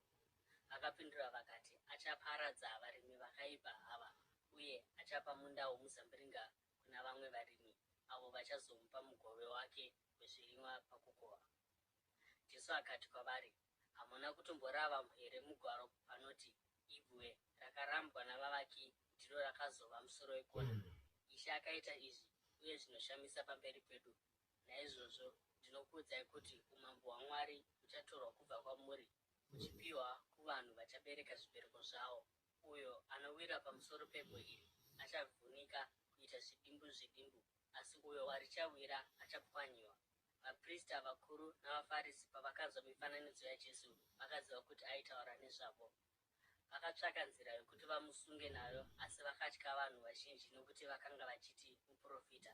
Vakapindura vakati, Achaparadza varimi vakaipa ava uye achapa munda womuzambiringa kuna vamwe varimi, avo vachazomupa mugove wake wezvirimwa pakukohwa. Jesu akati kwavari, Hamuna kutomborava here mugwaro panoti, Ibwe rakarambwa navavaki ndiro rakazova musoro wekona? Ishe akaita izvi, uye zvinoshamisa pamberi pedu. Naizvozvo ndinokuudzai kuti umambo hwaMwari huchatorwa kubva kwamuri huchipiwa kuvanhu vachabereka zvibereko zvawo. Uyo anowira pamusoro pebwe iri achavhunika kuita zvidimbu zvidimbu, asi uyo warichawira achapwanyiwa. Vaprista vakuru navaFarisi pavakanzwa mifananidzo yaJesu, vakaziva kuti aitaura nezvavo. Vakatsvaka nzira yokuti vamusunge nayo, asi vakatya vanhu vazhinji nokuti vakanga vachiti muprofita.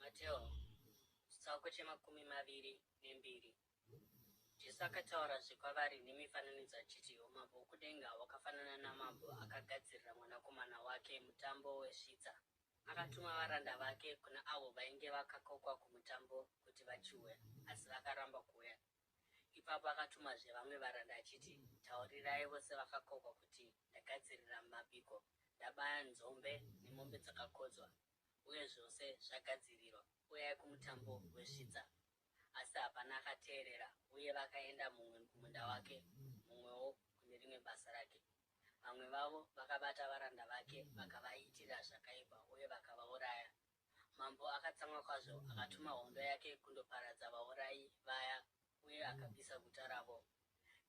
Mateo chitsauko che22. Jesu akataurazve kwavari nemifananidzo achiti, Umambo hwokudenga hwakafanana namambo akagadzirira mwanakomana wake mutambo wesvitsa. Akatuma varanda vake kuna avo vainge vakakokwa kumutambo kuti vachiuya, asi vakaramba kuuya. Ipapo akatumazve vamwe varanda achiti, Taurirai vose vakakokwa kuti ndagadzirira mabiko, ndabaya nzombe nemombe dzakakodzwa, uye zvose zvagadzirirwa. Uyai kumutambo wesvitsa. Asi hapana akateerera, uye vakaenda mumwe kumunda wake, mumwewo kune rimwe basa rake. Vamwe vavo vakabata varanda vake vakavaitira zvakaipa uye vakavauraya. Mambo akatsamwa kwazvo akatuma hondo yake kundoparadza vaurayi vaya uye akapisa guta ravo.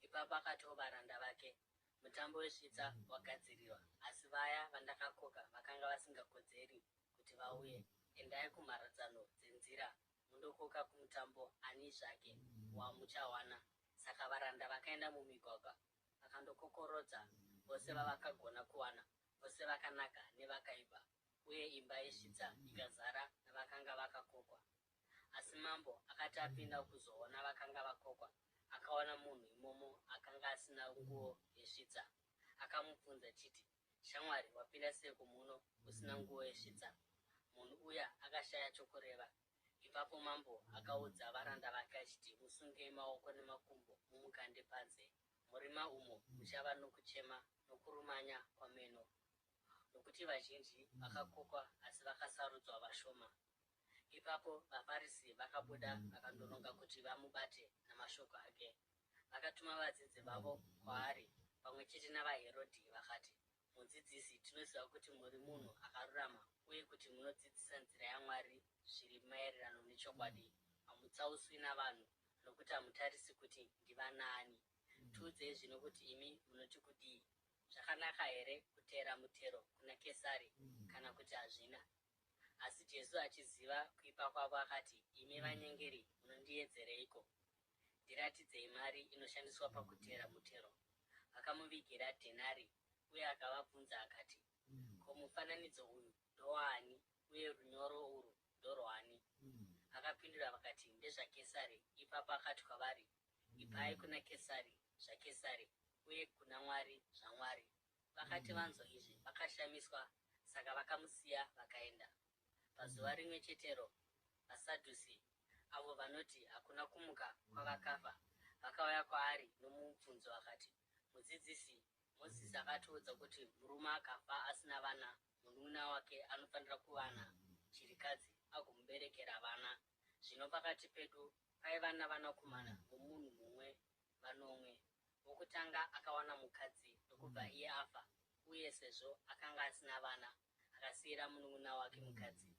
Ipapo akati kuvaranda vake, Mutambo wesvitsa wagadzirirwa, asi vaya vandakakoka vakanga vasingakodzeri kuti vauye. Endai kumharadzano dzenzira mundokoka kumutambo ani zvake wamuchawana. Saka varanda vakaenda mumigwagwa vakandokokorodza vose vavakagona kuwana, vose vakanaka nevakaipa, uye imba yesvitsa ikazara navakanga vakakokwa. Asi mambo akati apinda kuzoona vakanga vakokwa, akaona munhu imomo akanga asina nguo yesvitsa. Akamubvunza achiti, Shamwari, wapinda seiko muno usina nguo yesvitsa? Munhu uya akashaya chokureva. Ipapo mambo akaudza varanda vake achiti, Musungei maoko nemakumbo mumukande panze, murima umo muchava nokuchema nokurumanya kwameno. Nokuti vazhinji vakakokwa asi vakasarudzwa vashoma. Ipapo vaFarisi vakabuda vakandoronga kuti vamubate namashoko ake. Vakatuma vadzidzi vavo kwaari pamwe chete navaHerodhi vakati, Mudzidzisi, tinoziva kuti muri munhu akarurama uye kuti munodzidzisa nzira yaMwari zviri maererano nechokwadi. Hamutsauswi navanhu, nokuti hamutarisi kuti ndivanaani. Tiudzei zvino kuti imi munoti kudii? Zvakanaka here kutera mutero kuna Kesari kana kuti hazvina? Asi Jesu achiziva kuipa kwavo akati, Imi vanyengeri, munondiedzereiko? Ndiratidzei mari inoshandiswa pakutera mutero. Vakamuvigira dhenari, uye akavabvunza akati, Ko mufananidzo uyu ndowaani uye runyoro urwu ndorwani? Vakapindura vakati, NdezvaKesari. Ipapo akati kwavari, Ipai kuna Kesari zvaKesari uye kuna Mwari zvaMwari. Vakati vanzwa izvi, vakashamiswa, saka vakamusiya vakaenda. Pazuva rimwe chetero, vaSadhusi, avo vanoti hakuna kumuka kwavakafa, vakauya kwaari nomubvunzo vakati, Mudzidzisi, Mozisi akatiudza kuti murume akafa asina vana, munun'una wake anofanira kuwana chirikadzi agomuberekera vana. Zvino pakati pedu paiva navanakomana vomunhu mumwe vanomwe. Wokutanga akawana mukadzi ndokubva iye afa, uye sezvo akanga asina vana, akasiyira munun'una wake mukadzi.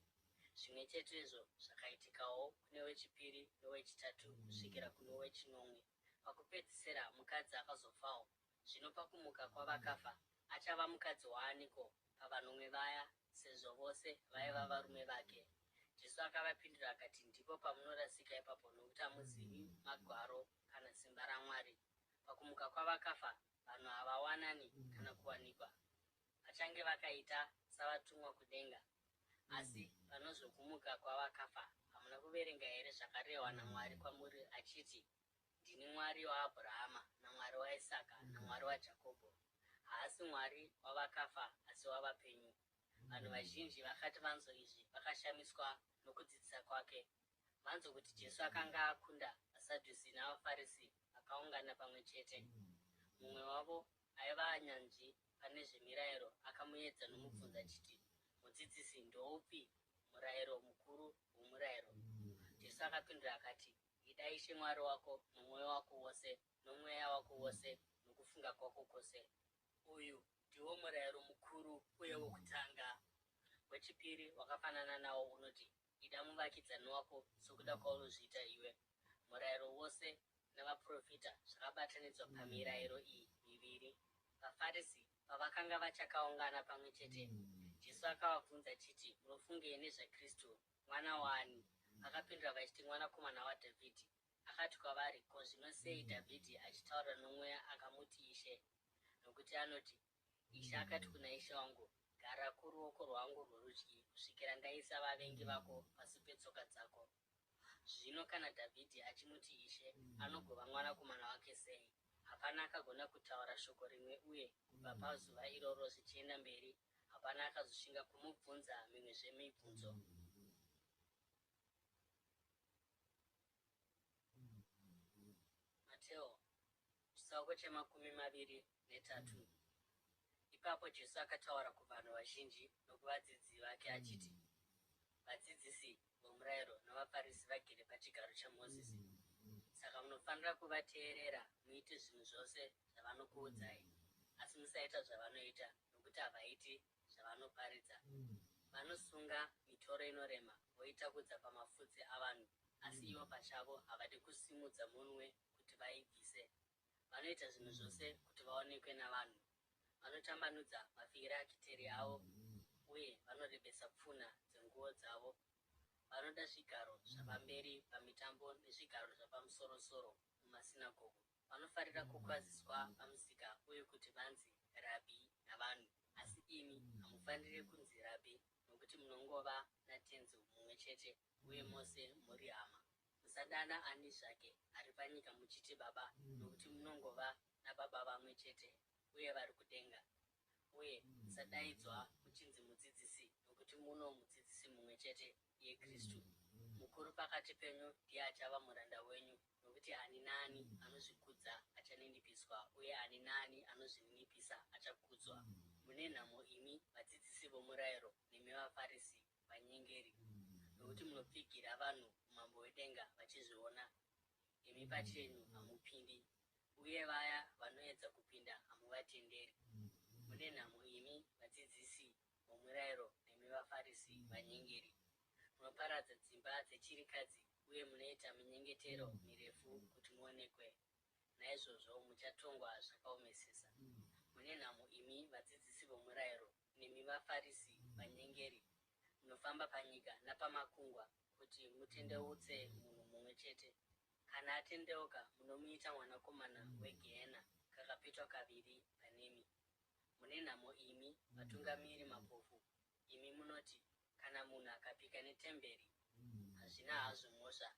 Zvimwe chetezvo zvakaitikawo kune wechipiri nowechitatu kusvikira kuno wechinomwe. Pakupedzisira mukadzi akazofawo. Zvino pakumuka kwavakafa, achava mukadzi waaniko pavanomwe vaya, sezvo vose vaiva varume vake? Jesu akavapindura akati, Ndipo pamunorasika ipapo, nokuti hamuzivi Magwaro kana simba raMwari. Pakumuka kwavakafa, vanhu havawanani kana kuwanikwa, vachange vakaita savatumwa kudenga. Asi panozvokumuka kwavakafa, hamuna kuverenga here zvakarehwa naMwari kwamuri achiti, Ndini Mwari waAbhurahama, naMwari waIsaka, naMwari waJakobho? Haasi Mwari wavakafa, asi wavapenyu. Vanhu vazhinji vakati vanzwa izvi vakashamiswa nokudzidzisa kwake. Vanzwa kuti Jesu akanga akunda vaSadhusi navaFarisi vakaungana pamwe chete. Mumwe wavo aiva nyanzvi pane zvemirayiro akamuedza nomubvunzo achiti, Mudzidzisi, ndoupi murayiro mukuru womurayiro? Jesu akapindura akati, Ida Ishe Mwari wako nomwoyo wako wose, nomweya wako wose, nokufunga kwako kwose. Uyu ndiwo murayiro mukuru uye wokutanga. Wechipiri wakafanana nawo unoti, Ida muvakidzani wako sokuda kwaunozviita iwe. Murayiro wose navaprofita zvakabatanidzwa pamirayiro iyi miviri. VaFarisi pavakanga vachakaungana pamwe chete, Jesu akavabvunza achiti, Munofungei nezvaKristu? Mwana waani? Vakapindura vachiti, Mwanakomana waDhavhidhi. Akati kwavari, Ko zvino sei Dhavhidhi achitaura noMweya akamuti Ishe? Nokuti anoti, Ishe akati kuna Ishe wangu, Gara kuruoko rwangu rworudyi kusvikira ndaisa vavengi vako pasi petsoka dzako. Zvino kana Dhavhidhi achimuti Ishe, anogova mwanakomana wake sei? Hapana akagona kutaura shoko rimwe uye kubva pazuva iroro zvichienda mberi hapana akazoshinga kumubvunza mimwezve mibvunzo. Mateo chitsauko che23. Ipapo Jesu akataura kuvanhu vazhinji nokuvadzidzi vake achiti, Vadzidzisi vomurayiro navaFarisi vagere pachigaro chaMozisi. Saka munofanira kuvateerera muite zvinhu zvose zvavanokuudzai, asi musaita zvavanoita nokuti havaiti zvavanoparidza. Vanosunga mitoro inorema voitakudza pamafudzi avanhu, asi ivo pachavo havadi kusimudza munwe kuti vaibvise. Vanoita zvinhu zvose kuti vaonekwe navanhu. Vanotambanudza mafirakiteri avo uye vanorebesa pfunha dzenguo dzavo. Vanoda zvigaro zvapamberi pamitambo nezvigaro zvapamusoro-soro mumasinagogo. Vanofarira kukwaziswa pamusika uye kuti vanzi Rabhi navanhu. Asi imi hamufaniri kunzi Rabhi, nokuti munongova naTenzi mumwe chete uye mose muri hama. Musadana ani zvake ari panyika muchiti Baba, nokuti munongova naBaba vamwe chete uye vari kudenga. Uye musadaidzwa muchinzi Mudzidzisi, nokuti muno mudzidzisi mumwe chete, iye Kristu. Mukuru pakati penyu ndiye achava muranda wenyu, nokuti ani naani anozvikudza achaninipiswa, uye ani naani anozvininipisa achakudzwa. Mune nhamo imi vadzidzisi vomurayiro nemi vaFarisi, vanyengeri, nokuti munopfigira vanhu umambo hwedenga vachizviona, imi pachenyu hamupindi, uye vaya vanoedza kupinda hamuvatenderi. Mune nhamo imi vadzidzisi vomurayiro nemi vaFarisi, vanyengeri, munoparadza dzimba dzechirikadzi uye munoita minyengetero mirefu kuti muonekwe. Naizvozvo muchatongwa zvakaomesesa. Mune nhamo imi vadzidzisi vomurayiro nemi vaFarisi, vanyengeri, munofamba panyika napamakungwa kuti mutendeutse munhu mumwe chete. Kana atendeuka munomuita mwanakomana wegehena kakapetwa kaviri panemi. Mune nhamo imi vatungamiri mapofu, imi munoti, Kana munhu akapika netemberi, hazvina hazvo mhosva,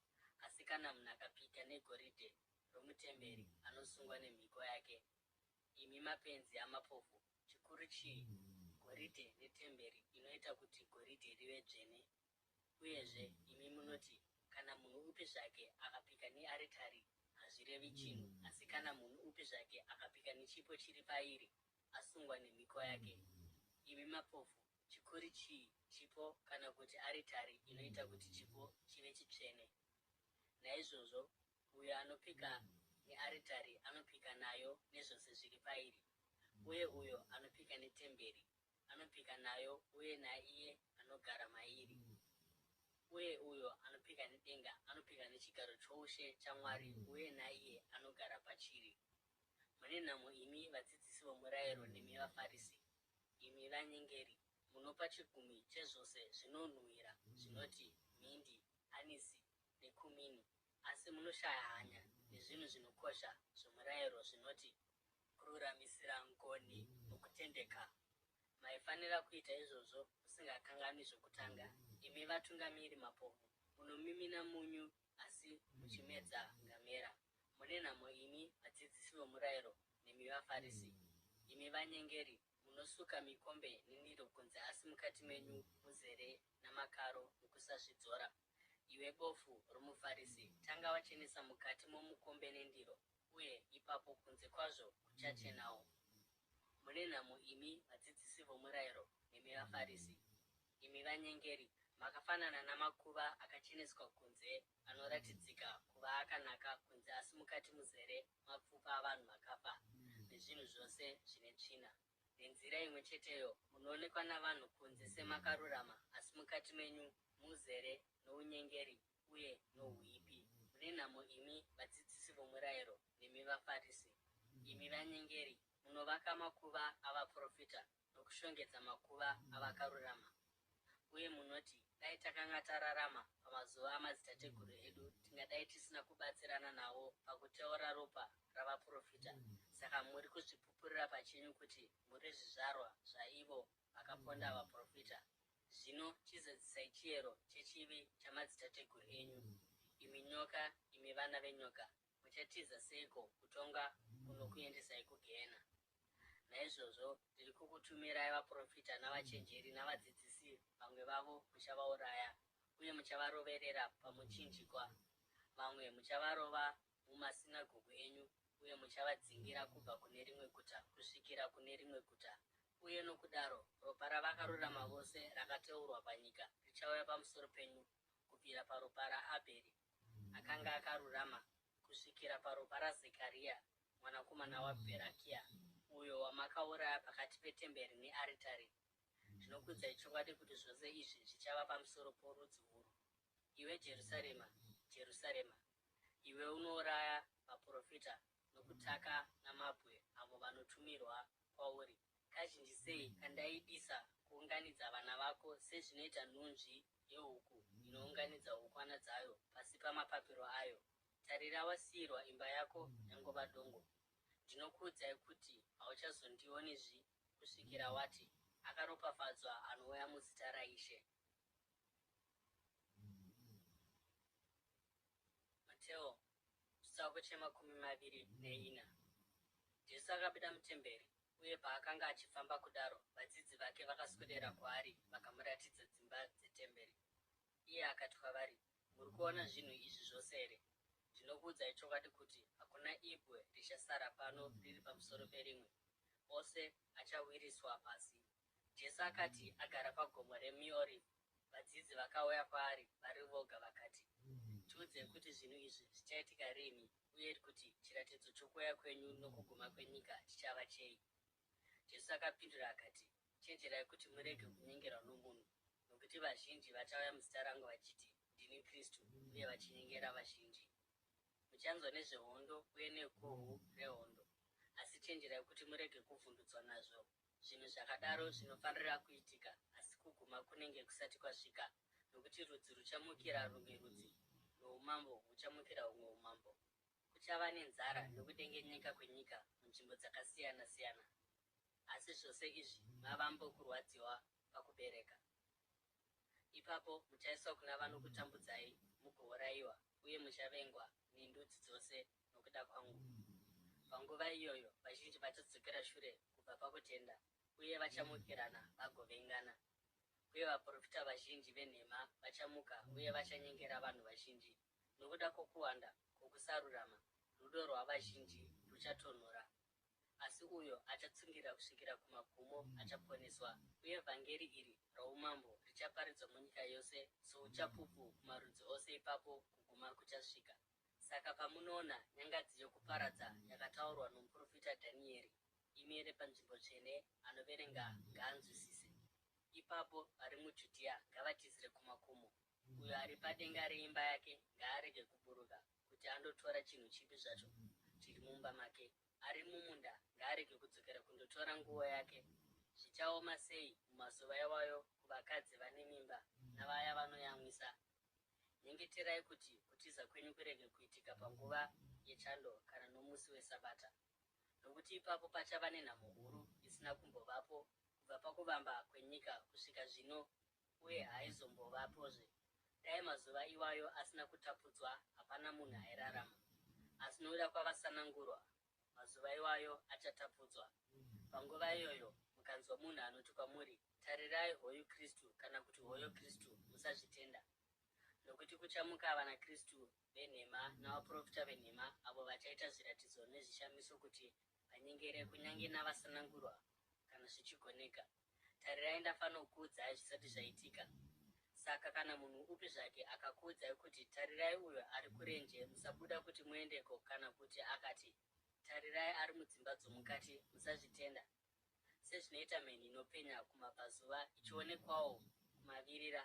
asi kana munhu akapika negoridhe romutemberi, anosungwa nemhiko yake. Imi mapenzi amapofu, chikuru chii, goridhe netemberi inoita kuti goridhe rive dzvene? Uyezve, imi munoti, Kana munhu upi zvake akapika nearitari, hazvirevi chinhu, asi kana munhu upi zvake akapika nechipo chiri pairi, asungwa nemhiko yake. Imi mapofu, chikuru chii, chipo kana kuti aritari inoita kuti chipo chive chitsvene? Naizvozvo, uyo anopika nearitari anopika nayo nezvose zviri pairi, uye uyo anopika netemberi anopika nayo uye naiye anogara mairi. Uye uyo anopika nedenga anopika nechigaro choushe chaMwari uye naiye anogara pachiri. Mune nhamo imi vadzidzisi vomurayiro nemi vaFarisi, imi vanyengeri, munopa chegumi chezvose zvinonhuhwira zvinoti mhindi, anisi nekumini, asi munoshaya hanya nezvinhu zvinokosha zvomurayiro zvinoti, kururamisira, ngoni nokutendeka. Maifanira kuita izvozvo musingakanganwi zvokutanga. Imi vatungamiri mapofu, munomimina munyu asi muchimedza ngamera. Mune nhamo imi vadzidzisi vomurayiro nemi vaFarisi, imi vanyengeri! Munosuka mikombe nendiro kunze asi mukati menyu muzere namakaro nokusazvidzora. Iwe bofu romuFarisi, tanga wachenesa mukati momukombe nendiro, uye ipapo kunze kwazvo kuchachenawo. Mune nhamo imi vadzidzisi vomurayiro nemi vaFarisi, imi vanyengeri, makafanana namakuva akacheneswa kunze anoratidzika kuva akanaka kunze asi mukati muzere mapfupa avanhu vakafa nezvinhu zvose zvine tsvina. Nenzira imwe cheteyo, munoonekwa navanhu kunze semakarurama, asi mukati menyu muzere nounyengeri uye nouipi. Mune nhamo imi vadzidzisi vomurayiro nemi vaFarisi, imi vanyengeri, munovaka makuva avaprofita nokushongedza makuva avakarurama. Uye munoti, Dai takanga tararama pamazuva amadzitateguru edu, tingadai tisina kubatsirana nawo pakuteura ropa ravaprofita. Saka muri kuzvipupurira pachenyu kuti muri zvizvarwa zvaivo vakaponda vaprofita. Zvino chizadzisai chiyero chechivi chamadzitateguru enyu. Imi nyoka, imi vana venyoka, muchatiza seiko kutonga kunokuendesai kugehena? Naizvozvo ndiri kukutumirai vaprofita navachenjeri navadzidzisi, vamwe vavo muchavauraya uye muchavaroverera pamuchinjikwa, vamwe muchavarova mumasinagogu enyu uye muchavadzingira kubva kune rimwe guta kusvikira kune rimwe guta, uye nokudaro ropa ravakarurama vose rakateurwa panyika richauya pamusoro penyu, kubvira paropa raAbheri akanga akarurama kusvikira paropa raZekaria mwanakomana waBherakia, uyo wamakauraya pakati petemberi nearitari. Ndinokuudzai chokwadi kuti zvose izvi zvichava pamusoro porudzi urwu. Iwe Jerusarema, Jerusarema, iwe unouraya vaprofita nokutaka namabwe avo vanotumirwa kwauri, kazhinji sei kandaidisa kuunganidza vana vako sezvinoita nhunzvi yehuku inounganidza hukwana dzayo pasi pamapapiro ayo! Tarira wasiyirwa imba yako yangova dongo. Ndinokuudzai kuti hauchazondionizvi kusvikira wati, Akaropafadzwa anouya muzita raIshe. Mateo chitsauko chemakumi maviri neina. Jesu akabuda mutemberi, uye paakanga achifamba kudaro, vadzidzi vake vakaswedera kwaari vakamuratidza dzimba dzetemberi. Iye akati kwavari, Muri kuona zvinhu izvi zvose here? Ndinokuudzai chokwadi kuti hakuna ibwe richasara pano riri pamusoro perimwe, ose achawiriswa pasi. Jesu akati agara pagomo reMiorivhi, vadzidzi vakauya kwaari vari voga vakati, Tiudzei kuti zvinhu izvi zvichaitika rini uye kuti chiratidzo chokuuya kwenyu nokuguma kwenyika chichava chei? Jesu akapindura akati, Chenjerai kuti murege kunyengerwa nomunhu, nokuti vazhinji vachauya muzita rangu vachiti, Ndini Kristu, uye vachinyengera vazhinji. Muchanzwa nezvehondo uye neguhu rehondo, asi chenjerai kuti murege kuvhundutswa nazvo. Zvinhu zvakadaro zvinofanira kuitika, asi kuguma kunenge kusati kwasvika, nokuti rudzi ruchamukira rumwe rudzi, noumambo huchamukira humwe umambo. Kuchava nenzara nokudengenyeka kwenyika munzvimbo dzakasiyana-siyana. Asi zvose izvi mavambo kurwadziwa pakubereka. Ipapo muchaiswa kuna vanokutambudzai mugourayiwa, uye muchavengwa nendudzi dzose nokuda kwangu. Panguva iyoyo vazhinji vachadzokera shure kubva pakutenda, uye vachamukirana vagovengana. Uye vaprofita vazhinji venhema vachamuka uye vachanyengera vanhu vazhinji. Nokuda kwokuwanda kwokusarurama, rudo rwavazhinji ruchatonhora. Asi uyo achatsungirira kusvikira kumagumo achaponeswa. Uye vhangeri iri roumambo richaparidzwa munyika yose souchapupu kumarudzi ose ipapo kuguma kuchasvika. Saka pamunoona nyangadzi yokuparadza yakataurwa nomuprofita Dhanieri imire panzvimbo tsvene, anoverenga ngaanzwisise. Ipapo vari muJudhea ngavatizire kumakomo. Uyo ari padenga reimba yake ngaarege kuburuka kuti andotora chinhu chipi zvacho chiri mumba make. Ari mumunda ngaarege kudzokera kundotora nguo yake. Zvichaoma sei mumazuva iwayo kuvakadzi vane mimba navaya vanoyamwisa! Nyengeterai kuti kutiza kwenyu kurege kuitika panguva yechando kana nomusi weSabata, nokuti ipapo pachava nenhamo huru isina kumbovapo kubva pakuvamba kwenyika kusvika zvino uye haizombovapozve. Dai mazuva iwayo asina kutapudzwa, hapana munhu airarama. Asi nokuda kwavasanangurwa, mazuva iwayo achatapudzwa. Panguva iyoyo, Mukanzwa munhu anoti kwamuri, Tarirai, hoyu Kristu, kana kuti hoyo Kristu, musazvitenda. Nokuti kuchamuka vanaKristu venhema navaprofita venhema, avo vachaita zviratidzo nezvishamiso kuti vanyengere kunyange navasanangurwa, kana zvichigoneka. Tarirai, ndafanokuudzai zvisati zvaitika. Saka kana munhu upi zvake akakuudzai kuti, Tarirai, uyo ari kurenje, musabuda kuti muendeko, kana kuti akati, Tarirai, ari mudzimba dzomukati, musazvitenda. Sezvinoita mheni inopenya kumabvazuva ichionekwawo kumavirira,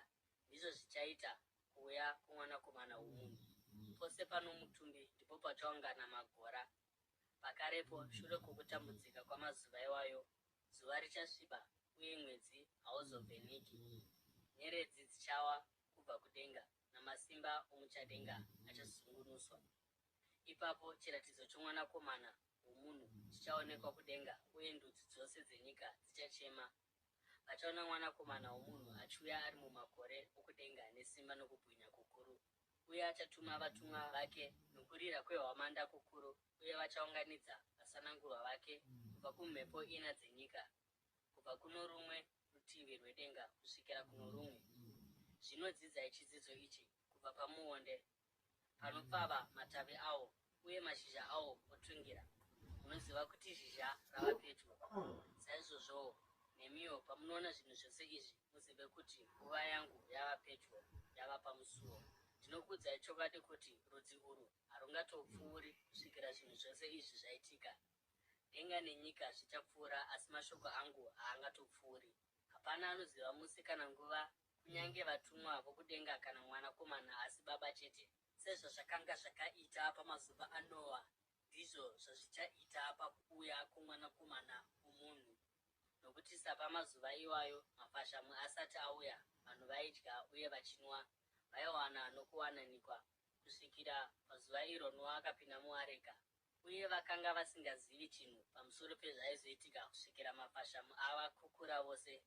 ndizvo zvichaita kuuya kwoMwanakomana womunhu. Pose pano mutumbi ndipo pachaungana magora. Pakarepo, shure kwokutambudzika kwamazuva iwayo, zuva richasviba uye mwedzi hauzovheneki. Nyeredzi dzichawa kubva kudenga, namasimba omuchadenga achazungunuswa. Ipapo chiratidzo choMwanakomana womunhu chichaonekwa kudenga, uye ndudzi dzose dzenyika dzichachema. Vachaona Mwanakomana womunhu achiuya ari mumakore okudenga nesimba nokubwinya kukuru. Uye achatuma vatumwa vake nokurira kwehwamanda kukuru, uye vachaunganidza vasanangurwa vake kubva kumhepo ina dzenyika, kubva kuno rumwe rutivi rwedenga kusvikira kuno rumwe. Zvino dzidzai chidzidzo ichi kubva pamuonde. Panopfava matavi awo uye mashizha awo otungira, munoziva kuti zhizha rava pedyo. Saizvozvowo, nemiwo pamunoona zvinhu zvose izvi, muzive kuti nguva yangu yava pedyo, yava pamusuo. Ndinokuudzai chokwadi kuti rudzi urwu harungatopfuuri kusvikira zvinhu zvose izvi zvaitika. Denga nenyika zvichapfuura, asi mashoko angu haangatopfuuri. Hapana anoziva musi kana nguva, kunyange vatumwa vokudenga kana Mwanakomana, asi Baba chete. Sezvazvakanga zvakaita pamazuva aNoa, ndizvo zvazvichaita pakuuya kwoMwanakomana womunhu. Nokuti sapamazuva iwayo mafashamu asati auya, vanhu vaidya uye vachinwa, vaiwana nokuwananikwa, kusvikira pazuva iro Noa akapinda muareka. Uye vakanga vasingazivi chinhu pamusoro pezvaizoitika kusvikira mafashamu avakukura vose.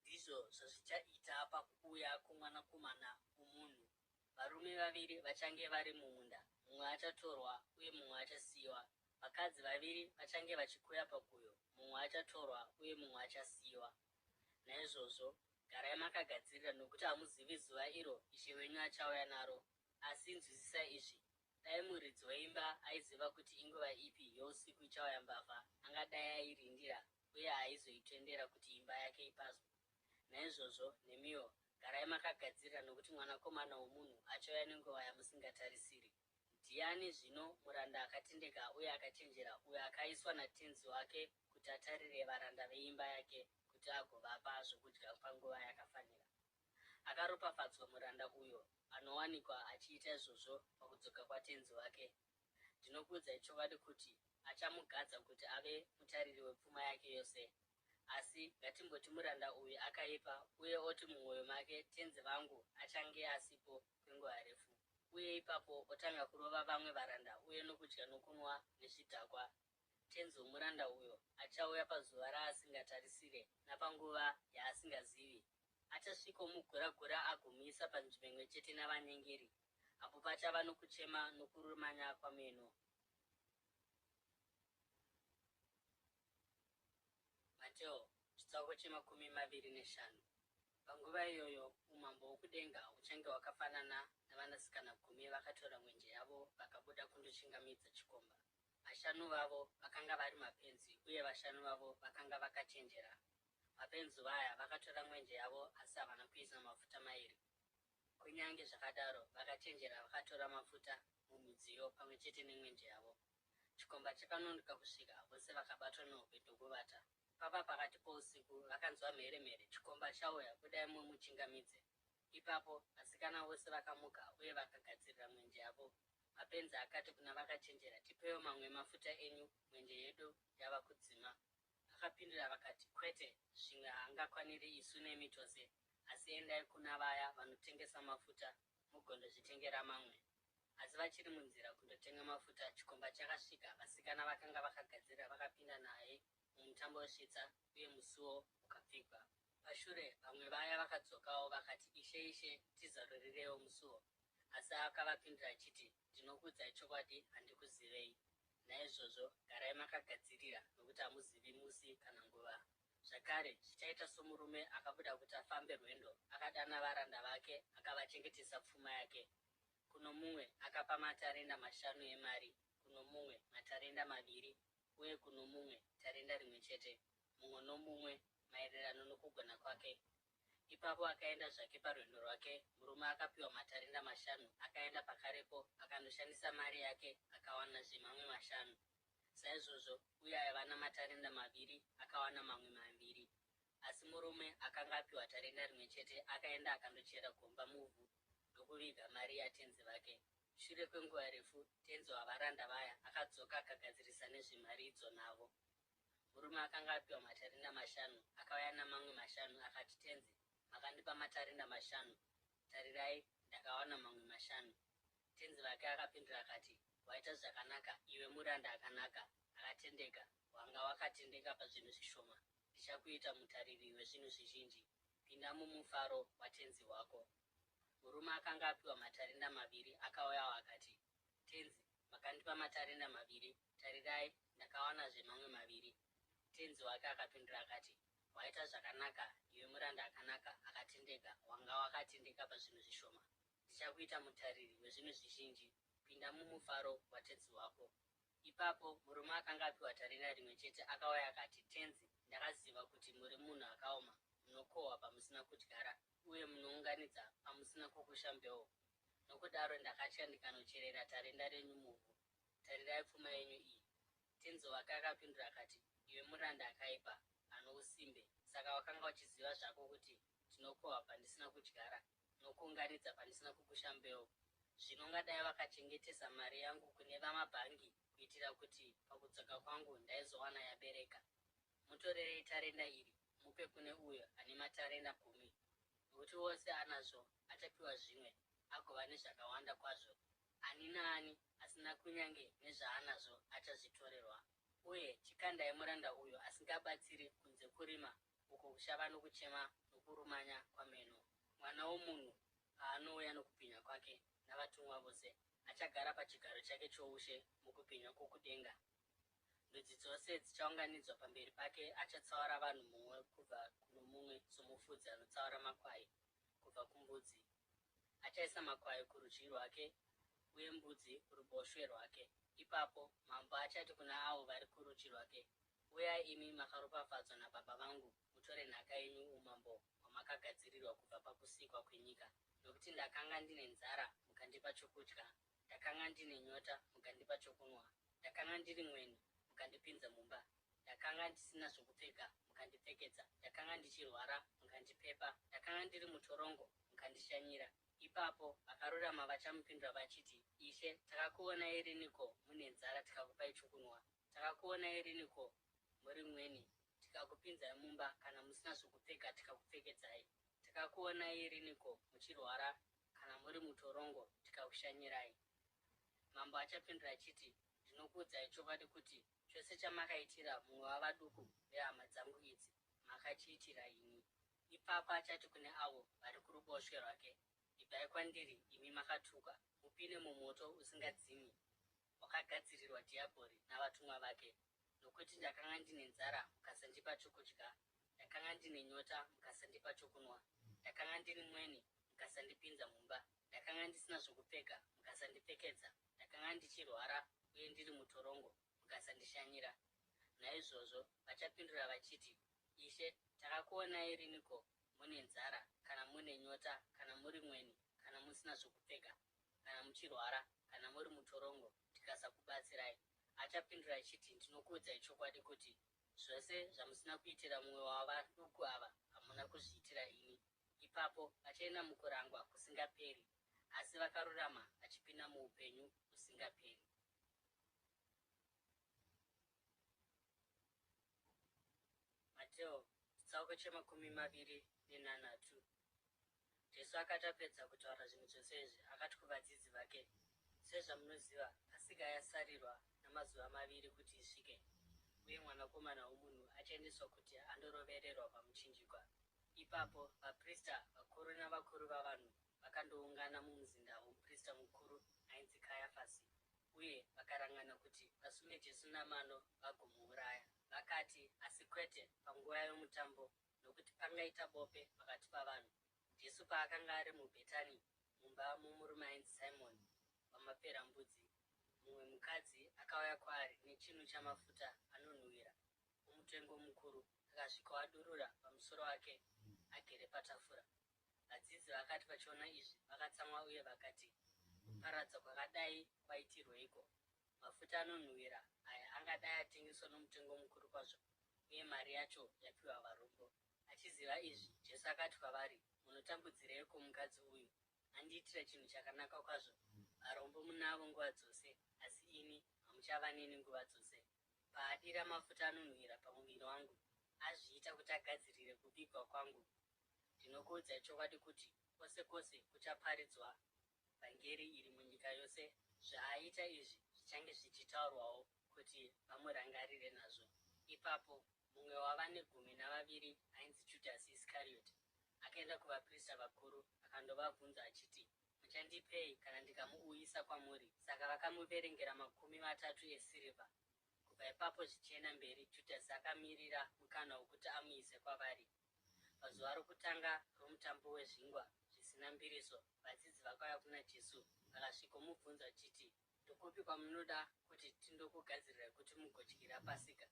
Ndizvo zvazvichaita pakuuya kwoMwanakomana womunhu. Varume vaviri vachange vari mumunda, mumwe achatorwa uye mumwe achasiyiwa. Vakadzi vaviri vachange vachikuya paguyo, mumwe achatorwa uye mumwe achasiyiwa. Naizvozvo, garai makagadzirira, nokuti hamuzivi zuva iro Ishe wenyu achauya naro. Asi nzwisisai izvi, Dai muridzi weimba aiziva kuti inguva ipi yousiku ichauya mbavha, angadai airindira uye aizoitendera kuti imba yake ipazwe. Naizvozvo, nemiwo, garai makagadzirira nokuti Mwanakomana womunhu achauya nenguva yamusingatarisiri. Ndiani zvino muranda akatendeka uye akachenjera uyo akaiswa natenzi wake kuti atarire varanda veimba yake kuti agovapa zvokudya panguva yakafanira? Akaropafadzwa muranda uyo anowanikwa achiita izvozvo pakudzoka kwatenzi wake. Ndinokuudzai chokwadi kuti achamugadza kuti ave mutariri wepfuma yake yose. Asi ngatimboti muranda uyu akaipa uye oti mumwoyo make, Tenzi vangu achange asipo kwenguva refu, uye ipapo otanga kurova vamwe varanda uye nokudya nokunwa nezvidhakwa. Tenzi womuranda uyo achauya pazuva raasingatarisire napanguva yaasingazivi. Achasvikomugura-gura agomuisa panzvimbo imwe chete navanyengeri, apo pachava nokuchema nokurumanya kwameno. Mateo chitsauko chemakumi maviri neshanu. Panguva iyoyo umambo hwokudenga huchange hwakafanana navanasikana gumi vakatora mwenje yavo vakabuda kundochingamidza chikomba. Vashanu vavo vakanga vari mapenzi uye vashanu vavo vakanga vakachenjera. Mapenzi vaya vakatora mwenje yavo asi havana kuisa mafuta mairi. Kunyange zvakadaro, vakachenjera vakatora mafuta mumidziyo pamwe chete nemwenje yavo. Chikomba chakanonoka kusvika, vose vakabatwa nehope ndokuvata. Pava pakati pousiku, vakanzwa mheremhere, Chikomba chauya, budai mumuchingamidze! Ipapo vasikana vose vakamuka uye vakagadzirira mwenje yavo. Mapenzi akati kuna vakachenjera, Tipeiwo mamwe emafuta enyu, mwenje yedu yava kudzima. Vakapindura vakati, Kwete, zvimwe haangakwaniri isu nemi tose, asi endai kuna vaya vanotengesa mafuta mugondozvitengera mamwe. Asi vachiri munzira kundotenga mafuta, chikomba chakasvika, vasikana vakanga vakagadzirira vakapinda naye mumutambo wesvitsa, uye musuo ukapfigwa. Pashure, vamwe vaya vakadzokawo vakati, Ishe, Ishe, tizarurireiwo musuo. Asi akavapindura achiti, Ndinokuudzai chokwadi, handikuzivei. Naizvozvo garai makagadzirira, nokuti hamuzivi musi kana nguva. Zvakare, zvichaita somurume akabuda kuti afambe rwendo, akadana varanda vake akavachengetesa pfuma yake. Kuno mumwe akapa matarenda mashanu emari, kuno mumwe matarenda maviri, uye kuno mumwe tarenda rimwe chete, mumwe nomumwe maererano nokugona kwake. Ipapo akaenda zvake parwendo rwake. Murume akapiwa matarenda mashanu akaenda pakarepo akandoshandisa mari yake akawanazve mamwe mashanu. Saizvozvo uya aiva namatarenda maviri akawana mamwe maviri. Asi murume akanga apiwa tarenda rimwe chete akaenda akandochera gomba muvhu ndokuviga mari yatenzi vake. Shure kwenguva refu tenzi wavaranda vaya akadzoka akagadzirisa nezvemari idzo navo. Murume akanga apiwa matarenda mashanu akauya namamwe mashanu akati, Tenzi, makandipa matarenda mashanu, tarirai, ndakawana mamwe mashanu. Tenzi vake akapindura akati, Waita zvakanaka, iwe muranda akanaka, akatendeka, wanga wakatendeka pazvinhu zvishoma, ndichakuita mutariri wezvinhu zvizhinji, pinda mumufaro watenzi wako. Murume akanga apiwa matarenda maviri akauyawo akati, Tenzi, makandipa matarenda maviri, tarirai, ndakawanazve mamwe maviri. Tenzi wake akapindura akati, Waita zvakanaka, iwe muranda akanaka, akatendeka, wanga wakatendeka pazvinhu zvishoma, ndichakuita mutariri wezvinhu zvizhinji, pinda mumufaro watenzi wako. Ipapo murume akanga apiwa tarenda rimwe chete akauya akati, Tenzi, ndakaziva kuti muri munhu akaoma, munokohwa pamusina kudyara, uye munounganidza pamusina kukusha mbeu. Nokudaro ndakatya ndikanocherera tarenda renyu muvhu. Tarirai pfuma yenyu iyi. Tenzi wake akapindura akati, Iwe muranda akaipa, ano usimbe, saka wakanga uchiziva zvako kuti ndinokohwa pandisina kudyara, nokuunganidza pandisina kukusha mbeu. Zvino ungadai wakachengetesa mari yangu kune vamabhangi kuitira kuti pakudzoka kwangu ndaizowana yabereka. Mutorerei tarenda iri, mupe kune uyo ane matarenda gumi. Nokuti wose anazvo achapiwa zvimwe, agova nezvakawanda kwazvo. Ani naani asina kunyange nezvaanazvo achazvitorerwa. Uye chikandai muranda uyo asingabatsiri kunze kurima, uko kuchava nokuchema nokurumanya kwameno. Mwana womunhu paanouya nokubwinya kwake navatumwa vose, achagara pachigaro chake choushe mukubwinya kwokudenga. Ndudzi dzose dzichaunganidzwa pamberi pake, achatsaura vanhu mumwe kubva kuno mumwe somufudzi anotsaura makwai kubva kumbudzi. Achaisa makwai kurudyi rwake uye mbudzi kuruboshwe rwake. Ipapo mambo achati kuna avo vari kurudyi rwake, Uyai imi makaropafadzwa naBaba vangu, mutore nhaka yenyu umambo hwamakagadzirirwa kubva pakusikwa kwenyika. Nokuti ndakanga ndine nzara, mukandipa chokudya, ndakanga ndine nyota, mukandipa chokunwa, ndakanga ndiri mweni, mukandipinza mumba, ndakanga ndisina zvokupfeka, mukandipfekedza, ndakanga ndichirwara, mukandipepa, ndakanga ndiri mutorongo, mukandishanyira. Ipapo vakarurama vachamupindura vachiti, Ishe, takakuonai riniko mune nzara tikakupai chokunwa? Takakuonai riniko muri mweni tikakupinzai mumba, kana musina zvokupfeka tikakupfekedzai? Takakuonai riniko muchirwara kana muri mutorongo tikakushanyirai? Mambo achapindura achiti, Ndinokuudzai chokwadi kuti chose chamakaitira mumwe wavaduku vehama dzangu idzi, makachiitira ini. Ipapo achati kune avo vari kuruboshwe rwake, Ibvai kwandiri, imi makatukwa, mupinde mumoto usingadzimi wakagadzirirwa dhiabhori navatumwa vake. Nokuti ndakanga ndine nzara, mukasandipa chokudya, ndakanga ndine nyota, mukasandipa chokunwa, ndakanga ndiri mweni, mukasandipinza mumba, ndakanga ndisina zvokupfeka, mukasandipfekedza, ndakanga ndichirwara uye ndiri mutorongo, mukasandishanyira. Naizvozvo vachapindura vachiti, Ishe, takakuonai riniko mune nzara, kana mune nyota, kana muri mweni, kana musina zvokupfeka, kana muchirwara, kana muri mutorongo, tikasakubatsirai? Achapindura achiti, Ndinokuudzai chokwadi kuti, zvose zvamusina kuitira mumwe wavaduku ava, hamuna kuzviitira ini. Ipapo vachaenda mukurangwa kusingaperi, asi vakarurama vachipinda muupenyu husingaperi. Mateo chitsauko chemakumi maviri nenhanhatu. Jesu akati apedza kutaura zvinhu zvose izvi, akati kuvadzidzi vake, Sezvamunoziva, Pasika yasarirwa namazuva maviri kuti isvike, uye Mwanakomana woMunhu achaendeswa kuti andorovererwa pamuchinjikwa. Ipapo vaprista vakuru navakuru vavanhu vakandoungana mumuzinda womuprista mukuru ainzi Kayafasi, uye vakarangana kuti vasunge Jesu namano vagomuuraya. Vakati, Asi kwete! Kwete panguva yomutambo, nokuti pangaita bope pakati pavanhu. Jesu paakanga ari muBhetani mumba momurume ainzi Simoni wamaperambudzi, mumwe mukadzi akauya kwaari nechinu chamafuta anonhuwira omutengo mukuru akasvikoadurura pamusoro wake agere patafura. Vadzidzi vakati vachiona izvi, vakatsamwa uye vakati, Kuparadza kwakadai kwaitirweiko? Mafuta anonhuwira aya angadai atengeswa nomutengo mukuru kwazvo uye mari yacho yapiwa varombo. Achiziva izvi, Jesu akati kwavari, Munotambudzireiko mukadzi uyu? Andiitira chinhu chakanaka kwazvo. Varombo munavo nguva dzose, asi ini hamuchava neni nguva dzose. Paadira mafuta anonhuwira pamuviri wangu, azviita kuti agadzirire kuvigwa kwangu. Ndinokuudzai chokwadi kuti kwose kwose kuchaparidzwa vhangeri iri munyika yose, zvaaita izvi zvichange zvichitaurwawo kuti vamurangarire nazvo. Ipapo mumwe wavane gumi navaviri ainzi Judhasi Iskarioti akaenda kuvaprista vakuru akandovabvunza achiti, Muchandipei kana ndikamuuyisa kwamuri? Saka vakamuverengera 30 esirivha. Kubva ipapo zvichienda mberi Judhasi akamirira mukana wokuti amuise kwavari. Pazuva rokutanga romutambo wezvingwa zvisina mbiriso, vadzidzi vakauya kuna Jesu vakasvikomubvunza vachiti, Ndokupi kwamunoda kuti tindokugadzirirai kuti mugodyira Pasika?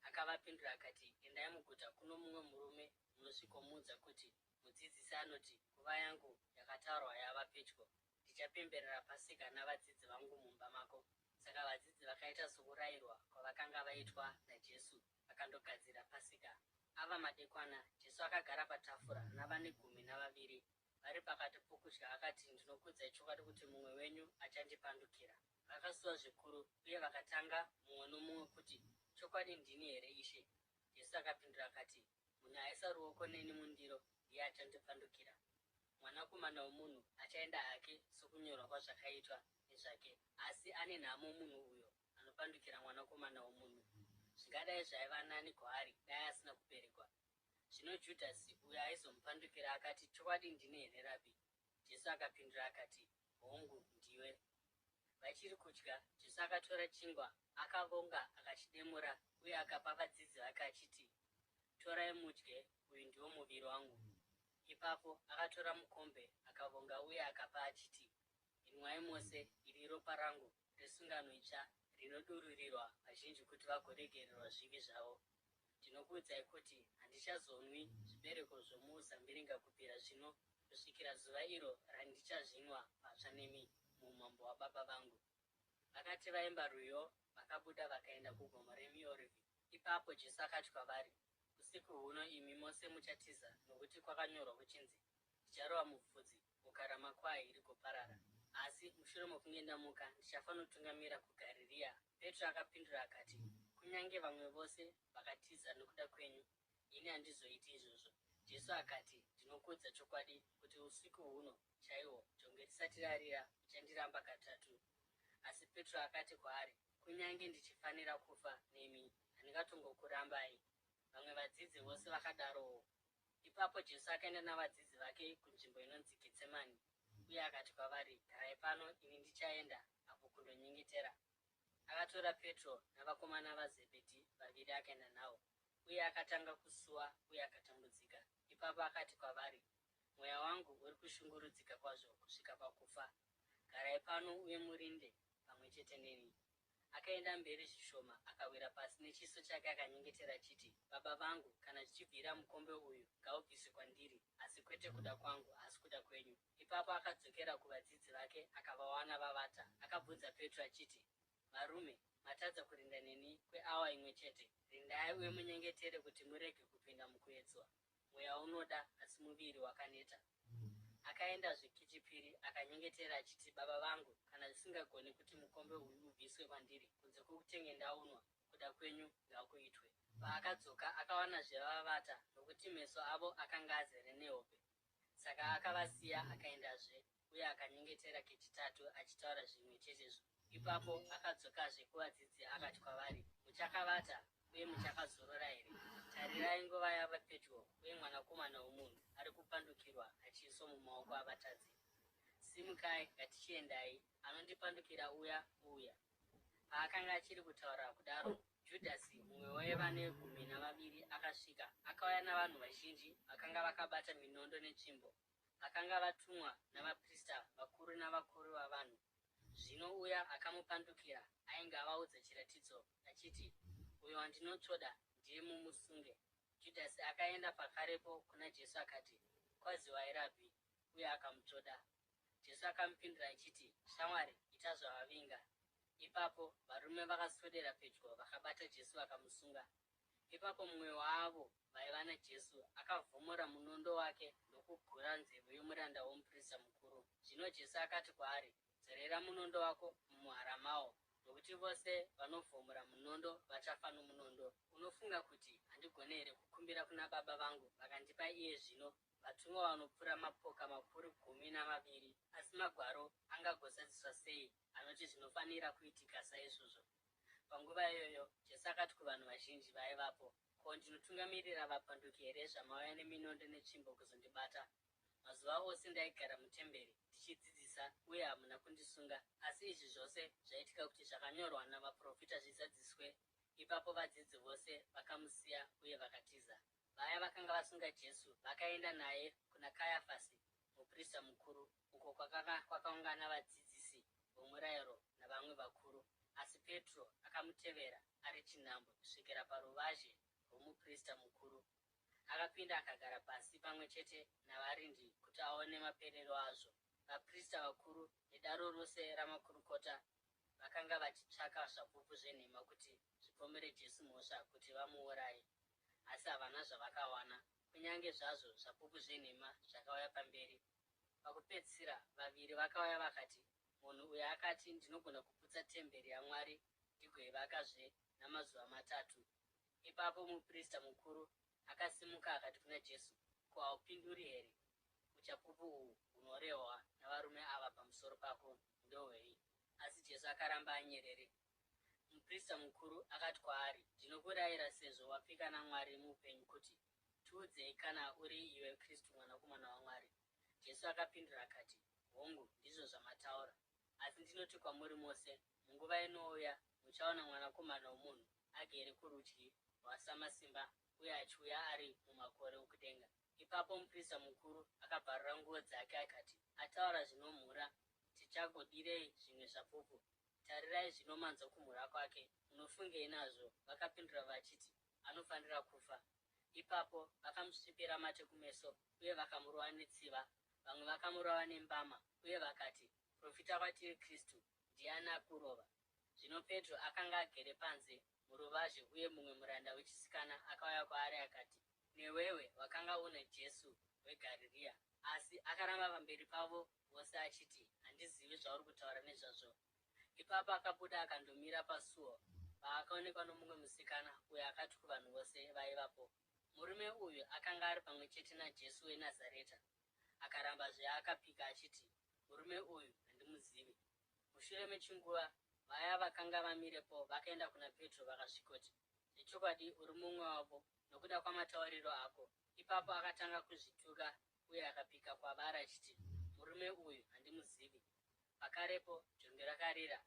Akavapindura akati, Endai muguta kuno mumwe murume munosvikomuudza kuti, Mudzidzisi anoti, Nguva yangu yakataurwa yava pedyo. Ndichapemberera Pasika navadzidzi vangu mumba mako. Saka vadzidzi vakaita sokurayirwa kwavakanga vaitwa naJesu, vakandogadzira Pasika. Ava madekwana, Jesu akagara patafura navane gumi navaviri. Vari pakati pokudya akati, Ndinokuudzai chokwadi kuti mumwe wenyu achandipandukira. Vakasuwa zvikuru uye vakatanga mumwe nomumwe kuti, Chokwadi ndini here, Ishe? Jesu akapindura akati, Munhu aisa ruoko neni mundiro ndiye achandipandukira. Mwanakomana womunhu achaenda hake sokunyorwa kwazvakaitwa nezvake, asi ane nhamo munhu uyo anopandukira Mwanakomana womunhu! Zvingadai zvaiva nani kwaari dai asina kuberekwa. Zvino Judhasi, uyo aizomupandukira, akati, Chokwadi ndini here, Rabhi? Jesu akapindura akati, Hongu, ndiwe. Vachiri kudya, Jesu akatora chingwa, akavonga, akachidemura, uye akapa vadzidzi vake achiti, Torai mudye, uyu ndiwo muviri wangu. Ipapo akatora mukombe, akavonga uye akapa achiti, Inwai mose, iri iropa rangu resungano itsva rinodururirwa vazhinji kuti vagoregererwa zvivi zvavo. Ndinokuudzai kuti handichazonwi zvibereko zvomuzambiringa kubvira zvino kusvikira zuva iro randichazvinwa patsva nemi muumambo hwaBaba vangu. Vakati vaimba rwiyo, vakabuda vakaenda kuGomo reMiorivhi. Ipapo Jesu akati kwavari, Usiku huno imi mose muchatiza, nokuti kwakanyorwa kuchinzi, Ndicharova mufudzi, boka ramakwai rigoparara. Asi mushure mokunge ndamuka, ndichafanotungamira kuGarirea. Petro akapindura akati, Kunyange vamwe vose vakatiza nokuda kwenyu, ini handizoiti izvozvo. Jesu akati, Ndinokuudza chokwadi kuti usiku huno chaihwo, jongwe risati rarira, uchandiramba katatu. Asi Petro akati kwaari, Kunyange ndichifanira kufa nemi, handingatongokurambai. Vamwe vadzidzi vose vakadarowo. Ipapo Jesu akaenda navadzidzi vake kunzvimbo inonzi Getsemani, uye akati kwavari, Garai pano, ini ndichaenda apo kundonyengetera. Akatora Petro navakomana vaZebhedhi vaviri akaenda navo, uye akatanga kusuwa uye akatambudzika. Ipapo akati kwavari, Mweya wangu uri kushungurudzika kwazvo kusvika pakufa. Garai pano uye murinde pamwe chete neni. Akaenda mberi zvishoma, akawira pasi nechiso chake akanyengetera achiti, Baba vangu, kana zvichibvira mukombe uyu ngaubviswe kwandiri, asi kwete kuda kwangu, asi kuda kwenyu. Ipapo akadzokera kuvadzidzi vake akavawana vavata. Akabvunza Petro achiti, Varume, matadza kurinda neni kweawa imwe chete? Rindai uye munyengetere kuti murege kupinda mukuedzwa. Mweya unoda, asi muviri wakaneta. Akaendazve kechipiri akanyengetera achiti, Baba vangu, kana zvisingagoni kuti mukombe uyu ubviswe kwandiri kunze kwokutenge ndaunwa, kuda kwenyu ngakuitwe. Paakadzoka akawanazve vavata, nokuti meso avo akanga azere nehope. Saka akavasiya akaendazve uye akanyengetera kechitatu achitaura zvimwe chetezvo. Ipapo akadzokazve kuvadzidzi akati kwavari, Muchakavata uye muchakazorora here? Tarirai, nguva yava pedyo, uye Mwanakomana woMunhu ari kupandukirwa achiiswa mumaoko avatadzi. Simukai, ngatichiendai, anondipandukira uya ouya. Paakanga achiri kutaura kudaro, Judhasi, mumwe wevane vane gumi navaviri akasvika, akauya navanhu vazhinji vakanga vakabata minondo netsvimbo, vakanga vatumwa navaprista vakuru navakuru vavanhu. Zvino uya akamupandukira ainge avaudza chiratidzo, achiti, Uyo wandinotsvoda ndiye mumusunge. Judhasi akaenda pakarepo kuna Jesu akati, Kwaziwai Rabhi, uye akamutsvoda. Jesu akamupindura achiti, Shamwari, ita zvawavinga. Ipapo varume vakaswedera pedyo vakabata Jesu vakamusunga. Ipapo mumwe waavo vaiva naJesu akavhomora munondo wake ndokugura nzeve yomuranda womuprista mukuru. Zvino Jesu akati kwaari, Dzorera munondo wako mumuhara mawo, nokuti vose vanovhomora munondo vachafa nomunondo. Unofunga kuti handigone here kukumbira kuna Baba vangu vakandipa iye zvino vatumwa vanopfuura mapoka makuru 12? Asi Magwaro angagozadziswa sei anoti zvinofanira kuitika saizvozvo? Panguva iyoyo Jesu akati kuvanhu vazhinji vaivapo, Ko ndinotungamirira vapanduki here zvamauya neminondo netsvimbo kuzondibata? Mazuva ose ndaigara mutemberi ndichidzidzisa uye hamuna kundisunga. Asi izvi zvose zvaitika kuti zvakanyorwa navaprofita zvizadziswe. Ipapo vadzidzi vose vakamusiya uye vakatiza. Vaya vakanga vasunga Jesu vakaenda naye kuna Kayafasi muprista mukuru, uko kwakanga kwakaungana vadzidzisi vomurayiro navamwe vakuru. Asi Petro akamutevera ari chinhambwe kusvikira paruvazhe rwomuprista mukuru. Akapinda akagara pasi pamwe chete navarindi kuti aone maperero azvo. Vaprista vakuru nedaro rose ramakurukota vakanga vachitsvaka zvapupu zvenhema kuti zvipomere Jesu mhosva kuti vamuuraye, asi havana zvavakawana, kunyange zvazvo zvapupu zvenhema zvakauya pamberi. Pakupedzisira, vaviri vakauya vakati, Munhu uyu akati, Ndinogona kuputsa temberi yaMwari ndigoivakazve namazuva matatu. Ipapo muprista mukuru akasimuka akati kuna Jesu, Ko haupinduri here? Uchapupu uhu hunorehwa navarume ava pamusoro pako ndohwei? Asi Jesu akaramba anyerere. Muprista mukuru akati kwaari, Ndinokurayira sezvo wapika naMwari mupenyu kuti, Tiudzei kana uri iwe Kristu Mwanakomana waMwari. Jesu akapindura akati, Hongu, ndizvo zvamataura. Asi ndinoti kwamuri mose, munguva inouya muchaona Mwanakomana woMunhu agere kurudyi rwaSamasimba uye achiuya ari mumakore okudenga. Ipapo muprista mukuru akabvarura nguo dzake akati, Ataura zvinomhura, tichagodirei zvimwe zvapupu? Tarirai zvino manzwa kumhura kwake. Munofungei nazvo? Vakapindura vachiti, Anofanira kufa. Ipapo vakamusvipira mate kumeso uye vakamurova netsiva. Vamwe vakamurova nembama uye vakati, Profita kwatiri Kristu, ndiani akurova? Zvino Petro akanga agere panze muruvazhe uye mumwe muranda wechisikana akauya kwaari akati, Newewe wakanga una Jesu weGarirea. Asi akaramba pamberi pavo vose achiti, Handizivi zvauri kutaura nezvazvo. Ipapo akabuda akandomira pasuo, paakaonekwa nomumwe musikana, uyo akati kuvanhu vose vaivapo, Murume uyu akanga ari pamwe chete naJesu weNazareta. Akarambazve akapika achiti, Murume uyu handimuzivi. Mushure mechinguva, vaya vakanga vamirepo vakaenda kuna Petro vakasvikoti, Zvechokwadi uri mumwe wavo, nokuda kwamatauriro ako. Ipapo akatanga kuzvituka uye akapika kwavari achiti, Murume uyu handimuzivi. Pakarepo jongwe rakarira.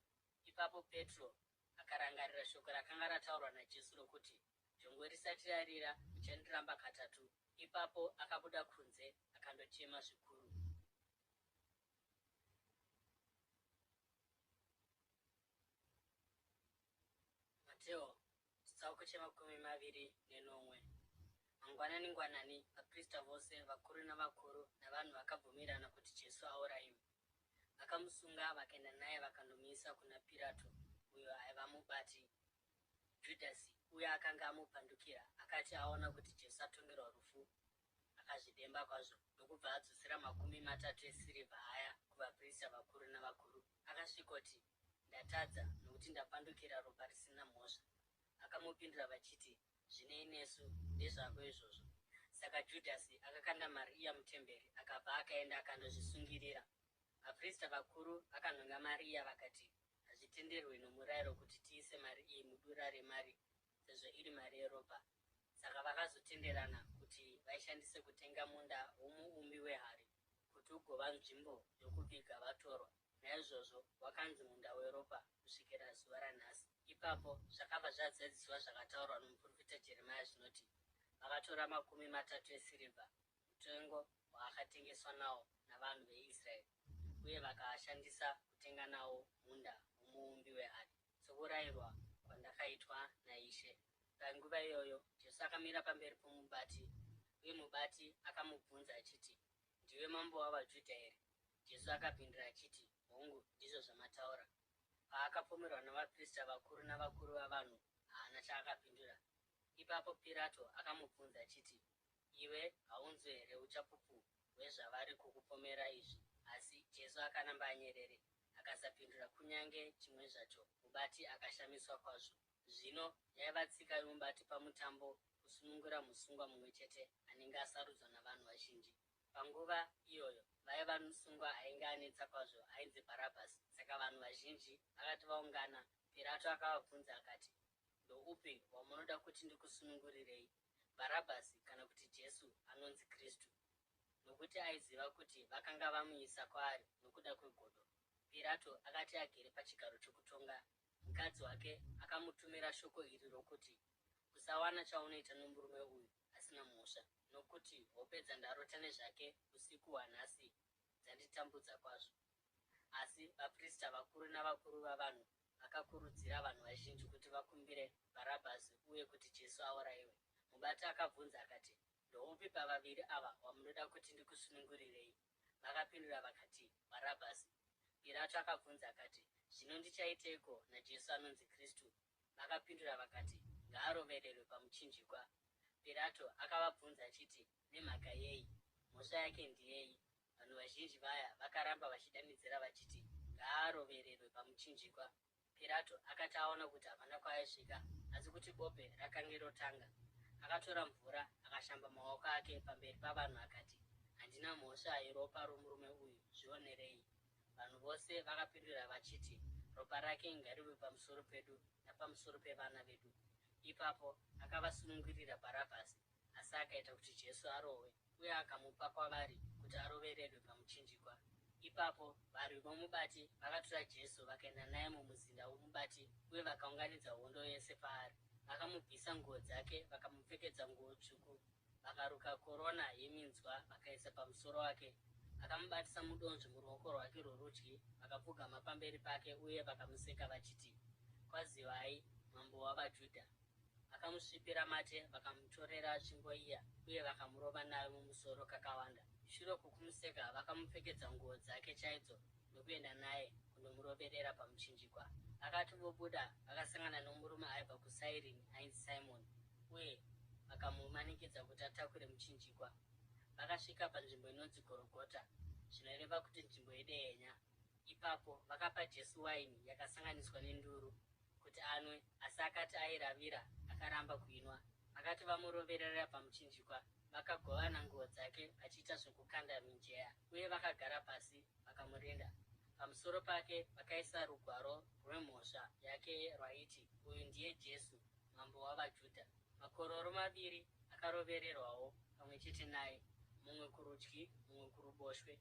Ipapo Petro akarangarira shoko rakanga rataurwa naJesu rokuti, Jongwe risati rarira, uchandiramba katatu. Ipapo akabuda kunze akandochema zvikuru. Mateo chitsauko che27. Mangwanani-ngwanani, vaprista vose, vakuru navakuru, navanhu vakabvumirana kuti Jesu aurayiwe. Vakamusunga vakaenda naye vakandomuisa kuna Pirato, uyo aiva mubati. Judhasi, uya akanga amupandukira, akati aona kuti Jesu atongerwa rufu, akazvidemba kwazvo ndokubva adzosera 30 esirivha aya kuvaprista vakuru navakuru. Akasvikoti, Ndatadza, nokuti ndapandukira ropa risina mhosva. Vakamupindura vachiti, Zvinei nesu? Ndezvako izvozvo. Saka Judhasi akakanda mari iya mutemberi akabva akaenda akandozvisungirira. Vaprista vakuru vakanhonga mari iya vakati, Hazvitenderwi nomurayiro kuti tiise mari iyi mudura remari sezvo iri mari yeropa. Saka vakazotenderana kuti vaishandise kutenga munda womuumbi wehari kuti ugova nzvimbo yokuviga vatorwa. Naizvozvo wakanzi Munda Weropa kusvikira zuva ranhasi. Ipapo zvakabva zvazadziswa zvakataurwa nomuprofita. vatora 30 esirivha, mutengo waakatengeswa nawo navanhu veIsraeri, uye vakaashandisa kutenga nawo munda womuumbi wehari, sokurayirwa kwandakaitwa naIshe. Panguva iyoyo Jesu akamira pamberi pomubati, uye mubati akamubvunza achiti, Ndiwe mambo wavaJudha here? Jesu akapindura achiti, Hongu, ndizvo zvamataura. Paakapomerwa navaprista vakuru navakuru vavanhu, haana chaakapindura. Ipapo Pirato akamubvunza achiti, Iwe haunzwi here uchapupu hwezvavari kukupomera izvi? Asi Jesu akaramba anyerere, akasapindura kunyange chimwe zvacho. Mubati akashamiswa kwazvo. Zvino yaiva tsika yomubati pamutambo kusunungura musungwa mumwe chete anenge asarudzwa navanhu vazhinji. Panguva iyoyo vaiva nomusungwa ainge anetsa kwazvo ainzi Bharabhasi. Saka vanhu vazhinji vakati vaungana, Pirato akavabvunza akati, Ndoupi wamunoda kuti ndikusunungurirei, Bharabhasi kana kuti Jesu anonzi Kristu? Nokuti aiziva kuti vakanga vamuisa kwaari nokuda kwegodo. Pirato akati agere pachigaro chokutonga, mukadzi wake akamutumira shoko iri rokuti, Usawana chaunoita nomurume uyu asina mhosva, nokuti hope dzandarota nezvake usiku hwanhasi dzanditambudza kwazvo. Asi vaprista vakuru navakuru vavanhu vakakurudzira vanhu vazhinji kuti vakumbire Bharabhasi uye kuti Jesu aurayiwe. Mubati akabvunza akati, Ndoupi pavaviri ava wamunoda kuti ndikusunungurirei? Vakapindura vakati, Bharabhasi. Pirato akabvunza akati, Zvino ndichaiteiko naJesu anonzi Kristu? Vakapindura vakati, Ngaarovererwe pamuchinjikwa. Pirato akavabvunza achiti, Nemhaka yei? Mhosva yake ndiyei? Vanhu vazhinji vaya vakaramba vachidanidzira vachiti, Ngaarovererwe pamuchinjikwa. Pirato akati aona kuti hapana kwaaisvika asi kuti bope rakange rotanga, akatora mvura akashamba maoko ake pamberi pavanhu akati, Handina mhosva yeropa romurume uyu, zvionerei. Vanhu vose vakapindura vachiti, Ropa rake ngarive pamusoro pedu napamusoro pevana vedu. Ipapo akavasunungurira Bharabhasi, asi akaita kuti Jesu arohwe uye akamupa kwavari kuti arovererwe pamuchinjikwa. Ipapo varwi vomubati vakatora Jesu vakaenda naye mumuzinda womubati uye vakaunganidza hondo yose paari. Vakamubvisa nguo dzake vakamupfekedza nguo tsvuku. Vakaruka korona yeminzwa vakaisa pamusoro wake. Vakamubatisa mudonzvo muruoko rwake rworudyi, vakapfugama pamberi pake uye vakamuseka vachiti, Kwaziwai, mambo wavaJudha! Vakamusvipira mate, vakamutorera tsvimbo iya uye vakamurova nayo mumusoro kakawanda. Shure kwokumuseka, vakamupfekedza nguo dzake chaidzo ndokuenda naye kundomuroverera pamuchinjikwa. Vakati vobuda, vakasangana nomurume aibva kuSairini ainzi Simoni, uye vakamumanikidza kuti atakure muchinjikwa. Vakasvika panzvimbo inonzi Gorogota, zvinoreva kuti Nzvimbo yeDehenya. Ipapo vakapa Jesu waini yakasanganiswa nenduru kuti anwe, asi akati airavira, akaramba kuinwa. Vakati vamuroverera pamuchinjikwa, vakagovana nguo dzake vachiita zvokukanda mijenya, uye vakagara pasi vakamurinda. Pamusoro pake vakaisa rugwaro rwemhosva yake rwaiti, Uyu ndiye Jesu, Mambo wavaJudha. Makororo maviri akarovererwawo pamwe chete naye, mumwe kurudyi mumwe kuruboshwe.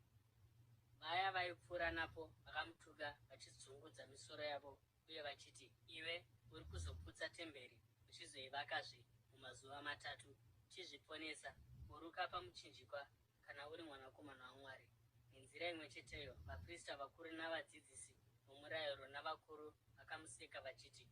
Vaya vaipfuura napo vakamutuka vachidzungudza misoro yavo uye vachiti, Iwe uri kuzoputsa temberi uchizoivakazve mumazuva matatu, chizviponesa, buruka pamuchinjikwa kana uri mwanakomana waMwari. Nenzira imwe cheteyo, vaprista vakuru navadzidzisi vomurayiro navakuru vakamuseka vachiti,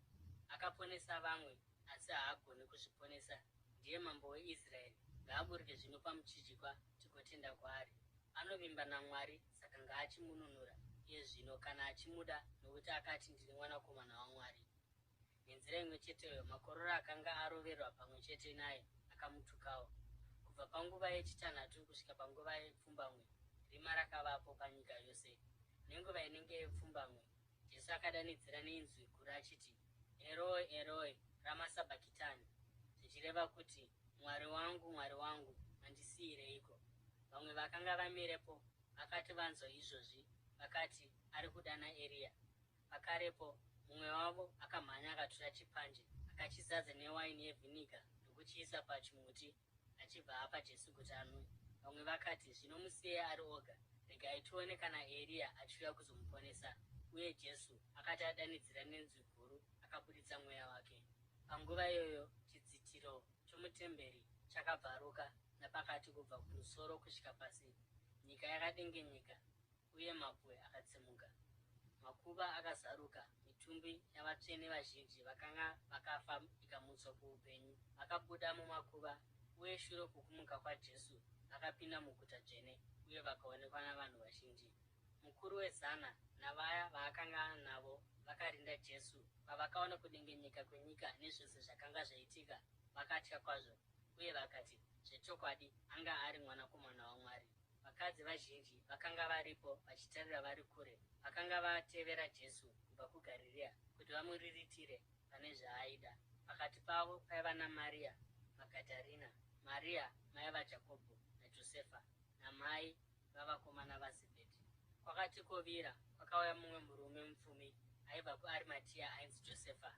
Akaponesa vamwe, asi haagoni kuzviponesa. Ndiye mambo weIsraeri, ngaaburuke zvino pamuchinjikwa tigotenda kwaari. Anovimba naMwari, saka ngaachimununura iye zvino kana achimuda, nokuti akati, Ndiri Mwanakomana waMwari. Nenzira imwe cheteyo, makororo akanga aroverwa pamwe chete naye akamutukawo. Kubva panguva yechitanhatu kusvika panguva yepfumbamwe, rima rakavapo panyika yose. Nenguva inenge yepfumbamwe, Jesu akadanidzira neinzwi guru achiti, Eroi, Eroi, rama sabhakitani, zvichireva kuti, Mwari wangu, Mwari wangu, mandisiyireiko? Vamwe vakanga vamirepo vakati vanzwa izvozvi, vakati, Ari kudana Eriya. Pakarepo, mumwe wavo akamhanya akatora chipanje, akachizadza newaini yevhiniga ndokuchiisa pachimuti achibva apa Jesu kuti anwe. Vamwe vakati, Zvino musiyei ari oga, regai tione kana Eriya achiuya kuzomuponesa. Uye Jesu akati adanidzira nenzwi guru, akaburitsa mweya wake. Panguva iyoyo chidzitiro chomutemberi. chakabvaruka napakati kubva kumusoro kusvika pasi, nyika yakadengenyeka uye mabwe akatsemuka. Makuva akazaruka, mitumbi yavatsvene vazhinji vakanga vakafa ikamutswa kuupenyu. Vakabuda mumakuva, uye shure kwokumuka kwaJesu vakapinda muguta dzvene uye vakaonekwa navanhu vazhinji. Mukuru wezana navaya vaakanga anavo vakarinda Jesu, pavakaona kudengenyeka kwenyika nezvose zvakanga zvaitika, vakatya kwazvo uye vakati, Zvechokwadi anga ari Mwanakomana waMwari. Vakadzi vazhinji vakanga varipo vachitarira vari kure, vakanga vatevera Jesu kubva kuGarirea kuti vamuriritire pane zvaaida. Pakati pavo paiva naMaria Magadharina, Maria mai vaJakobho naJosefa, namai vavakomana vaZebhedhi. Kwakati kwovira, kwakauya mumwe murume mupfumi aibva kuArimatia ainzi Josefa,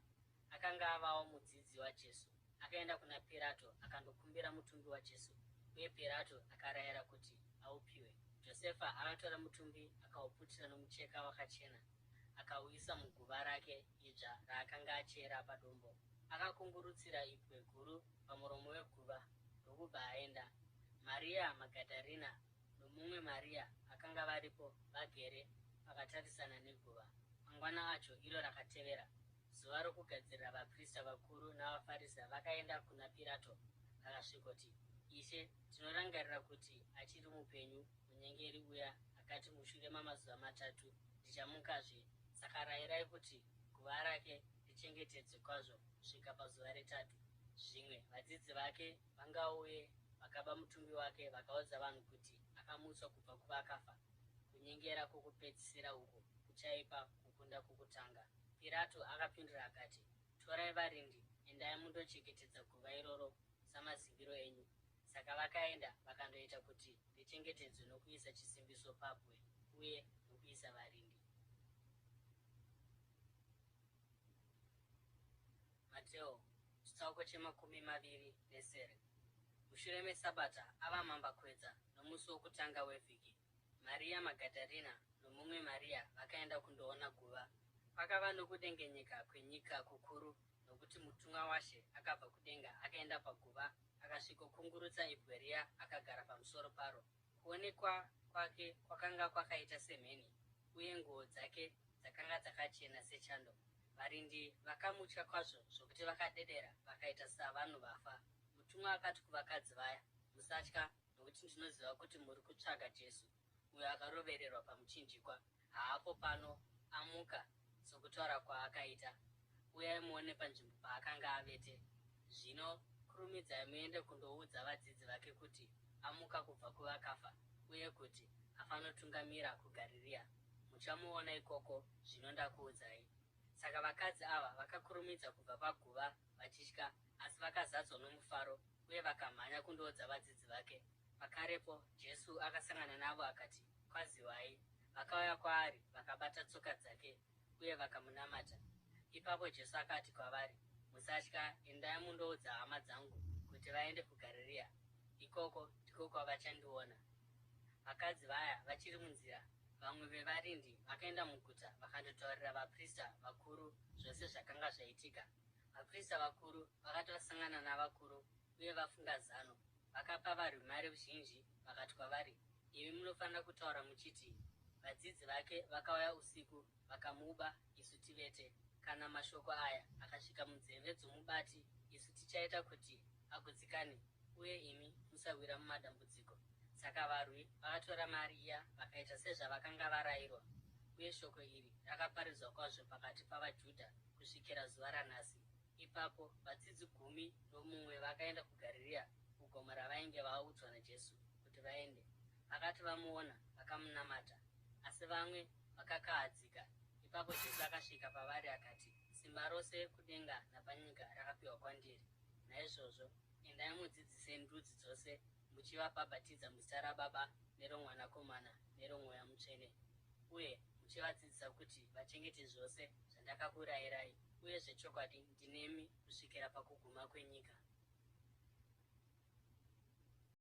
akanga avawo mudzidzi waJesu. Akaenda kuna Pirato akandokumbira mutumbi waJesu, uye Pirato akarayira kuti aupiwe. Josefa akatora mutumbi akauputira nomucheka wakachena, akauisa muguva rake idzva raakanga achera padombo. Akakungurutsira ibwe guru pamuromo weguva ndokubva aenda. Maria Magadharina nomumwe Maria vakanga varipo vagere pakatarisana neguva. Mangwana acho, iro rakatevera, zuva rokugadzirira, vaprista vakuru navaFarisi vakaenda kuna Pirato vakasvikoti, Ishe, tinorangarira kuti achiri mupenyu munyengeri uya akati mushure mamazuva matatu ndichamukazve. Saka rayirai kuti guva rake richengetedzwe kwazvo kusvika pazuva retatu. Zvimwe vadzidzi vake vangauye vakaba mutumbi wake vakaudza vanhu kuti akamutswa kubva kuvakafa. Kunyengera kwokupedzisira uku kuchaipa kukunda kwokutanga. Pirato akapindura akati, Torai varindi, endai mundochengetedza guva iroro samaziviro enyu. Saka vakaenda vakandoita kuti richengetedzwe nokuisa chisimbiso pabwe uye nokuisa varindi. Mateo chitsauko che27. Mushure meSabata ava mambakwedza nomusi wokutanga wevhiki, Maria Magadharina nomumwe Maria vakaenda kundoona guva. Kwakava nokudengenyeka kwenyika kukuru nokuti mutumwa waShe akabva kudenga akaenda paguva akasvikokungurutsa ibwe riya akagara pamusoro paro. Kuonekwa kwake kwakanga kwakaita semheni uye nguo dzake dzakanga dzakachena sechando. Varindi vakamutya kwazvo zvokuti vakadedera vakaita savanhu vafa. Mutumwa akati kuvakadzi vaya, Musatya, nokuti ndinoziva kuti muri kutsvaka Jesu, uyo akarovererwa pamuchinjikwa. Haapo pano, amuka, sokutaura kwaakaita. Uyai muone panzvimbo paakanga avete. Zvino kurumidzai muende kundoudza vadzidzi vake kuti amuka kubva kuvakafa uye kuti afanotungamira kuGarirea. Muchamuona ikoko, zvino ndakuudzai. Saka vakadzi ava vakakurumidza kubva paguva vachitya, asi vakazadzwa nomufaro uye vakamhanya kundoudza vadzidzi vake. Pakarepo Jesu akasangana navo akati, Kwaziwai. Vakauya kwaari vakabata tsoka dzake uye vakamunamata. Ipapo Jesu akati kwavari, Musatya, endai mundoudza hama dzangu kuti vaende kuGarirea, ikoko ndiko kwavachandiona. Vakadzi vaya vachiri munzira, vamwe vevarindi vakaenda muguta vakandotaurira vaprista vakuru zvose zvakanga zvaitika. Vaprista vakuru vakati vasangana navakuru uye vafunga zano, vakapa varwi mari zhinji vakati kwavari, Imi munofanira kutaura muchiti, Vadzidzi vake vakauya usiku vakamuba isu tivete. Kana mashoko aya akasvika munzeve dzomubati, isu tichaita kuti agutsikane uye imi musawira mumadambudziko. Saka varwi vakatora mari iya vakaita sezvavakanga varayirwa, uye shoko iri rakaparidzwa kwazvo pakati pavaJudha kusvikira zuva ranhasi. Ipapo vadzidzi 11 vakaenda kuGarirea, kugomo ravainge vaudzwa naJesu kuti vaende. Vakati vamuona, vakamunamata, asi vamwe vakakahadzika. Ipapo Jesu akasvika pavari akati, Simba rose kudenga napanyika rakapiwa kwandiri. Naizvozvo endai mudzidzise ndudzi dzose, muchivabhabhatidza muzita raBaba neroMwanakomana neroMweya Mutsvene, uye muchivadzidzisa kuti vachengete zvose zvandakakurayirai, uye zvechokwadi ndinemi kusvikira pakuguma kwenyika.